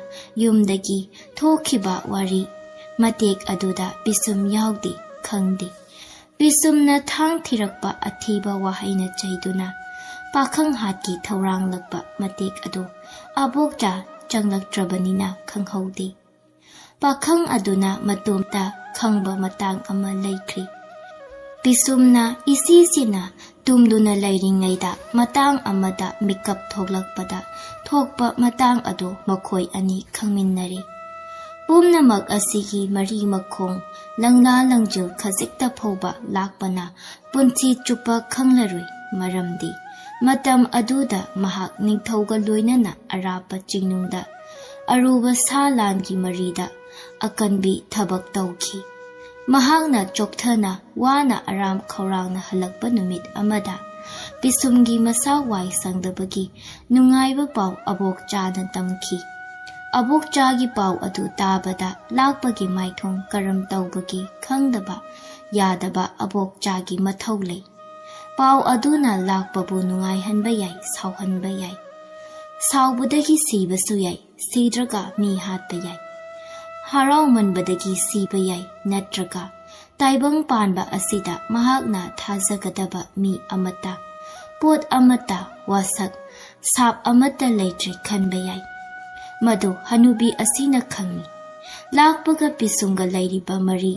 ꯌꯨꯝꯗꯒꯤ ꯊꯣꯛꯈꯤꯕ ꯋꯥꯔꯤ ꯃꯇꯦꯛ ꯑꯗꯨꯗ ꯄꯤꯁꯨꯝ ꯌꯥꯎꯗꯦ, ꯈꯪꯗꯦ꯫ ꯄꯤꯁꯨꯝꯅ ꯊꯥꯡ ꯊꯤꯔꯛꯄ ꯑꯊꯤꯕ ꯋꯥꯍꯩꯅ ꯆꯩꯗꯨꯅ ꯄꯥꯈꯪ ꯍꯥꯠꯀꯤ ꯊꯧꯔꯥꯡꯂꯛꯄ ꯃꯇꯦꯛ ꯑꯗꯨ ꯑꯕꯣꯛꯆꯥ ꯆꯪꯂꯛꯇ꯭ꯔꯕꯅꯤꯅ ꯈꯪꯍꯧꯗꯦ꯫ ꯄꯥꯈꯪ ꯑꯗꯨꯅ ꯃꯇꯣꯝꯇ ꯈꯪꯕ ꯃꯇꯥꯡ ꯑꯃ ꯂꯩꯈ꯭ꯔꯤ꯫ ꯄꯤꯁꯨꯝꯅ ꯏꯁꯤꯁꯤꯅ ꯇꯨꯝꯗꯨꯅ ꯂꯩꯔꯤꯉꯩꯗ ꯃꯇꯥꯡ ꯑꯃꯗ ꯃꯤꯀꯞ ꯊꯣꯛꯂꯛꯄꯗ ꯊꯣꯛꯄ ꯃꯇꯥꯡ ꯑꯗꯨ ꯃꯈꯣꯏ ꯑꯅꯤ ꯈꯪꯃꯤꯟꯅꯔꯤ꯫ ꯄꯨꯝꯅꯃꯛ ꯑꯁꯤꯒꯤ ꯃꯔꯤ ꯃꯈꯣꯡ, ꯂꯪꯂꯥ ꯂꯪꯖꯤꯜ ꯈꯖꯤꯛꯇ ꯐꯥꯎꯕ ꯂꯥꯛꯄꯅ ꯄꯨꯟꯁꯤ ꯆꯨꯞꯄ ꯈꯪꯂꯔꯣꯏ꯫ ꯃꯔꯝꯗꯤ ꯃꯇꯝ ꯑꯗꯨꯗ ꯃꯍꯥꯛ ꯅꯤꯡꯊꯧꯒ ꯂꯣꯏꯅꯅ ꯑꯔꯥꯞꯄ ꯆꯤꯡꯅꯨꯡꯗ ꯑꯔꯨꯕ ꯁꯥ ꯂꯥꯟꯒꯤ ꯃꯔꯤꯗ ꯑꯀꯟꯕꯤ ꯊꯕꯛ ꯇꯧꯈꯤ꯫ ꯃꯍꯥꯛꯅ ꯆꯣꯛꯊꯅ ꯋꯥꯅ ꯑꯔꯥꯝ ꯈꯧꯔꯥꯡꯅ ꯍꯜꯂꯛꯄ ꯅꯨꯃꯤꯠ ꯑꯃꯗ ꯄꯤꯁꯨꯝꯒꯤ ꯃꯁꯥ ꯋꯥꯏ ꯁꯪꯗꯕꯒꯤ ꯅꯨꯡꯉꯥꯏꯕ ꯄꯥꯎ ꯑꯕꯣꯛꯆꯥꯅ ꯇꯝꯈꯤ꯫ ꯑꯕꯣꯛꯆꯥꯒꯤ ꯄꯥꯎ ꯑꯗꯨ ꯇꯥꯕꯗ ꯂꯥꯛꯄꯒꯤ ꯃꯥꯏꯊꯣꯡ ꯀꯔꯝ ꯇꯧꯕꯒꯦ ꯈꯪꯗꯕ ꯌꯥꯗꯕ ꯑꯕꯣꯛꯆꯥꯒꯤ ꯃꯊꯧ ꯂꯩ꯫ ꯄꯥꯎ ꯑꯗꯨꯅ ꯂꯥꯛꯄꯕꯨ ꯅꯨꯡꯉꯥꯏꯍꯟꯕ ꯌꯥꯏ, ꯁꯥꯎꯍꯟꯕ ꯌꯥꯏ꯫ ꯁꯥꯎꯕꯗꯒꯤ ꯁꯤꯕꯁꯨ ꯌꯥꯏ, ꯁꯤꯗ꯭ꯔꯒ ꯃꯤ ꯍꯥꯠꯄ ꯌꯥꯏ꯫ ꯍꯔꯥꯎꯃꯟꯕꯗꯒꯤ ꯁꯤꯕ ꯌꯥꯏ, ꯅꯠꯇ꯭ꯔꯒ ꯇꯥꯏꯕꯪ ꯄꯥꯟꯕ ꯑꯁꯤꯗ ꯃꯍꯥꯛꯅ ꯊꯥꯖꯒꯗꯕ ꯃꯤ ꯑꯃꯠꯇ, ꯄꯣꯠ ꯑꯃꯠꯇ, ꯋꯥꯁꯛ, ꯁꯥꯞ ꯑꯃꯠꯇ ꯂꯩꯇ꯭ꯔꯦ ꯈꯟꯕ ꯌꯥꯏ꯫ ꯃꯗꯨ ꯍꯅꯨꯕꯤ ꯑꯁꯤꯅ ꯈꯪꯏ꯫ ꯂꯥꯛꯄꯒ ꯄꯤꯁꯨꯝꯒ ꯂꯩꯔꯤꯕ ꯃꯔꯤ,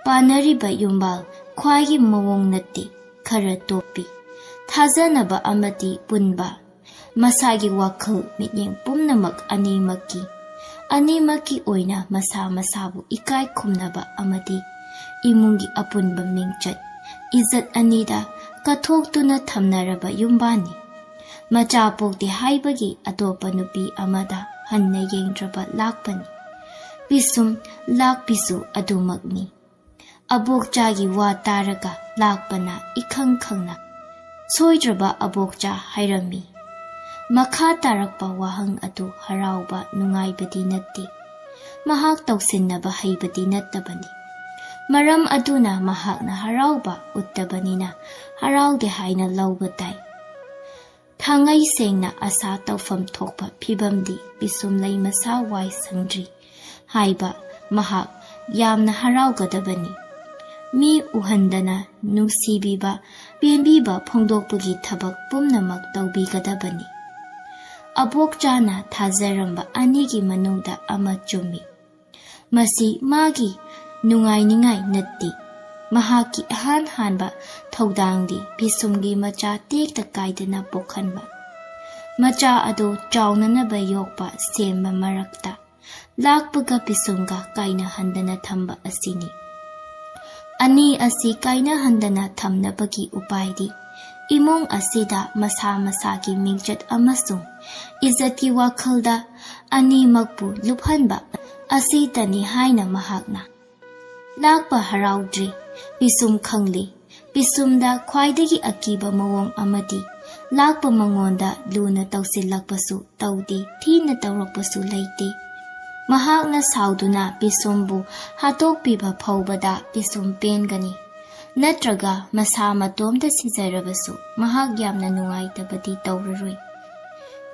ꯄꯥꯟꯅꯔꯤꯕ ꯌꯨꯝꯕꯥꯜ ꯈ꯭ꯋꯥꯏꯒꯤ ꯃꯑꯣꯡ ꯅꯠꯇꯦ, ꯈꯔ ꯇꯣꯞꯄꯤ꯫ ꯊꯥꯖꯅꯕ ꯑꯃꯗꯤ ꯄꯨꯟꯕ, ꯃꯁꯥꯒꯤ ꯋꯥꯈꯜ ꯃꯤꯠꯌꯦꯡ ꯄꯨꯝꯅꯃꯛ ꯑꯅꯤꯃꯛꯀꯤ, ꯑꯅꯤꯃꯛꯀꯤ ꯑꯣꯏꯅ ꯃꯁꯥ ꯃꯁꯥꯕꯨ ꯏꯀꯥꯏ ꯈꯨꯝꯅꯕ ꯑꯃꯗꯤ ꯏꯃꯨꯡꯒꯤ ꯑꯄꯨꯟꯕ ꯃꯤꯡꯆꯠ, ꯏꯖꯠ ꯑꯅꯤꯗ ꯀꯠꯊꯣꯛꯇꯨꯅ ꯊꯝꯅꯔꯕ ꯌꯨꯝꯕꯥꯟꯅꯤ꯫ ꯃꯆꯥ ꯄꯣꯛꯇꯦ ꯍꯥꯏꯕꯒꯤ ꯑꯇꯣꯞꯄ ꯅꯨꯄꯤ ꯑꯃꯗ ꯍꯟꯅ ꯌꯦꯡꯗ꯭ꯔꯕ ꯂꯥꯛꯄꯅꯤ꯫ ꯄꯤꯁꯨꯝ ꯂꯥꯛꯄꯤꯁꯨ ꯑꯗꯨꯃꯛꯅꯤ꯫ ꯑꯕꯣꯛꯆꯥꯒꯤ ꯋꯥ ꯇꯥꯔꯒ ꯂꯥꯛꯄꯅ ꯏꯈꯪ ꯈꯪꯅ ꯁꯣꯏꯗ꯭ꯔꯕ ꯑꯕꯣꯛꯆꯥ ꯍꯥꯏꯔꯝꯃꯤ꯫ ꯃꯈꯥ ꯇꯥꯔꯛꯄ ꯋꯥꯍꯪ ꯑꯗꯨ ꯍꯔꯥꯎꯕ ꯅꯨꯡꯉꯥꯏꯕꯗꯤ ꯅꯠꯇꯦ꯫ ꯃꯍꯥꯛ ꯇꯧꯁꯤꯟꯅꯕ ꯍꯩꯕꯗꯤ ꯅꯠꯇꯕꯅꯤ꯫ ꯃꯔꯝ ꯑꯗꯨꯅ ꯃꯍꯥꯛꯅ ꯍꯔꯥꯎꯕ ꯎꯠꯇꯕꯅꯤꯅ ꯍꯔꯥꯎꯗꯦ ꯍꯥꯏꯅ ꯂꯧꯕ ꯇꯥꯏ꯫ ꯊꯥꯡꯉꯩ ꯁꯦꯡꯅ ꯑꯁꯥ ꯇꯧꯐꯝ ꯊꯣꯛꯄ ꯐꯤꯕꯝꯗꯤ ꯄꯤꯁꯨꯝꯂꯩ ꯃꯁꯥ ꯋꯥꯏ ꯁꯪꯗ꯭ꯔꯤ ꯍꯥꯏꯕ ꯃꯍꯥꯛ ꯌꯥꯝꯅ ꯍꯔꯥꯎꯒꯗꯕꯅꯤ꯫ ꯃꯤ ꯎꯍꯟꯗꯅ ꯅꯨꯡꯁꯤꯕꯤꯕ, ꯄꯦꯟꯕꯤꯕ ꯐꯣꯡꯗꯣꯛꯄꯒꯤ ꯊꯕꯛ ꯄꯨꯝꯅꯃꯛ ꯇꯧꯕꯤꯒꯗꯕꯅꯤ꯫ ꯑꯕꯣꯛꯆꯥꯅ ꯊꯥꯖꯔꯝꯕ ꯑꯅꯤꯒꯤ ꯃꯅꯨꯡꯗ ꯑꯃ ꯆꯨꯝꯃꯤ꯫ ꯃꯁꯤ ꯃꯥꯒꯤ ꯅꯨꯡꯉꯥꯏꯅꯤꯡꯉꯥꯏ ꯅꯠꯇꯦ꯫ ꯃꯍꯥꯛꯀꯤ ꯑꯍꯥꯟ ꯍꯥꯟꯕ ꯊꯧꯗꯥꯡꯗꯤ ꯄꯤꯁꯨꯝꯒꯤ ꯃꯆꯥ ꯇꯦꯛꯇ ꯀꯥꯏꯗꯅ ꯄꯣꯛꯍꯟꯕ, ꯃꯆꯥ ꯑꯗꯨ ꯆꯥꯎꯅꯅꯕ ꯌꯣꯛꯄ ꯁꯦꯝꯕ ꯃꯔꯛꯇ ꯂꯥꯛꯄꯒ ꯄꯤꯁꯨꯝꯒ ꯀꯥꯏꯅꯍꯟꯗꯅ ꯊꯝꯕ ꯑꯁꯤꯅꯤ꯫ ꯑꯅꯤ ꯑꯁꯤ ꯀꯥꯏꯅꯍꯟꯗꯅ ꯊꯝꯅꯕꯒꯤ ꯎꯄꯥꯏꯗꯤ ꯏꯃꯨꯡ ꯑꯁꯤꯗ ꯃꯁꯥ ꯃꯁꯥꯒꯤ ꯃꯤꯡꯆꯠ ꯑꯃꯁꯨꯡ ꯏꯖꯠꯀꯤ ꯋꯥꯈꯜꯗ ꯑꯅꯤꯃꯛꯄꯨ ꯂꯨꯞꯍꯟꯕ ꯑꯁꯤꯇꯅꯤ ꯍꯥꯏꯅ ꯃꯍꯥꯛꯅ꯫ ꯂꯥꯛꯄ ꯍꯔꯥꯎꯗ꯭ꯔꯤ, ꯄꯤꯁꯨꯝ ꯈꯪꯂꯤ꯫ ꯄꯤꯁꯨꯝꯗ ꯈ꯭ꯋꯥꯏꯗꯒꯤ ꯑꯀꯤꯕ ꯃꯑꯣꯡ ꯑꯃꯗꯤ ꯂꯥꯛꯄ ꯃꯉꯣꯟꯗ ꯂꯨꯅ ꯇꯧꯁꯤꯜꯂꯛꯄꯁꯨ ꯇꯧꯗꯦ, ꯊꯤꯅ ꯇꯧꯔꯛꯄꯁꯨ ꯂꯩꯇꯦ꯫ ꯃꯍꯥꯛꯅ ꯁꯥꯎꯗꯨꯅ ꯄꯤꯁꯨꯝꯕꯨ ꯍꯥꯠꯇꯣꯛꯄꯤꯕ ꯐꯥꯎꯕꯗ ꯄꯤꯁꯨꯝ ꯄꯦꯟꯒꯅꯤ, ꯅꯠꯇ꯭ꯔꯒ ꯃꯁꯥ ꯃꯇꯣꯝꯇ ꯁꯤꯖꯔꯕꯁꯨ ꯃꯍꯥꯛ ꯌꯥꯝꯅ ꯅꯨꯡꯉꯥꯏꯇꯕꯗꯤ ꯇꯧꯔꯔꯣꯏ꯫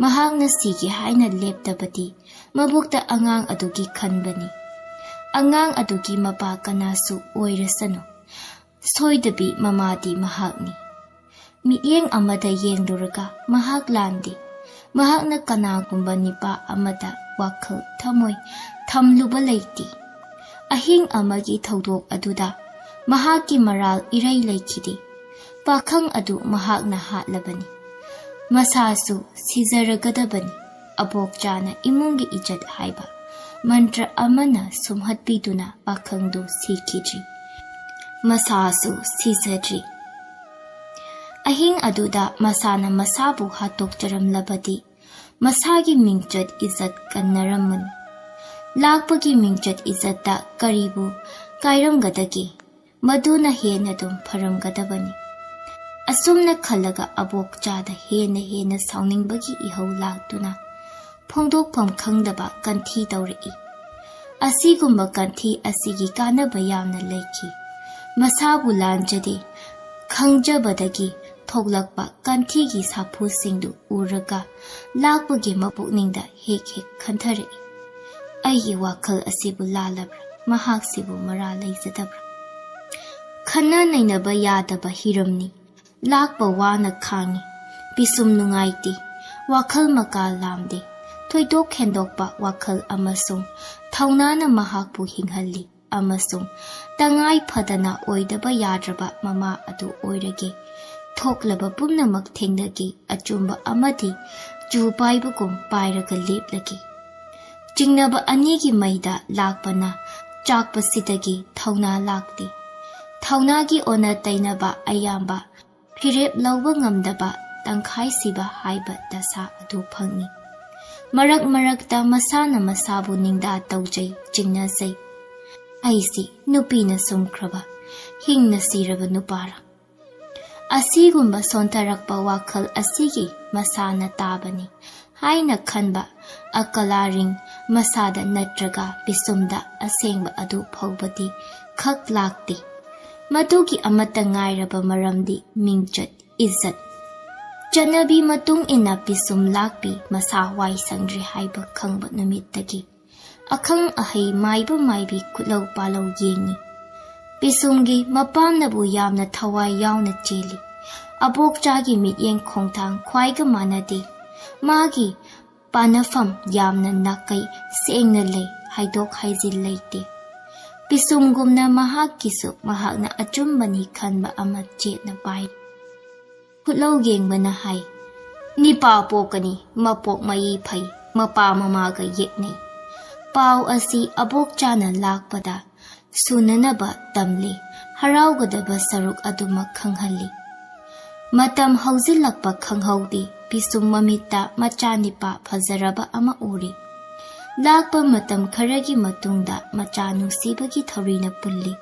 ꯃꯍꯥꯛꯅ ꯁꯤꯒꯦ ꯍꯥꯏꯅ ꯂꯦꯞꯇꯕꯗꯤ ꯃꯕꯨꯛꯇ ꯑꯉꯥꯡ ꯑꯗꯨꯒꯤ ꯈꯟꯕꯅꯤ꯫ ꯑꯉꯥꯡ ꯑꯗꯨꯒꯤ ꯃꯄꯥ ꯀꯅꯥꯁꯨ ꯑꯣꯏꯔꯁꯅꯨ, ꯁꯣꯏꯗꯕꯤ ꯃꯃꯥꯗꯤ ꯃꯍꯥꯛꯅꯤ꯫ ꯃꯤꯠꯌꯦꯡ ꯑꯃꯗ ꯌꯦꯡꯂꯨꯔꯒ ꯃꯍꯥꯛ ꯂꯥꯟꯗꯦ꯫ ꯃꯍꯥꯛꯅ ꯀꯅꯥꯒꯨꯝꯕ ꯅꯤꯄꯥ ꯑꯃꯗ ꯋꯥꯈꯜ ꯊꯃꯣꯏ ꯊꯝꯂꯨꯕ ꯂꯩꯇꯦ꯫ ꯑꯍꯤꯡ ꯑꯃꯒꯤ ꯊꯧꯗꯣꯛ ꯑꯗꯨꯗ ꯃꯍꯥꯛꯀꯤ ꯃꯔꯥꯜ ꯏꯔꯩ ꯂꯩꯈꯤꯗꯦ꯫ ꯄꯥꯈꯪ ꯑꯗꯨ ꯃꯍꯥꯛꯅ ꯍꯥꯠꯂꯕꯅꯤ꯫ ꯃꯁꯥꯁꯨ ꯁꯤꯖꯔꯒꯗꯕꯅꯤ꯫ ꯑꯕꯣꯛꯆꯥꯅ ꯏꯃꯨꯡꯒꯤ ꯏꯖꯠ ꯍꯥꯏꯕ ꯃꯟꯇ꯭ꯔ ꯑꯃꯅ ꯁꯨꯝꯍꯠꯄꯤꯗꯨꯅ ꯄꯥꯈꯪꯗꯨ ꯁꯤꯈꯤꯗ꯭ꯔꯤ꯫ ꯃꯁꯥꯁꯨ ꯁꯤꯖꯗ꯭ꯔꯤ꯫ ꯑꯍꯤꯡ ꯑꯗꯨꯗ ꯃꯁꯥꯅ ꯃꯁꯥꯕꯨ ꯍꯥꯠꯇꯣꯛꯆꯔꯝꯂꯕꯗꯤ ꯃꯁꯥꯒꯤ ꯃꯤꯡꯆꯠ ꯏꯖꯠ ꯀꯟꯅꯔꯝꯃꯅꯤ꯫ ꯂꯥꯛꯄꯒꯤ ꯃꯤꯡꯆꯠ ꯏꯖꯠꯇ ꯀꯔꯤꯕꯨ ꯀꯥꯏꯔꯝꯒꯗꯒꯦ? ꯃꯗꯨꯅ ꯍꯦꯟꯅ ꯑꯗꯨꯝ ꯐꯔꯝꯒꯗꯕꯅꯤ꯫ ꯑꯁꯨꯝꯅ ꯈꯜꯂꯒ ꯑꯕꯣꯛꯆꯥꯗ ꯍꯦꯟꯅ ꯍꯦꯟꯅ ꯁꯥꯎꯅꯤꯡꯕꯒꯤ ꯏꯍꯧ ꯂꯥꯛꯇꯨꯅ ꯐꯣꯡꯗꯣꯛꯐꯝ ꯈꯪꯗꯕ ꯀꯟꯊꯤ ꯇꯧꯔꯛꯏ꯫ ꯑꯁꯤꯒꯨꯝꯕ ꯀꯟꯊꯤ ꯑꯁꯤꯒꯤ ꯀꯥꯟꯅꯕ ꯌꯥꯝꯅ ꯂꯩꯈꯤ꯫ ꯃꯁꯥꯕꯨ ꯂꯥꯟꯖꯗꯦ ꯈꯪꯖꯕꯗꯒꯤ ꯊꯣꯛꯂꯛꯄ ꯀꯟꯊꯤꯒꯤ ꯁꯥꯐꯨꯁꯤꯡꯗꯨ ꯎꯔꯒ ꯂꯥꯛꯄꯒꯤ ꯃꯄꯨꯛꯅꯤꯡꯗ ꯍꯦꯛ ꯍꯦꯛ ꯈꯟꯊꯔꯛꯏ꯫ ꯑꯩꯒꯤ ꯋꯥꯈꯜ ꯑꯁꯤꯕꯨ ꯂꯥꯜꯂꯕ꯭ꯔꯥ? ꯃꯍꯥꯛꯁꯤꯕꯨ ꯃꯔꯥꯜ ꯂꯩꯖꯗꯕ꯭ꯔꯥ? ꯈꯟꯅ ꯅꯩꯅꯕ ꯌꯥꯗꯕ ꯍꯤꯔꯝꯅꯤ꯫ ꯂꯥꯛꯄ ꯋꯥꯅ ꯈꯥꯡꯉꯤ꯫ ꯄꯤꯁꯨꯝ ꯅꯨꯡꯉꯥꯏꯇꯦ꯫ ꯋꯥꯈꯜ ꯃꯀꯥ ꯂꯥꯝꯗꯦ꯫ ꯊꯣꯏꯗꯣꯛ ꯍꯦꯟꯗꯣꯛꯄ ꯋꯥꯈꯜ ꯑꯃꯁꯨꯡ ꯊꯧꯅꯥꯅ ꯃꯍꯥꯛꯄꯨ ꯍꯤꯡꯍꯜꯂꯤ ꯑꯃꯁꯨꯡ ꯇꯉꯥꯏ ꯐꯗꯅ ꯑꯣꯏꯗꯕ ꯌꯥꯗ꯭ꯔꯕ ꯃꯃꯥ ꯑꯗꯨ ꯑꯣꯏꯔꯒꯦ꯫ ꯊꯣꯛꯂꯕ ꯄꯨꯝꯅꯃꯛ ꯊꯦꯡꯅꯒꯦ꯫ ꯑꯆꯨꯝꯕ ꯑꯃꯗꯤ ꯆꯨ ꯄꯥꯏꯕꯒꯨꯝ ꯄꯥꯏꯔꯒ ꯂꯦꯞꯂꯒꯦ꯫ ꯆꯤꯡꯅꯕ ꯑꯅꯤꯒꯤ ꯃꯩꯗ ꯂꯥꯛꯄꯅ ꯆꯥꯛꯄꯁꯤꯗꯒꯤ ꯊꯧꯅꯥ ꯂꯥꯛꯇꯦ꯫ ꯊꯧꯅꯥꯒꯤ ꯑꯣꯟꯅ ꯇꯩꯅꯕ ꯑꯌꯥꯝꯕ ꯐꯤꯔꯦꯞ ꯂꯧꯕ ꯉꯝꯗꯕ ꯇꯪꯈꯥꯏ ꯁꯤꯕ ꯍꯥꯏꯕ ꯗꯁꯥ ꯑꯗꯨ ꯐꯪꯏ꯫ ꯃꯔꯛ ꯃꯔꯛꯇ ꯃꯁꯥꯅ ꯃꯁꯥꯕꯨ ꯅꯤꯡꯗꯥ ꯇꯧꯖꯩ, ꯆꯤꯡꯅꯖꯩ꯫ "ꯑꯩꯁꯤ ꯅꯨꯄꯤꯅ ꯁꯨꯝꯈ꯭ꯔꯕ, ꯍꯤꯡꯅ ꯁꯤꯔꯕ ꯅꯨꯄꯥꯔ?" ꯑꯁꯤꯒꯨꯝꯕ ꯁꯣꯟꯊꯔꯛꯄ ꯋꯥꯈꯜ ꯑꯁꯤꯒꯤ ꯃꯁꯥꯅ ꯇꯥꯕꯅꯤ ꯍꯥꯏꯅ ꯈꯟꯕ ꯑꯀꯂꯥꯔꯤꯡ ꯃꯁꯥꯗ ꯅꯠꯇ꯭ꯔꯒ ꯄꯤꯁꯨꯝꯗ ꯑꯁꯦꯡꯕ ꯑꯗꯨ ꯐꯥꯎꯕꯗꯤ ꯈꯛ ꯂꯥꯛꯇꯦ꯫ ꯃꯗꯨꯒꯤ ꯑꯃꯠꯇ ꯉꯥꯏꯔꯕ ꯃꯔꯝꯗꯤ ꯃꯤꯡꯆꯠ, ꯏꯖꯠ꯫ ꯆꯠꯅꯕꯤ ꯃꯇꯨꯡ ꯏꯟꯅ ꯄꯤꯁꯨꯝ ꯂꯥꯛꯄꯤ ꯃꯁꯥ ꯋꯥꯏ ꯁꯪꯗ꯭ꯔꯦ ꯍꯥꯏꯕ ꯈꯪꯕ ꯅꯨꯃꯤꯠꯇꯒꯤ ꯑꯈꯪ ꯑꯍꯩ ꯃꯥꯏꯕ ꯃꯥꯏꯕꯤ ꯈꯨꯠꯂꯧ ꯄꯥꯜꯂꯧ ꯌꯦꯡꯉꯤ꯫ ꯄꯤꯁꯨꯝꯒꯤ ꯃꯄꯥꯝꯅꯕꯨ ꯌꯥꯝꯅ ꯊꯋꯥꯏ ꯌꯥꯎꯅ ꯆꯦꯜꯂꯤ꯫ ꯑꯕꯣꯛꯆꯥꯒꯤ ꯃꯤꯠꯌꯦꯡ ꯈꯣꯡꯊꯥꯡ ꯈ꯭ꯋꯥꯏꯒ ꯃꯥꯟꯅꯗꯦ꯫ ꯃꯥꯒꯤ ꯄꯥꯅꯐꯝ ꯌꯥꯝꯅ ꯅꯥꯀꯩ ꯁꯦꯡꯅ ꯂꯩ, ꯍꯥꯏꯗꯣꯛ ꯍꯥꯏꯖꯤꯟ ꯂꯩꯇꯦ꯫ ꯄꯤꯁꯨꯝꯒꯨꯝꯅ ꯃꯍꯥꯛꯀꯤꯁꯨ ꯃꯍꯥꯛꯅ ꯑꯆꯨꯝꯕꯅꯤ ꯈꯟꯕ ꯑꯃ ꯆꯦꯠꯅ ꯄꯥꯏ꯫ ꯈꯨꯠꯂꯧ ꯌꯦꯡꯕꯅ ꯍꯥꯏ, "ꯅꯤꯄꯥ ꯄꯣꯛꯀꯅꯤ, ꯃꯄꯣꯛ ꯃꯌꯤ ꯐꯩ, ꯃꯄꯥ ꯃꯃꯥꯒ ꯌꯦꯛꯅꯩ"꯫ ꯄꯥꯎ ꯑꯁꯤ ꯑꯕꯣꯛꯆꯥꯅ ꯂꯥꯛꯄꯗ ꯁꯨꯅꯅꯕ ꯇꯝꯂꯤ, ꯍꯔꯥꯎꯒꯗꯕ ꯁꯔꯨꯛ ꯑꯗꯨꯃꯛ ꯈꯪꯍꯜꯂꯤ꯫ ꯃꯇꯝ ꯍꯧꯖꯤꯜꯂꯛꯄ ꯈꯪꯍꯧꯗꯦ, ꯄꯤꯁꯨꯝ ꯃꯃꯤꯠꯇ ꯃꯆꯥ ꯅꯤꯄꯥ ꯐꯖꯔꯕ ꯑꯃ ꯎꯔꯤ꯫ ꯂꯥꯛꯄ ꯃꯇꯝ ꯈꯔꯒꯤ ꯃꯇꯨꯡꯗ ꯃꯆꯥ ꯅꯨꯡꯁꯤꯕꯒꯤ ꯊꯧꯔꯤꯅ ꯄꯨꯜꯂꯤ꯫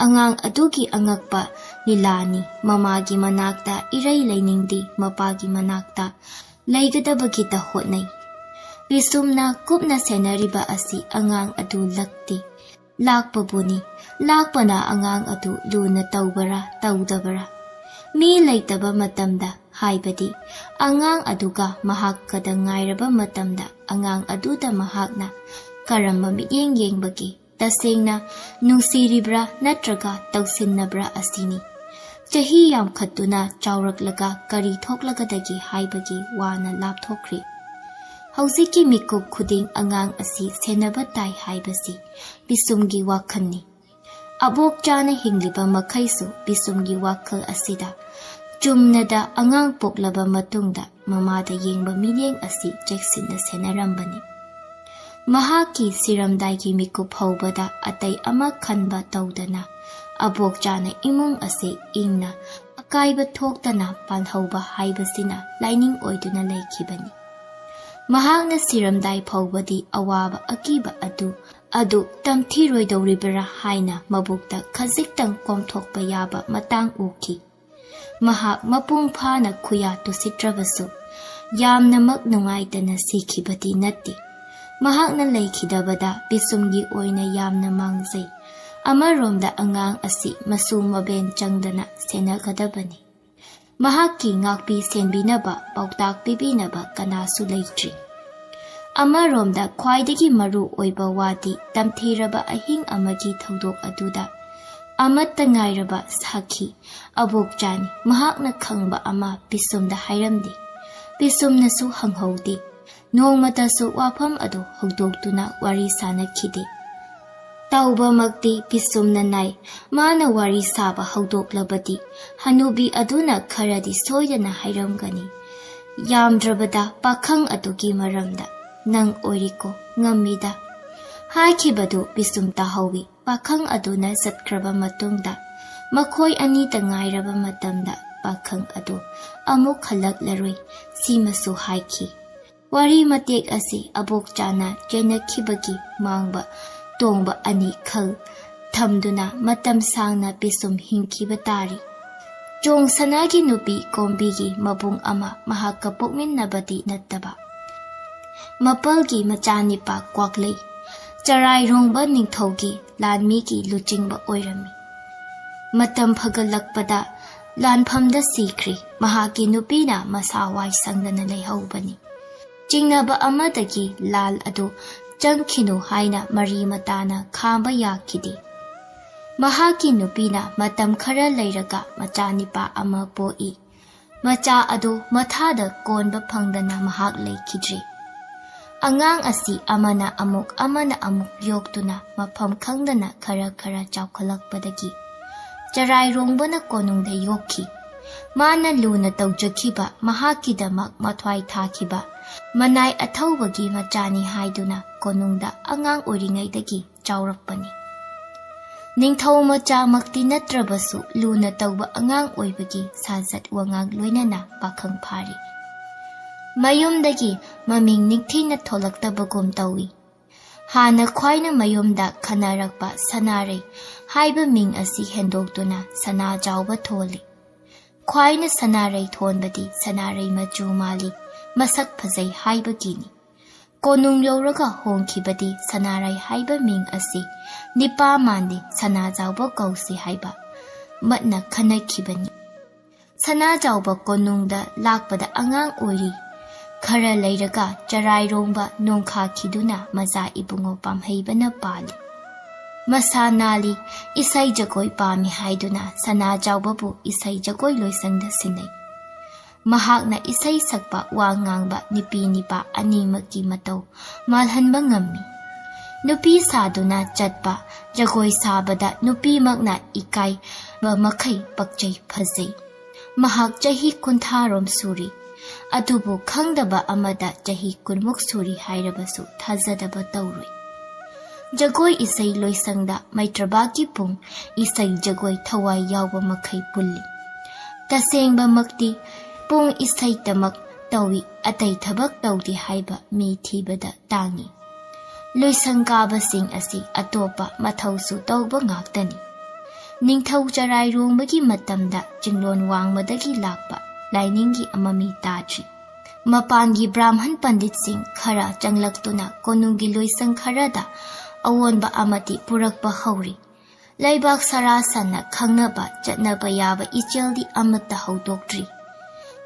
ꯑꯉꯥꯡ ꯑꯗꯨꯒꯤ ꯑꯉꯛꯄ ꯂꯤꯂꯥꯅꯤ꯫ ꯃꯃꯥꯒꯤ ꯃꯅꯥꯛꯇ ꯏꯔꯩ ꯂꯩꯅꯤꯡꯗꯦ, ꯃꯄꯥꯒꯤ ꯃꯅꯥꯛꯇ ꯂꯩꯒꯗꯕꯒꯤꯇ ꯍꯣꯠꯅꯩ꯫ ꯄꯤꯁꯨꯝꯅ ꯀꯨꯞꯅ ꯁꯦꯟꯅꯔꯤꯕ ꯑꯁꯤ ꯑꯉꯥꯡ ꯑꯗꯨ ꯂꯛꯇꯦ꯫ ꯂꯥꯛꯄꯕꯨꯅꯤ꯫ ꯂꯥꯛꯄꯅ ꯑꯉꯥꯡ ꯑꯗꯨ ꯂꯨꯅ ꯇꯧꯕꯔꯥ, ꯇꯧꯗꯕꯔꯥ? ꯃꯤ ꯂꯩꯇꯕ ꯃꯇꯝꯗ, ꯍꯥꯏꯕꯗꯤ ꯑꯉꯥꯡ ꯑꯗꯨꯒ ꯃꯍꯥꯛꯀꯗ ꯉꯥꯏꯔꯕ ꯃꯇꯝꯗ, ꯑꯉꯥꯡ ꯑꯗꯨꯗ ꯃꯍꯥꯛꯅ ꯀꯔꯝꯕ ꯃꯤꯠꯌꯦꯡ ꯌꯦꯡꯕꯒꯦ? ꯇꯁꯦꯡꯅ ꯅꯨꯡꯁꯤꯔꯤꯕ꯭ꯔꯥ ꯅꯠꯇ꯭ꯔꯒ ꯇꯧꯁꯤꯟꯅꯕ꯭ꯔꯥ ꯑꯁꯤꯅꯤ꯫ ꯆꯍꯤ ꯌꯥꯝꯈꯠꯇꯨꯅ ꯆꯥꯎꯔꯛꯂꯒ ꯀꯔꯤ ꯊꯣꯛꯂꯒꯗꯒꯦ ꯍꯥꯏꯕꯒꯤ ꯋꯥꯅ ꯂꯥꯞꯊꯣꯛꯈ꯭ꯔꯦ꯫ ꯍꯧꯖꯤꯛꯀꯤ ꯃꯤꯀꯨꯞ ꯈꯨꯗꯤꯡ ꯑꯉꯥꯡ ꯑꯁꯤ ꯁꯦꯟꯅꯕ ꯇꯥꯏ ꯍꯥꯏꯕꯁꯤ ꯄꯤꯁꯨꯝꯒꯤ ꯋꯥꯈꯜꯅꯤ꯫ ꯑꯕꯣꯛꯆꯥꯅ ꯍꯤꯡꯂꯤꯕ ꯃꯈꯩꯁꯨ ꯄꯤꯁꯨꯝꯒꯤ ꯋꯥꯈꯜ ꯑꯁꯤꯗ ꯆꯨꯝꯅꯗ ꯑꯉꯥꯡ ꯄꯣꯛꯂꯕ ꯃꯇꯨꯡꯗ ꯃꯃꯥꯗ ꯌꯦꯡꯕ ꯃꯤꯠꯌꯦꯡ ꯑꯁꯤ ꯆꯦꯛꯁꯤꯟꯅ ꯁꯦꯟꯅꯔꯝꯕꯅꯤ꯫ ꯃꯍꯥꯛꯀꯤ ꯁꯤꯔꯝꯗꯥꯏꯒꯤ ꯃꯤꯀꯨꯞ ꯍꯧꯕꯗ ꯑꯇꯩ ꯑꯃ ꯈꯟꯕ ꯇꯧꯗꯅ ꯑꯕꯣꯛꯆꯥꯅ ꯏꯃꯨꯡ ꯑꯁꯤ ꯏꯪꯅ ꯑꯀꯥꯏꯕ ꯊꯣꯛꯇꯅ ꯄꯥꯜꯍꯧꯕ ꯍꯥꯏꯕꯁꯤꯅ ꯂꯥꯏꯅꯤꯡ ꯑꯣꯏꯗꯨꯅ ꯂꯩꯈꯤꯕꯅꯤ꯫ ꯃꯍꯥꯛꯅ ꯁꯤꯔꯝꯗꯥꯏ ꯐꯥꯎꯕꯗꯤ ꯑꯋꯥꯕ ꯑꯀꯤꯕ ꯑꯗꯨ, ꯑꯗꯨ ꯇꯝꯊꯤꯔꯣꯏꯗꯧꯔꯤꯕꯔꯥ ꯍꯥꯏꯅ ꯃꯕꯨꯛꯇ ꯈꯖꯤꯛꯇꯪ ꯀꯣꯝꯊꯣꯛꯄ ꯌꯥꯕ ꯃꯇꯥꯡ ꯎꯈꯤ꯫ ꯃꯍꯥꯛ ꯃꯄꯨꯡ ꯐꯥꯅ ꯈꯨꯌꯥ ꯇꯨꯁꯤꯠꯇ꯭ꯔꯕꯁꯨ, ꯌꯥꯝꯅꯃꯛ ꯅꯨꯡꯉꯥꯏꯇꯅ ꯁꯤꯈꯤꯕꯗꯤ ꯅꯠꯇꯦ꯫ ꯃꯍꯥꯛꯅ ꯂꯩꯈꯤꯗꯕꯗ ꯄꯤꯁꯨꯝꯒꯤ ꯑꯣꯏꯅ ꯌꯥꯝꯅ ꯃꯥꯡꯖꯩ꯫ ꯑꯃꯔꯣꯝꯗ ꯑꯉꯥꯡ ꯑꯁꯤ ꯃꯁꯨ ꯃꯕꯦꯟ ꯆꯪꯗꯅ ꯁꯦꯟꯅꯒꯗꯕꯅꯤ꯫ ꯃꯍꯥꯛꯀꯤ ꯉꯥꯛꯄꯤ ꯁꯦꯟꯕꯤꯅꯕ, ꯄꯥꯎꯇꯥꯛ ꯄꯤꯕꯤꯅꯕ ꯀꯅꯥꯁꯨ ꯂꯩꯇ꯭ꯔꯤ꯫ ꯑꯃꯔꯣꯝꯗ ꯈ꯭ꯋꯥꯏꯗꯒꯤ ꯃꯔꯨ ꯑꯣꯏꯕ ꯋꯥꯗꯤ ꯇꯝꯊꯤꯔꯕ ꯑꯍꯤꯡ ꯑꯃꯒꯤ ꯊꯧꯗꯣꯛ ꯑꯗꯨꯗ ꯑꯃꯠꯇ ꯉꯥꯏꯔꯕ ꯁꯥꯈꯤ ꯑꯕꯣꯛꯆꯥꯅꯤ꯫ ꯃꯍꯥꯛꯅ ꯈꯪꯕ ꯑꯃ ꯄꯤꯁꯨꯝꯗ ꯍꯥꯏꯔꯝꯗꯦ꯫ ꯄꯤꯁꯨꯝꯅꯁꯨ ꯍꯪꯍꯧꯗꯦ꯫ ꯅꯣꯡꯃꯇꯁꯨ ꯋꯥꯐꯝ ꯑꯗꯨ ꯍꯧꯗꯣꯛꯇꯨꯅ ꯋꯥꯔꯤ ꯁꯥꯅꯈꯤꯗꯦ꯫ ꯇꯧꯕꯃꯛꯇꯤ ꯄꯤꯁꯨꯝꯅ ꯅꯥꯏ꯫ ꯃꯥꯅ ꯋꯥꯔꯤ ꯁꯥꯕ ꯍꯧꯗꯣꯛꯂꯕꯗꯤ ꯍꯅꯨꯕꯤ ꯑꯗꯨꯅ ꯈꯔꯗꯤ ꯁꯣꯏꯗꯅ ꯍꯥꯏꯔꯝꯒꯅꯤ꯫ ꯌꯥꯝꯗ꯭ꯔꯕꯗ ꯄꯥꯈꯪ ꯑꯗꯨꯒꯤ ꯃꯔꯝꯗ꯫ "ꯅꯪ ꯑꯣꯏꯔꯤꯀꯣ, ꯉꯝꯃꯤꯗ" ꯍꯥꯏꯈꯤꯕꯗꯨ ꯄꯤꯁꯨꯝ ꯇꯥꯍꯧꯏ꯫ ꯄꯥꯈꯪ ꯑꯗꯨꯅ ꯆꯠꯈ꯭ꯔꯕ ꯃꯇꯨꯡꯗ ꯃꯈꯣꯏ ꯑꯅꯤꯇ ꯉꯥꯏꯔꯕ ꯃꯇꯝꯗ ꯄꯥꯈꯪ ꯑꯗꯨ ꯑꯃꯨꯛ ꯍꯜꯂꯛꯂꯔꯣꯏ꯫ ꯁꯤꯃꯁꯨ ꯍꯥꯏꯈꯤ꯫ ꯋꯥꯔꯤ ꯃꯇꯦꯛ ꯑꯁꯤ ꯑꯕꯣꯛꯆꯥꯅ ꯆꯦꯟꯅꯈꯤꯕꯒꯤ ꯃꯥꯡꯕ ꯇꯣꯡꯕ ꯑꯅꯤ ꯈꯜ ꯊꯝꯗꯨꯅ ꯃꯇꯝ ꯁꯥꯡꯅ ꯄꯤꯁꯨꯝ ꯍꯤꯡꯈꯤꯕ ꯇꯥꯔꯤ꯫ ꯆꯣꯡ ꯁꯅꯥꯒꯤ ꯅꯨꯄꯤ ꯀꯣꯝꯕꯤꯒꯤ ꯃꯕꯨꯡ ꯑꯃ ꯃꯍꯥꯛꯀ ꯄꯣꯛꯃꯤꯟꯅꯕꯗꯤ ꯅꯠꯇꯕ, ꯃꯄꯜꯒꯤ ꯃꯆꯥꯅꯤꯄꯥ ꯀ꯭ꯋꯥꯛꯂꯩ, ꯆꯔꯥꯏꯔꯣꯡꯕ ꯅꯤꯡꯊꯧꯒꯤ ꯂꯥꯟꯃꯤꯒꯤ ꯂꯨꯆꯤꯡꯕ ꯑꯣꯏꯔꯝꯃꯤ꯫ ꯃꯇꯝ ꯐꯒꯠꯂꯛꯄꯗ ꯂꯥꯟꯐꯝꯗ ꯁꯤꯈ꯭ꯔꯤ꯫ ꯃꯍꯥꯛꯀꯤ ꯅꯨꯄꯤꯅ ꯃꯁꯥ ꯋꯥꯏ ꯁꯪꯗꯅ ꯂꯩꯍꯧꯕꯅꯤ꯫ ꯆꯤꯡꯅꯕ ꯑꯃꯗꯒꯤ ꯂꯥꯜ ꯑꯗꯨ ꯆꯪꯈꯤꯅꯨ ꯍꯥꯏꯅ ꯃꯔꯤ ꯃꯇꯥꯅ ꯈꯥꯝꯕ ꯌꯥꯈꯤꯗꯦ꯫ ꯃꯍꯥꯛꯀꯤ ꯅꯨꯄꯤꯅ ꯃꯇꯝ ꯈꯔ ꯂꯩꯔꯒ ꯃꯆꯥꯅꯤꯄꯥ ꯑꯃ ꯄꯣꯛꯏ꯫ ꯃꯆꯥ ꯑꯗꯨ ꯃꯊꯥꯗ ꯀꯣꯟꯕ ꯐꯪꯗꯅ ꯃꯍꯥꯛ ꯂꯩꯈꯤꯗ꯭ꯔꯤ꯫ ꯑꯉꯥꯡ ꯑꯁꯤ ꯑꯃꯅ ꯑꯃꯨꯛ ꯑꯃꯅ ꯑꯃꯨꯛ ꯌꯣꯛꯇꯨꯅ ꯃꯐꯝ ꯈꯪꯗꯅ ꯈꯔ ꯈꯔ ꯆꯥꯎꯈꯠꯂꯛꯄꯗꯒꯤ ꯆꯔꯥꯏꯔꯣꯡꯕꯅ ꯀꯣꯅꯨꯡꯗ ꯌꯣꯛꯈꯤ꯫ ꯃꯥꯅ ꯂꯨꯅ ꯇꯧꯖꯈꯤꯕ, ꯃꯍꯥꯛꯀꯤꯗꯃꯛ ꯃꯊ꯭ꯋꯥꯏ ꯊꯥꯈꯤꯕ ꯃꯅꯥꯏ ꯑꯊꯧꯕꯒꯤ ꯃꯆꯥꯅꯤ ꯍꯥꯏꯗꯨꯅ ꯀꯣꯅꯨꯡꯗ ꯑꯉꯥꯡ ꯑꯣꯏꯔꯤꯉꯩꯗꯒꯤ ꯆꯥꯎꯔꯛꯄꯅꯤ꯫ ꯅꯤꯡꯊꯧ ꯃꯆꯥꯃꯛꯇꯤ ꯅꯠꯇ꯭ꯔꯕꯁꯨ ꯂꯨꯅ ꯇꯧꯕ ꯑꯉꯥꯡ ꯑꯣꯏꯕꯒꯤ ꯁꯥꯖꯠ ꯋꯥꯉꯥꯡ ꯂꯣꯏꯅꯅ ꯄꯥꯈꯪ ꯐꯥꯔꯤ꯫ ꯃꯌꯨꯝꯗꯒꯤ ꯃꯃꯤꯡ ꯅꯤꯡꯊꯤꯅ ꯊꯣꯂꯛꯇꯕꯒꯨꯝ ꯇꯧꯏ꯫ ꯍꯥꯟꯅ ꯈ꯭ꯋꯥꯏꯅ ꯃꯌꯨꯝꯗ ꯈꯟꯅꯔꯛꯄ ꯁꯅꯥꯔꯩ ꯍꯥꯏꯕ ꯃꯤꯡ ꯑꯁꯤ ꯍꯦꯟꯗꯣꯛꯇꯨꯅ ꯁꯅꯥꯖꯥꯎꯕ ꯊꯣꯜꯂꯤ꯫ ꯈ꯭ꯋꯥꯏꯅ ꯁꯅꯥꯔꯩ ꯊꯣꯟꯕꯗꯤ ꯁꯅꯥꯔꯩ ꯃꯆꯨ ꯃꯥꯜꯂꯤ, ꯃꯁꯛ ꯐꯖꯩ ꯍꯥꯏꯕꯒꯤꯅꯤ꯫ ꯀꯣꯅꯨꯡ ꯌꯧꯔꯒ ꯍꯣꯡꯈꯤꯕꯗꯤ ꯁꯅꯥꯔꯩ ꯍꯥꯏꯕ ꯃꯤꯡ ꯑꯁꯤ ꯅꯤꯄꯥ ꯃꯥꯟꯗꯦ, ꯁꯅꯥꯖꯥꯎꯕ ꯀꯧꯁꯤ ꯍꯥꯏꯕ ꯃꯠꯅ ꯈꯟꯅꯈꯤꯕꯅꯤ꯫ ꯁꯅꯥꯖꯥꯎꯕ ꯀꯣꯅꯨꯡꯗ ꯂꯥꯛꯄꯗ ꯑꯉꯥꯡ ꯑꯣꯏꯔꯤ꯫ ꯈꯔ ꯂꯩꯔꯒ ꯆꯔꯥꯏꯔꯣꯡꯕ ꯅꯣꯡꯈꯥꯈꯤꯗꯨꯅ ꯃꯆꯥ ꯏꯕꯨꯡꯉꯣ ꯄꯥꯝꯍꯩꯕꯅ ꯄꯥꯜꯂꯤ꯫ ꯃꯁꯥ ꯅꯥꯜꯂꯤ, ꯏꯁꯩ ꯖꯒꯣꯏ ꯄꯥꯝꯃꯤ ꯍꯥꯏꯗꯨꯅ ꯁꯅꯥꯖꯥꯎꯕꯕꯨ ꯏꯁꯩ ꯖꯒꯣꯏ ꯂꯣꯏꯁꯪꯗ ꯁꯤꯟꯅꯩ꯫ ꯃꯍꯥꯛꯅ ꯏꯁꯩ ꯁꯛꯄ, ꯋꯥ ꯉꯥꯡꯕ, ꯅꯨꯄꯤ ꯅꯤꯄꯥ ꯑꯅꯤꯃꯛꯀꯤ ꯃꯇꯧ ꯃꯥꯜꯍꯟꯕ ꯉꯝꯃꯤ꯫ ꯅꯨꯄꯤ ꯁꯥꯗꯨꯅ ꯆꯠꯄ, ꯖꯒꯣꯏ ꯁꯥꯕꯗ ꯅꯨꯄꯤꯃꯛꯅ ꯏꯀꯥꯏꯕ ꯃꯈꯩ ꯄꯛꯆꯩ, ꯐꯖꯩ꯫ ꯃꯍꯥꯛ ꯆꯍꯤ ꯀꯨꯟꯊ꯭ꯔꯥꯔꯣꯝ ꯁꯨꯔꯤ꯫ ꯑꯗꯨꯕꯨ ꯈꯪꯗꯕ ꯑꯃꯗ ꯆꯍꯤ ꯀꯨꯟꯃꯨꯛ ꯁꯨꯔꯤ ꯍꯥꯏꯔꯕꯁꯨ ꯊꯥꯖꯗꯕ ꯇꯧꯔꯣꯏ꯫ ꯖꯒꯣꯏ ꯏꯁꯩ ꯂꯣꯏꯁꯪꯗ ꯃꯩꯇ꯭ꯔꯕꯥꯛꯀꯤ ꯄꯨꯡ ꯏꯁꯩ ꯖꯒꯣꯏ ꯊꯋꯥꯏ ꯌꯥꯎꯕ ꯃꯈꯩ ꯄꯨꯜꯂꯤ꯫ ꯇꯁꯦꯡꯕꯃꯛꯇꯤ ꯄꯨꯡ ꯏꯁꯩꯇꯃꯛ ꯇꯧꯏ, ꯑꯇꯩ ꯊꯕꯛ ꯇꯧꯗꯦ ꯍꯥꯏꯕ ꯃꯤ ꯊꯤꯕꯗ ꯇꯥꯡꯏ꯫ ꯂꯣꯏꯁꯪ ꯀꯥꯕꯁꯤꯡ ꯑꯁꯤ ꯑꯇꯣꯞꯄ ꯃꯊꯧꯁꯨ ꯇꯧꯕ ꯉꯥꯛꯇꯅꯤ꯫ ꯅꯤꯡꯊꯧ ꯆꯔꯥꯏꯔꯣꯡꯕꯒꯤ ꯃꯇꯝꯗ ꯆꯤꯡꯂꯣꯟ ꯋꯥꯡꯃꯗꯒꯤ ꯂꯥꯛꯄ ꯂꯥꯏꯅꯤꯡꯒꯤ ꯑꯃꯃꯤ ꯇꯥꯗ꯭ꯔꯤ꯫ ꯃꯄꯥꯟꯒꯤ ꯕ꯭ꯔꯥꯍꯃꯟ ꯄꯟꯗꯤꯠꯁꯤꯡ ꯈꯔ ꯆꯪꯂꯛꯇꯨꯅ ꯀꯣꯅꯨꯡꯒꯤ ꯂꯣꯏꯁꯪ ꯈꯔꯗ ꯑꯑꯣꯟꯕ ꯑꯃꯗꯤ ꯄꯨꯔꯛꯄ ꯍꯧꯔꯤ꯫ ꯂꯩꯕꯥꯛ ꯁꯔꯥ ꯁꯟꯅ ꯈꯪꯅꯕ ꯆꯠꯅꯕ ꯌꯥꯕ ꯏꯆꯦꯜꯗꯤ ꯑꯃꯠꯇ ꯍꯧꯗꯣꯛꯇ꯭ꯔꯤ꯫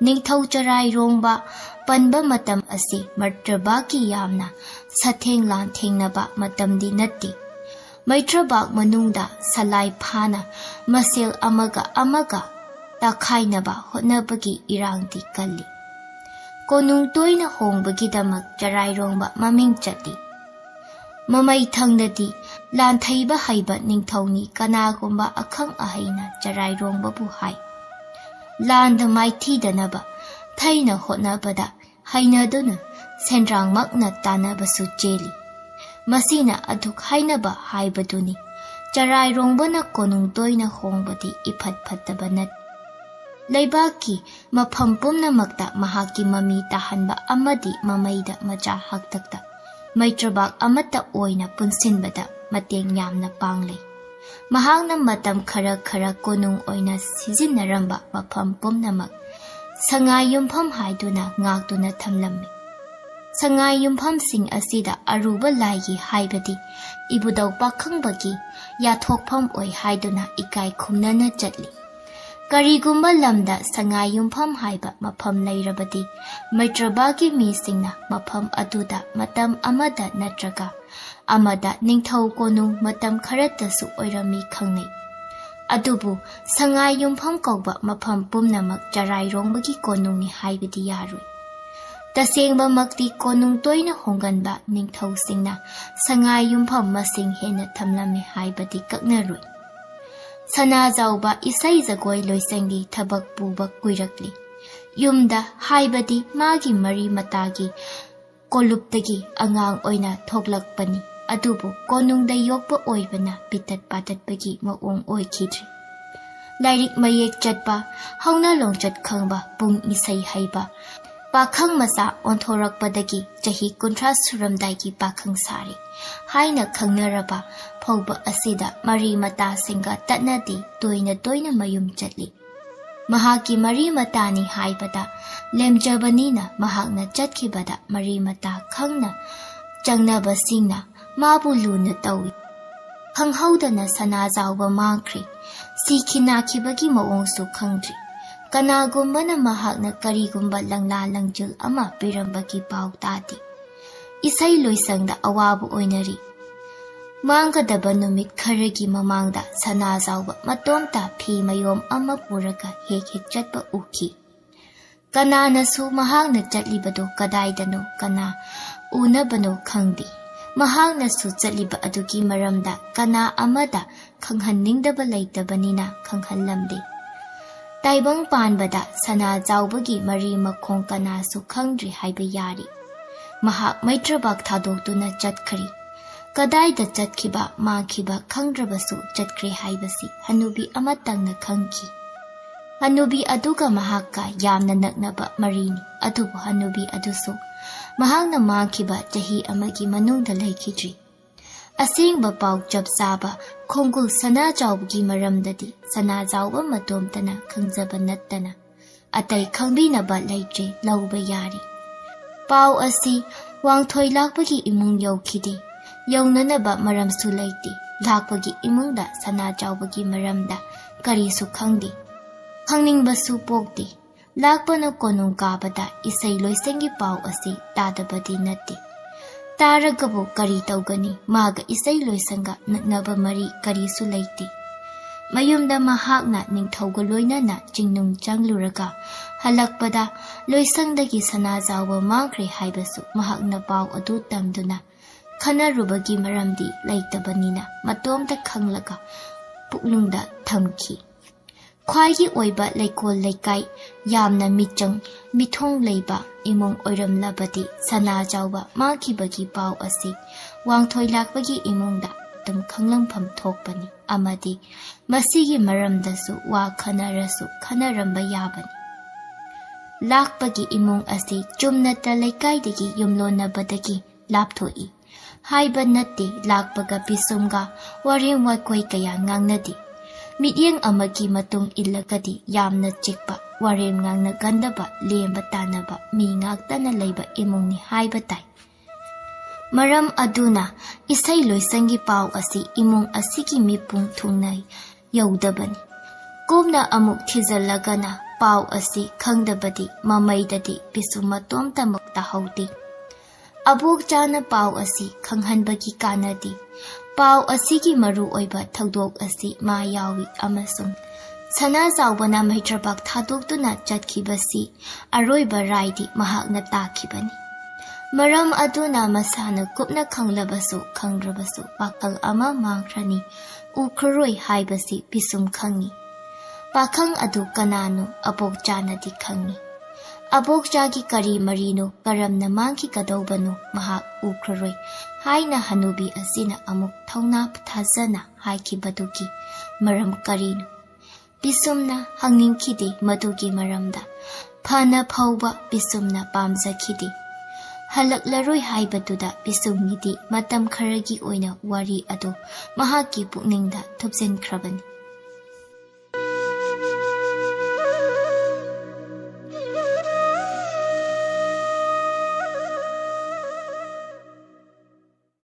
ꯅꯤꯡꯊꯧ ꯆꯔꯥꯏꯔꯣꯡꯕ ꯄꯟꯕ ꯃꯇꯝ ꯑꯁꯤ ꯃꯩꯇ꯭ꯔꯕꯥꯛꯀꯤ ꯌꯥꯝꯅ ꯁꯥꯊꯦꯡ ꯂꯥꯟꯊꯦꯡꯅꯕ ꯃꯇꯝꯗꯤ ꯅꯠꯇꯦ꯫ ꯃꯩꯇ꯭ꯔꯕꯥꯛ ꯃꯅꯨꯡꯗ ꯁꯂꯥꯏ ꯐꯥꯅ ꯃꯁꯦꯜ ꯑꯃꯒ ꯑꯃꯒ ꯇꯛꯈꯥꯏꯅꯕ ꯍꯣꯠꯅꯕꯒꯤ ꯏꯔꯥꯡꯗꯤ ꯀꯜꯂꯤ꯫ ꯀꯣꯅꯨꯡ ꯇꯣꯏꯅ ꯍꯣꯡꯕꯒꯤꯗꯃꯛ ꯆꯔꯥꯏꯔꯣꯡꯕ ꯃꯃꯤꯡ ꯆꯠꯂꯤ꯫ ꯃꯃꯩ ꯊꯪꯗꯗꯤ ꯂꯥꯟꯊꯩꯕ ꯍꯩꯕ ꯅꯤꯡꯊꯧꯅꯤ, ꯀꯅꯥꯒꯨꯝꯕ ꯑꯈꯪ ꯑꯍꯩꯅ ꯆꯔꯥꯏꯔꯣꯡꯕꯕꯨ ꯍꯥꯏ, ꯂꯥꯟꯗ ꯃꯥꯏꯊꯤꯗꯅꯕ ꯊꯩꯅ ꯍꯣꯠꯅꯕꯗ ꯍꯩꯅꯗꯨꯅ ꯁꯦꯟꯗ꯭ꯔꯥꯡꯃꯛꯅ ꯇꯥꯟꯅꯕꯁꯨ ꯆꯦꯜꯂꯤ꯫ ꯃꯁꯤꯅ ꯑꯗꯨꯛ ꯍꯥꯏꯅꯕ ꯍꯥꯏꯕꯗꯨꯅꯤ꯫ ꯆꯔꯥꯏꯔꯣꯡꯕꯅ ꯀꯣꯅꯨꯡ ꯇꯣꯏꯅ ꯍꯣꯡꯕꯗꯤ ꯏꯐꯠ ꯐꯠꯇꯕ ꯅꯠꯇꯦ꯫ ꯂꯩꯕꯥꯛꯀꯤ ꯃꯐꯝ ꯄꯨꯝꯅꯃꯛꯇ ꯃꯍꯥꯛꯀꯤ ꯃꯃꯤ ꯇꯥꯍꯟꯕ ꯑꯃꯗꯤ ꯃꯃꯩꯗ ꯃꯆꯥ ꯍꯥꯛꯇꯛꯇ ꯃꯩꯇ꯭ꯔꯕꯥꯛ ꯑꯃꯠꯇ ꯑꯣꯏꯅ ꯄꯨꯟꯁꯤꯟꯕꯗ ꯃꯇꯦꯡ ꯌꯥꯝꯅ ꯄꯥꯡꯂꯦ꯫ ꯃꯍꯥꯛꯅ ꯃꯇꯝ ꯈꯔ ꯈꯔ ꯀꯣꯅꯨꯡ ꯑꯣꯏꯅ ꯁꯤꯖꯤꯟꯅꯔꯝꯕ ꯃꯐꯝ ꯄꯨꯝꯅꯃꯛ ꯁꯉꯥꯏ ꯌꯨꯝꯐꯝ ꯍꯥꯏꯗꯨꯅ ꯉꯥꯛꯇꯨꯅ ꯊꯝꯂꯝꯃꯤ꯫ ꯁꯉꯥꯏ ꯌꯨꯝꯐꯝꯁꯤꯡ ꯑꯁꯤꯗ ꯑꯔꯨꯕ ꯂꯥꯏꯒꯤ ꯍꯥꯏꯕꯗꯤ ꯏꯕꯨꯙꯧ ꯄꯥꯈꯪꯕꯒꯤ ꯌꯥꯊꯣꯛꯐꯝ ꯑꯣꯏ ꯍꯥꯏꯗꯨꯅ ꯏꯀꯥꯏ ꯈꯨꯝꯅꯅ ꯆꯠꯂꯤ꯫ ꯀꯔꯤꯒꯨꯝꯕ ꯂꯝꯗ ꯁꯉꯥꯏ ꯌꯨꯝꯐꯝ ꯍꯥꯏꯕ ꯃꯐꯝ ꯂꯩꯔꯕꯗꯤ ꯃꯩꯇ꯭ꯔꯕꯥꯒꯤ ꯃꯤꯁꯤꯡꯅ ꯃꯐꯝ ꯑꯗꯨꯗ ꯃꯇꯝ ꯑꯃꯗ ꯅꯠꯇ꯭ꯔꯒ ꯑꯃꯗ ꯅꯤꯡꯊꯧ ꯀꯣꯅꯨꯡ ꯃꯇꯝ ꯈꯔꯇꯁꯨ ꯑꯣꯏꯔꯝꯃꯤ ꯈꯪꯅꯩ꯫ ꯑꯗꯨꯕꯨ ꯁꯉꯥꯏ ꯌꯨꯝꯐꯝ ꯀꯧꯕ ꯃꯐꯝ ꯄꯨꯝꯅꯃꯛ ꯆꯔꯥꯏꯔꯣꯡꯕꯒꯤ ꯀꯣꯅꯨꯡꯅꯤ ꯍꯥꯏꯕꯗꯤ ꯌꯥꯔꯣꯏ꯫ ꯇꯁꯦꯡꯕꯃꯛꯇꯤ ꯀꯣꯅꯨꯡ ꯇꯣꯏꯅ ꯍꯣꯡꯒꯟꯕ ꯅꯤꯡꯊꯧꯁꯤꯡꯅ ꯁꯉꯥꯏ ꯌꯨꯝꯐꯝ ꯃꯁꯤꯡ ꯍꯦꯟꯅ ꯊꯝꯂꯝꯃꯤ ꯍꯥꯏꯕꯗꯤ ꯀꯛꯅꯔꯣꯏ꯫ ꯁꯅꯥꯖꯥꯎꯕ ꯏꯁꯩ ꯖꯒꯣꯏ ꯂꯣꯏꯁꯪꯒꯤ ꯊꯕꯛ ꯄꯨꯕ ꯀꯨꯏꯔꯛꯂꯤ꯫ ꯌꯨꯝꯗ ꯍꯥꯏꯕꯗꯤ ꯃꯥꯒꯤ ꯃꯔꯤ ꯃꯇꯥꯒꯤ ꯀꯣꯂꯨꯞꯇꯒꯤ ꯑꯉꯥꯡ ꯑꯣꯏꯅ ꯊꯣꯛꯂꯛꯄꯅꯤ꯫ ꯑꯗꯨꯕꯨ ꯀꯣꯅꯨꯡꯗ ꯌꯣꯛꯄ ꯑꯣꯏꯕꯅ ꯄꯤꯇꯠ ꯄꯥꯇꯠꯄꯒꯤ ꯃꯑꯣꯡ ꯑꯣꯏꯈꯤꯗ꯭ꯔꯤ꯫ ꯂꯥꯏꯔꯤꯛ ꯃꯌꯦꯛ ꯆꯠꯄ, ꯍꯧꯅ ꯂꯣꯟꯆꯠ ꯈꯪꯕ, ꯄꯨꯡ ꯏꯁꯩ ꯍꯩꯕ, ꯄꯥꯈꯪ ꯃꯆꯥ ꯑꯣꯟꯊꯣꯔꯛꯄꯗꯒꯤ ꯆꯍꯤ ꯀꯨꯟꯊ꯭ꯔꯥ ꯁꯨꯔꯝꯗꯥꯏꯒꯤ ꯄꯥꯈꯪ ꯁꯥꯔꯤ ꯍꯥꯏꯅ ꯈꯪꯅꯔꯕ ꯐꯥꯎꯕ ꯑꯁꯤꯗ ꯃꯔꯤ ꯃꯇꯥꯁꯤꯡꯒ ꯇꯠꯅꯗꯦ, ꯇꯣꯏꯅ ꯇꯣꯏꯅ ꯃꯌꯨꯝ ꯆꯠꯂꯤ꯫ ꯃꯍꯥꯛꯀꯤ ꯃꯔꯤ ꯃꯇꯥꯅꯤ ꯍꯥꯏꯕꯗ ꯂꯦꯝꯖꯕꯅꯤꯅ ꯃꯍꯥꯛꯅ ꯆꯠꯈꯤꯕꯗ ꯃꯔꯤ ꯃꯇꯥ ꯈꯪꯅ ꯆꯪꯅꯕꯁꯤꯡꯅ ꯃꯥꯕꯨ ꯂꯨꯅ ꯇꯧꯏ꯫ ꯈꯪꯍꯧꯗꯅ ꯁꯅꯥꯖꯥꯎꯕ ꯃꯥꯡꯈ꯭ꯔꯦ꯫ ꯁꯤꯈꯤ ꯅꯥꯈꯤꯕꯒꯤ ꯃꯑꯣꯡꯁꯨ ꯈꯪꯗ꯭ꯔꯤ꯫ ꯀꯅꯥꯒꯨꯝꯕꯅ ꯃꯍꯥꯛꯅ ꯀꯔꯤꯒꯨꯝꯕ ꯂꯪꯂꯥ ꯂꯪꯖꯤꯜ ꯑꯃ ꯄꯤꯔꯝꯕꯒꯤ ꯄꯥꯎ ꯇꯥꯗꯦ꯫ ꯏꯁꯩ ꯂꯣꯏꯁꯪꯗ ꯑꯋꯥꯕ ꯑꯣꯏꯅꯔꯤ꯫ ꯃꯥꯡꯒꯗꯕ ꯅꯨꯃꯤꯠ ꯈꯔꯒꯤ ꯃꯃꯥꯡꯗ ꯁꯅꯥꯖꯥꯎꯕ ꯃꯇꯣꯝꯇ ꯐꯤ ꯃꯌꯣꯝ ꯑꯃ ꯄꯨꯔꯒ ꯍꯦꯛ ꯍꯦꯛ ꯆꯠꯄ ꯎꯈꯤ꯫ ꯀꯅꯥꯅꯁꯨ ꯃꯍꯥꯛꯅ ꯆꯠꯂꯤꯕꯗꯨ ꯀꯗꯥꯏꯗꯅꯣ, ꯀꯅꯥ ꯎꯅꯕꯅꯣ ꯈꯪꯗꯦ꯫ ꯃꯍꯥꯛꯅꯁꯨ ꯆꯠꯂꯤꯕ ꯑꯗꯨꯒꯤ ꯃꯔꯝꯗ ꯀꯅꯥ ꯑꯃꯗ ꯈꯪꯍꯟꯅꯤꯡꯗꯕ ꯂꯩꯇꯕꯅꯤꯅ ꯈꯪꯍꯜꯂꯝꯗꯦ꯫ ꯇꯥꯏꯕꯪ ꯄꯥꯟꯕꯗ ꯁꯅꯥꯖꯥꯎꯕꯒꯤ ꯃꯔꯤ ꯃꯈꯣꯡ ꯀꯅꯥꯁꯨ ꯈꯪꯗ꯭ꯔꯤ ꯍꯥꯏꯕ ꯌꯥꯔꯤ꯫ ꯃꯍꯥꯛ ꯃꯩꯇ꯭ꯔꯕꯥꯛ ꯊꯥꯗꯣꯛꯇꯨꯅ ꯆꯠꯈ꯭ꯔꯤ꯫ ꯀꯗꯥꯏꯗ ꯆꯠꯈꯤꯕ, ꯃꯥꯡꯈꯤꯕ ꯈꯪꯗ꯭ꯔꯕꯁꯨ ꯆꯠꯈ꯭ꯔꯦ ꯍꯥꯏꯕꯁꯤ ꯍꯅꯨꯕꯤ ꯑꯃꯇꯪꯅ ꯈꯪꯈꯤ꯫ ꯍꯅꯨꯕꯤ ꯑꯗꯨꯒ ꯃꯍꯥꯛꯀ ꯌꯥꯝꯅ ꯅꯛꯅꯕ ꯃꯔꯤꯅꯤ, ꯑꯗꯨꯕꯨ ꯍꯅꯨꯕꯤ ꯑꯗꯨꯁꯨ ꯃꯍꯥꯛꯅ ꯃꯥꯡꯈꯤꯕ ꯆꯍꯤ ꯑꯃꯒꯤ ꯃꯅꯨꯡꯗ ꯂꯩꯈꯤꯗ꯭ꯔꯤ꯫ ꯑꯁꯦꯡꯕ ꯄꯥꯎ ꯆꯞ ꯆꯥꯕ ꯈꯣꯡꯒꯨꯜ ꯁꯅꯥꯖꯥꯎꯕꯒꯤ ꯃꯔꯝꯗꯗꯤ ꯁꯅꯥꯖꯥꯎꯕ ꯃꯇꯣꯝꯇꯅ ꯈꯪꯖꯕ ꯅꯠꯇꯅ ꯑꯇꯩ ꯈꯪꯕꯤꯅꯕ ꯂꯩꯇ꯭ꯔꯦ, ꯂꯧꯕ ꯌꯥꯔꯦ꯫ ꯄꯥꯎ ꯑꯁꯤ ꯋꯥꯡꯊꯣꯏ ꯂꯥꯛꯄꯒꯤ ꯏꯃꯨꯡ ꯌꯧꯈꯤꯗꯦ꯫ ꯌꯧꯅꯅꯕ ꯃꯔꯝꯁꯨ ꯂꯩꯇꯦ꯫ ꯂꯥꯛꯄꯒꯤ ꯏꯃꯨꯡꯗ ꯁꯅꯥꯖꯥꯎꯕꯒꯤ ꯃꯔꯝꯗ ꯀꯔꯤꯁꯨ ꯈꯪꯗꯦ꯫ ꯈꯪꯅꯤꯡꯕꯁꯨ ꯄꯣꯛꯇꯦ꯫ ꯂꯥꯛꯄꯅ ꯀꯣꯅꯨꯡ ꯀꯥꯕꯗ ꯏꯁꯩ ꯂꯣꯏꯁꯪꯒꯤ ꯄꯥꯎ ꯑꯁꯤ ꯇꯥꯗꯕꯗꯤ ꯅꯠꯇꯦ꯫ ꯇꯥꯔꯒꯕꯨ ꯀꯔꯤ ꯇꯧꯒꯅꯤ? ꯃꯥꯒ ꯏꯁꯩ ꯂꯣꯏꯁꯪꯒ ꯅꯛꯅꯕ ꯃꯔꯤ ꯀꯔꯤꯁꯨ ꯂꯩꯇꯦ꯫ ꯃꯌꯨꯝꯗ ꯃꯍꯥꯛꯅ ꯅꯤꯡꯊꯧꯒ ꯂꯣꯏꯅꯅ ꯆꯤꯡꯅꯨꯡ ꯆꯪꯂꯨꯔꯒ ꯍꯜꯂꯛꯄꯗ ꯂꯣꯏꯁꯪꯗꯒꯤ ꯁꯅꯥꯖꯥꯎꯕ ꯃꯥꯡꯈ꯭ꯔꯦ ꯍꯥꯏꯕꯁꯨ ꯃꯍꯥꯛꯅ ꯄꯥꯎ ꯑꯗꯨ ꯇꯝꯗꯨꯅ ꯈꯟꯅꯔꯨꯕꯒꯤ ꯃꯔꯝꯗꯤ ꯂꯩꯇꯕꯅꯤꯅ ꯃꯇꯣꯝꯇ ꯈꯪꯂꯒ ꯄꯨꯛꯅꯨꯡꯗ ꯊꯝꯈꯤ꯫ ꯈ꯭ꯋꯥꯏꯒꯤ ꯑꯣꯏꯕ ꯂꯩꯀꯣꯜ ꯂꯩꯀꯥꯏ, ꯌꯥꯝꯅ ꯃꯤꯆꯪ ꯃꯤꯊꯨꯡ ꯂꯩꯕ ꯏꯃꯨꯡ ꯑꯣꯏꯔꯝꯂꯕꯗꯤ ꯁꯅꯥꯖꯥꯎꯕ ꯃꯥꯡꯈꯤꯕꯒꯤ ꯄꯥꯎ ꯑꯁꯤ ꯋꯥꯡꯊꯣꯏ ꯂꯥꯛꯄꯒꯤ ꯏꯃꯨꯡꯗ ꯑꯗꯨꯝ ꯈꯪꯂꯝꯐꯝ ꯊꯣꯛꯄꯅꯤ ꯑꯃꯗꯤ ꯃꯁꯤꯒꯤ ꯃꯔꯝꯗꯁꯨ ꯋꯥ ꯈꯟꯅꯔꯁꯨ ꯈꯟꯅꯔꯝꯕ ꯌꯥꯕꯅꯤ꯫ ꯂꯥꯛꯄꯒꯤ ꯏꯃꯨꯡ ꯑꯁꯤ ꯆꯨꯝꯅꯇ ꯂꯩꯀꯥꯏꯗꯒꯤ ꯌꯨꯝꯂꯣꯟꯅꯕꯗꯒꯤ ꯂꯥꯞꯊꯣꯛꯏ ꯍꯥꯏꯕ ꯅꯠꯇꯦ꯫ ꯂꯥꯛꯄꯒ ꯄꯤꯁꯨꯝꯒ ꯋꯥꯔꯦꯝ ꯋꯥꯀꯣꯏ ꯀꯌꯥ ꯉꯥꯡꯅꯗꯦ꯫ ꯃꯤꯠꯌꯦꯡ ꯑꯃꯒꯤ ꯃꯇꯨꯡ ꯏꯜꯂꯒꯗꯤ ꯌꯥꯝꯅ ꯆꯤꯛꯄ, ꯋꯥꯔꯦꯝ ꯉꯥꯡꯅꯒꯟꯗꯕ, ꯂꯦꯝꯕ ꯇꯥꯅꯕ ꯃꯤ ꯉꯥꯛꯇꯅ ꯂꯩꯕ ꯏꯃꯨꯡꯅꯤ ꯍꯥꯏꯕ ꯇꯥꯏ꯫ ꯃꯔꯝ ꯑꯗꯨꯅ ꯏꯁꯩ ꯂꯣꯏꯁꯪꯒꯤ ꯄꯥꯎ ꯑꯁꯤ ꯏꯃꯨꯡ ꯑꯁꯤꯒꯤ ꯃꯤꯄꯨꯝ ꯊꯨꯡꯅ ꯌꯧꯗꯕꯅꯤ꯫ ꯀꯨꯞꯅ ꯑꯃꯨꯛ ꯊꯤꯖꯤꯜꯂꯒꯅ ꯄꯥꯎ ꯑꯁꯤ ꯈꯪꯗꯕꯗꯤ ꯃꯃꯩꯗꯗꯤ ꯄꯤꯁꯨꯝ ꯃꯇꯣꯝꯇꯃꯛ ꯇꯥꯍꯧꯗꯦ꯫ ꯑꯕꯣꯛꯆꯥꯅ ꯄꯥꯎ ꯑꯁꯤ ꯈꯪꯍꯟꯕꯒꯤ ꯀꯥꯟꯅꯗꯦ꯫ ꯄꯥꯎ ꯑꯁꯤꯒꯤ ꯃꯔꯨ ꯑꯣꯏꯕ ꯊꯧꯗꯣꯛ ꯑꯁꯤ ꯃꯥ ꯌꯥꯎꯏ ꯑꯃꯁꯨꯡ ꯁꯅꯥꯖꯥꯎꯕꯅ ꯃꯩꯇ꯭ꯔꯄꯥꯛ ꯊꯥꯗꯣꯛꯇꯨꯅ ꯆꯠꯈꯤꯕꯁꯤ ꯑꯔꯣꯏꯕ ꯔꯥꯏꯗꯤ ꯃꯍꯥꯛꯅ ꯇꯥꯈꯤꯕꯅꯤ꯫ ꯃꯔꯝ ꯑꯗꯨꯅ ꯃꯁꯥꯅ ꯀꯨꯞꯅ ꯈꯪꯂꯕꯁꯨ ꯈꯪꯗ꯭ꯔꯕꯁꯨ ꯄꯥꯈꯪ ꯑꯃ ꯃꯥꯡꯈ꯭ꯔꯅꯤ, ꯎꯈ꯭ꯔꯔꯣꯏ ꯍꯥꯏꯕꯁꯤ ꯄꯤꯁꯨꯝ ꯈꯪꯏ꯫ ꯄꯥꯈꯪ ꯑꯗꯨ ꯀꯅꯥꯅꯣ? ꯑꯕꯣꯛꯆꯥꯅꯗꯤ ꯈꯪꯏ꯫ ꯑꯕꯣꯛꯆꯥꯒꯤ ꯀꯔꯤ ꯃꯔꯤꯅꯣ, ꯀꯔꯝꯅ ꯃꯥꯡꯈꯤꯒꯗꯧꯕꯅꯣ ꯃꯍꯥꯛ ꯎꯈ꯭ꯔꯔꯣꯏ ꯍꯥꯏꯅ ꯍꯅꯨꯕꯤ ꯑꯁꯤꯅ ꯑꯃꯨꯛ ꯊꯧꯅꯥ ꯊꯥꯖꯅ ꯍꯥꯏꯈꯤꯕꯗꯨꯒꯤ ꯃꯔꯝ ꯀꯔꯤꯅꯣ? ꯄꯤꯁꯨꯝꯅ ꯍꯪꯅꯤꯡꯈꯤꯗꯦ ꯃꯗꯨꯒꯤ ꯃꯔꯝꯗ꯫ ꯐꯅ ꯐꯥꯎꯕ ꯄꯤꯁꯨꯝꯅ ꯄꯥꯝꯖꯈꯤꯗꯦ꯫ ꯍꯜꯂꯛꯂꯔꯣꯏ ꯍꯥꯏꯕꯗꯨꯗ ꯄꯤꯁꯨꯝꯒꯤꯗꯤ ꯃꯇꯝ ꯈꯔꯒꯤ ꯑꯣꯏꯅ ꯋꯥꯔꯤ ꯑꯗꯨ ꯃꯍꯥꯛꯀꯤ ꯄꯨꯛꯅꯤꯡꯗ ꯊꯨꯞꯆꯤꯟꯈ꯭ꯔꯕꯅꯤ꯫